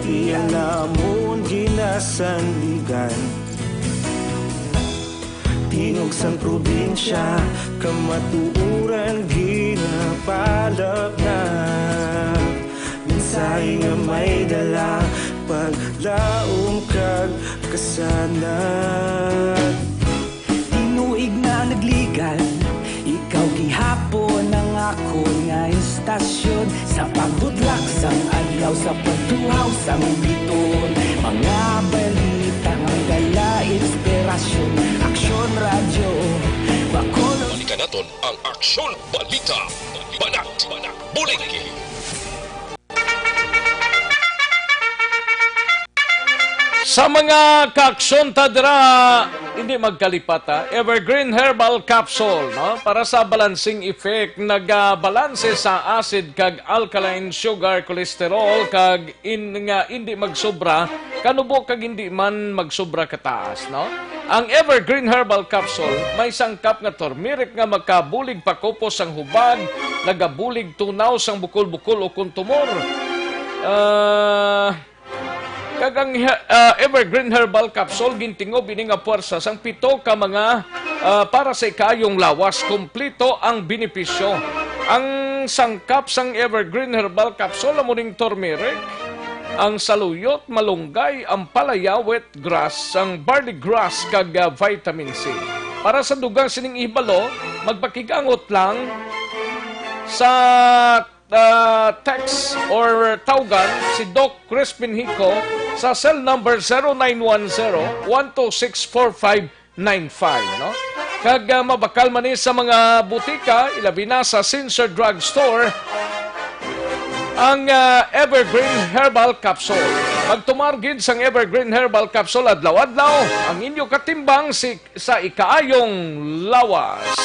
Iya namon ginasandigan. Tingog sang probinsya, kamatuoran ginapalapnag. Mensahe nga may dala, paglaom kag kasanag. Tinuig na nagligan, ikaw gihapon ang akon nga istasyon. Sa pagbudlak sang adlaw, sa pagtuhaw sang bituon, mga balita nga dala inspirasyon. Aksyon Radyo Bacolod. Balikan naton ang Aksyon Balita. Banat, Bulig. Sa mga kaaksyon ta dira, hindi magkalipat, ha? Evergreen Herbal Capsule, no? Para sa balancing effect, nagabalanse sa acid kag alkaline sugar, cholesterol, kag in, nga hindi magsobra kanubo kag hindi man magsobra kataas, no? Ang Evergreen Herbal Capsule may sangkap nga turmeric nga makabulig pakupos sang hubag, nagabulig tunaw sang bukol-bukol o kon tumor. Ah, kag ang he-, ah, Evergreen Herbal Capsule gintingob ini nga puwersa sang pito ka mga, ah, para sa ikaayong lawas. Kompleto ang benepisyo. Ang sangkap sang Evergreen Herbal Capsule amo ning turmeric, ang saluyot, malunggay, ampalaya, wheat grass, ang barley grass, kag, ah, vitamin C. Para sa dugang sining ihibalo, magpakig-angot lang sa, ah, text or tawgan si Doc Crispin Hico sa cell number zero nine one zero, one two six, four five nine five, no? Kag, ah, mabakal man ni sa mga butika, ilabi na sa Sincere Drug Store, ang, ah, Evergreen Herbal Capsule. Magtumar gid sang Evergreen Herbal Capsule adlaw-adlaw, ang inyo katimbang si, sa ikaayong lawas.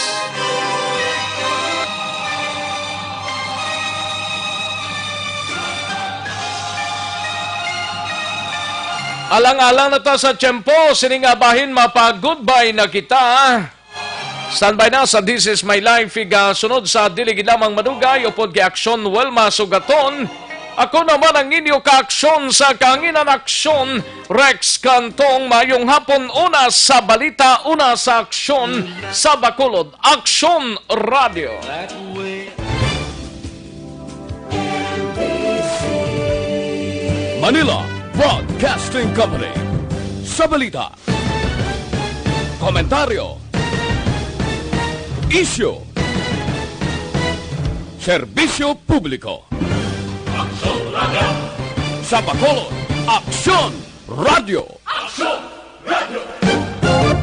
Alang-alang na ta sa tiyempo, sini nga bahin mapa-goodbye na kita. Standby na sa This Is My Life, igasunod sa dili gid lamang madugay upod kay Aksyon Wilma Sugaton. Ako naman ang inyo kaaksyon sa kahanginan, Aksyon Rex Cantong. Mayong hapon, una sa balita, una sa aksyon sa Bacolod, Aksyon Radio. Manila Broadcasting Company. Sa balita, komentaryo, isyu, serbisyo publiko. Aksyon Radio. Sa Bacolod, Aksyon Radio. Aksyon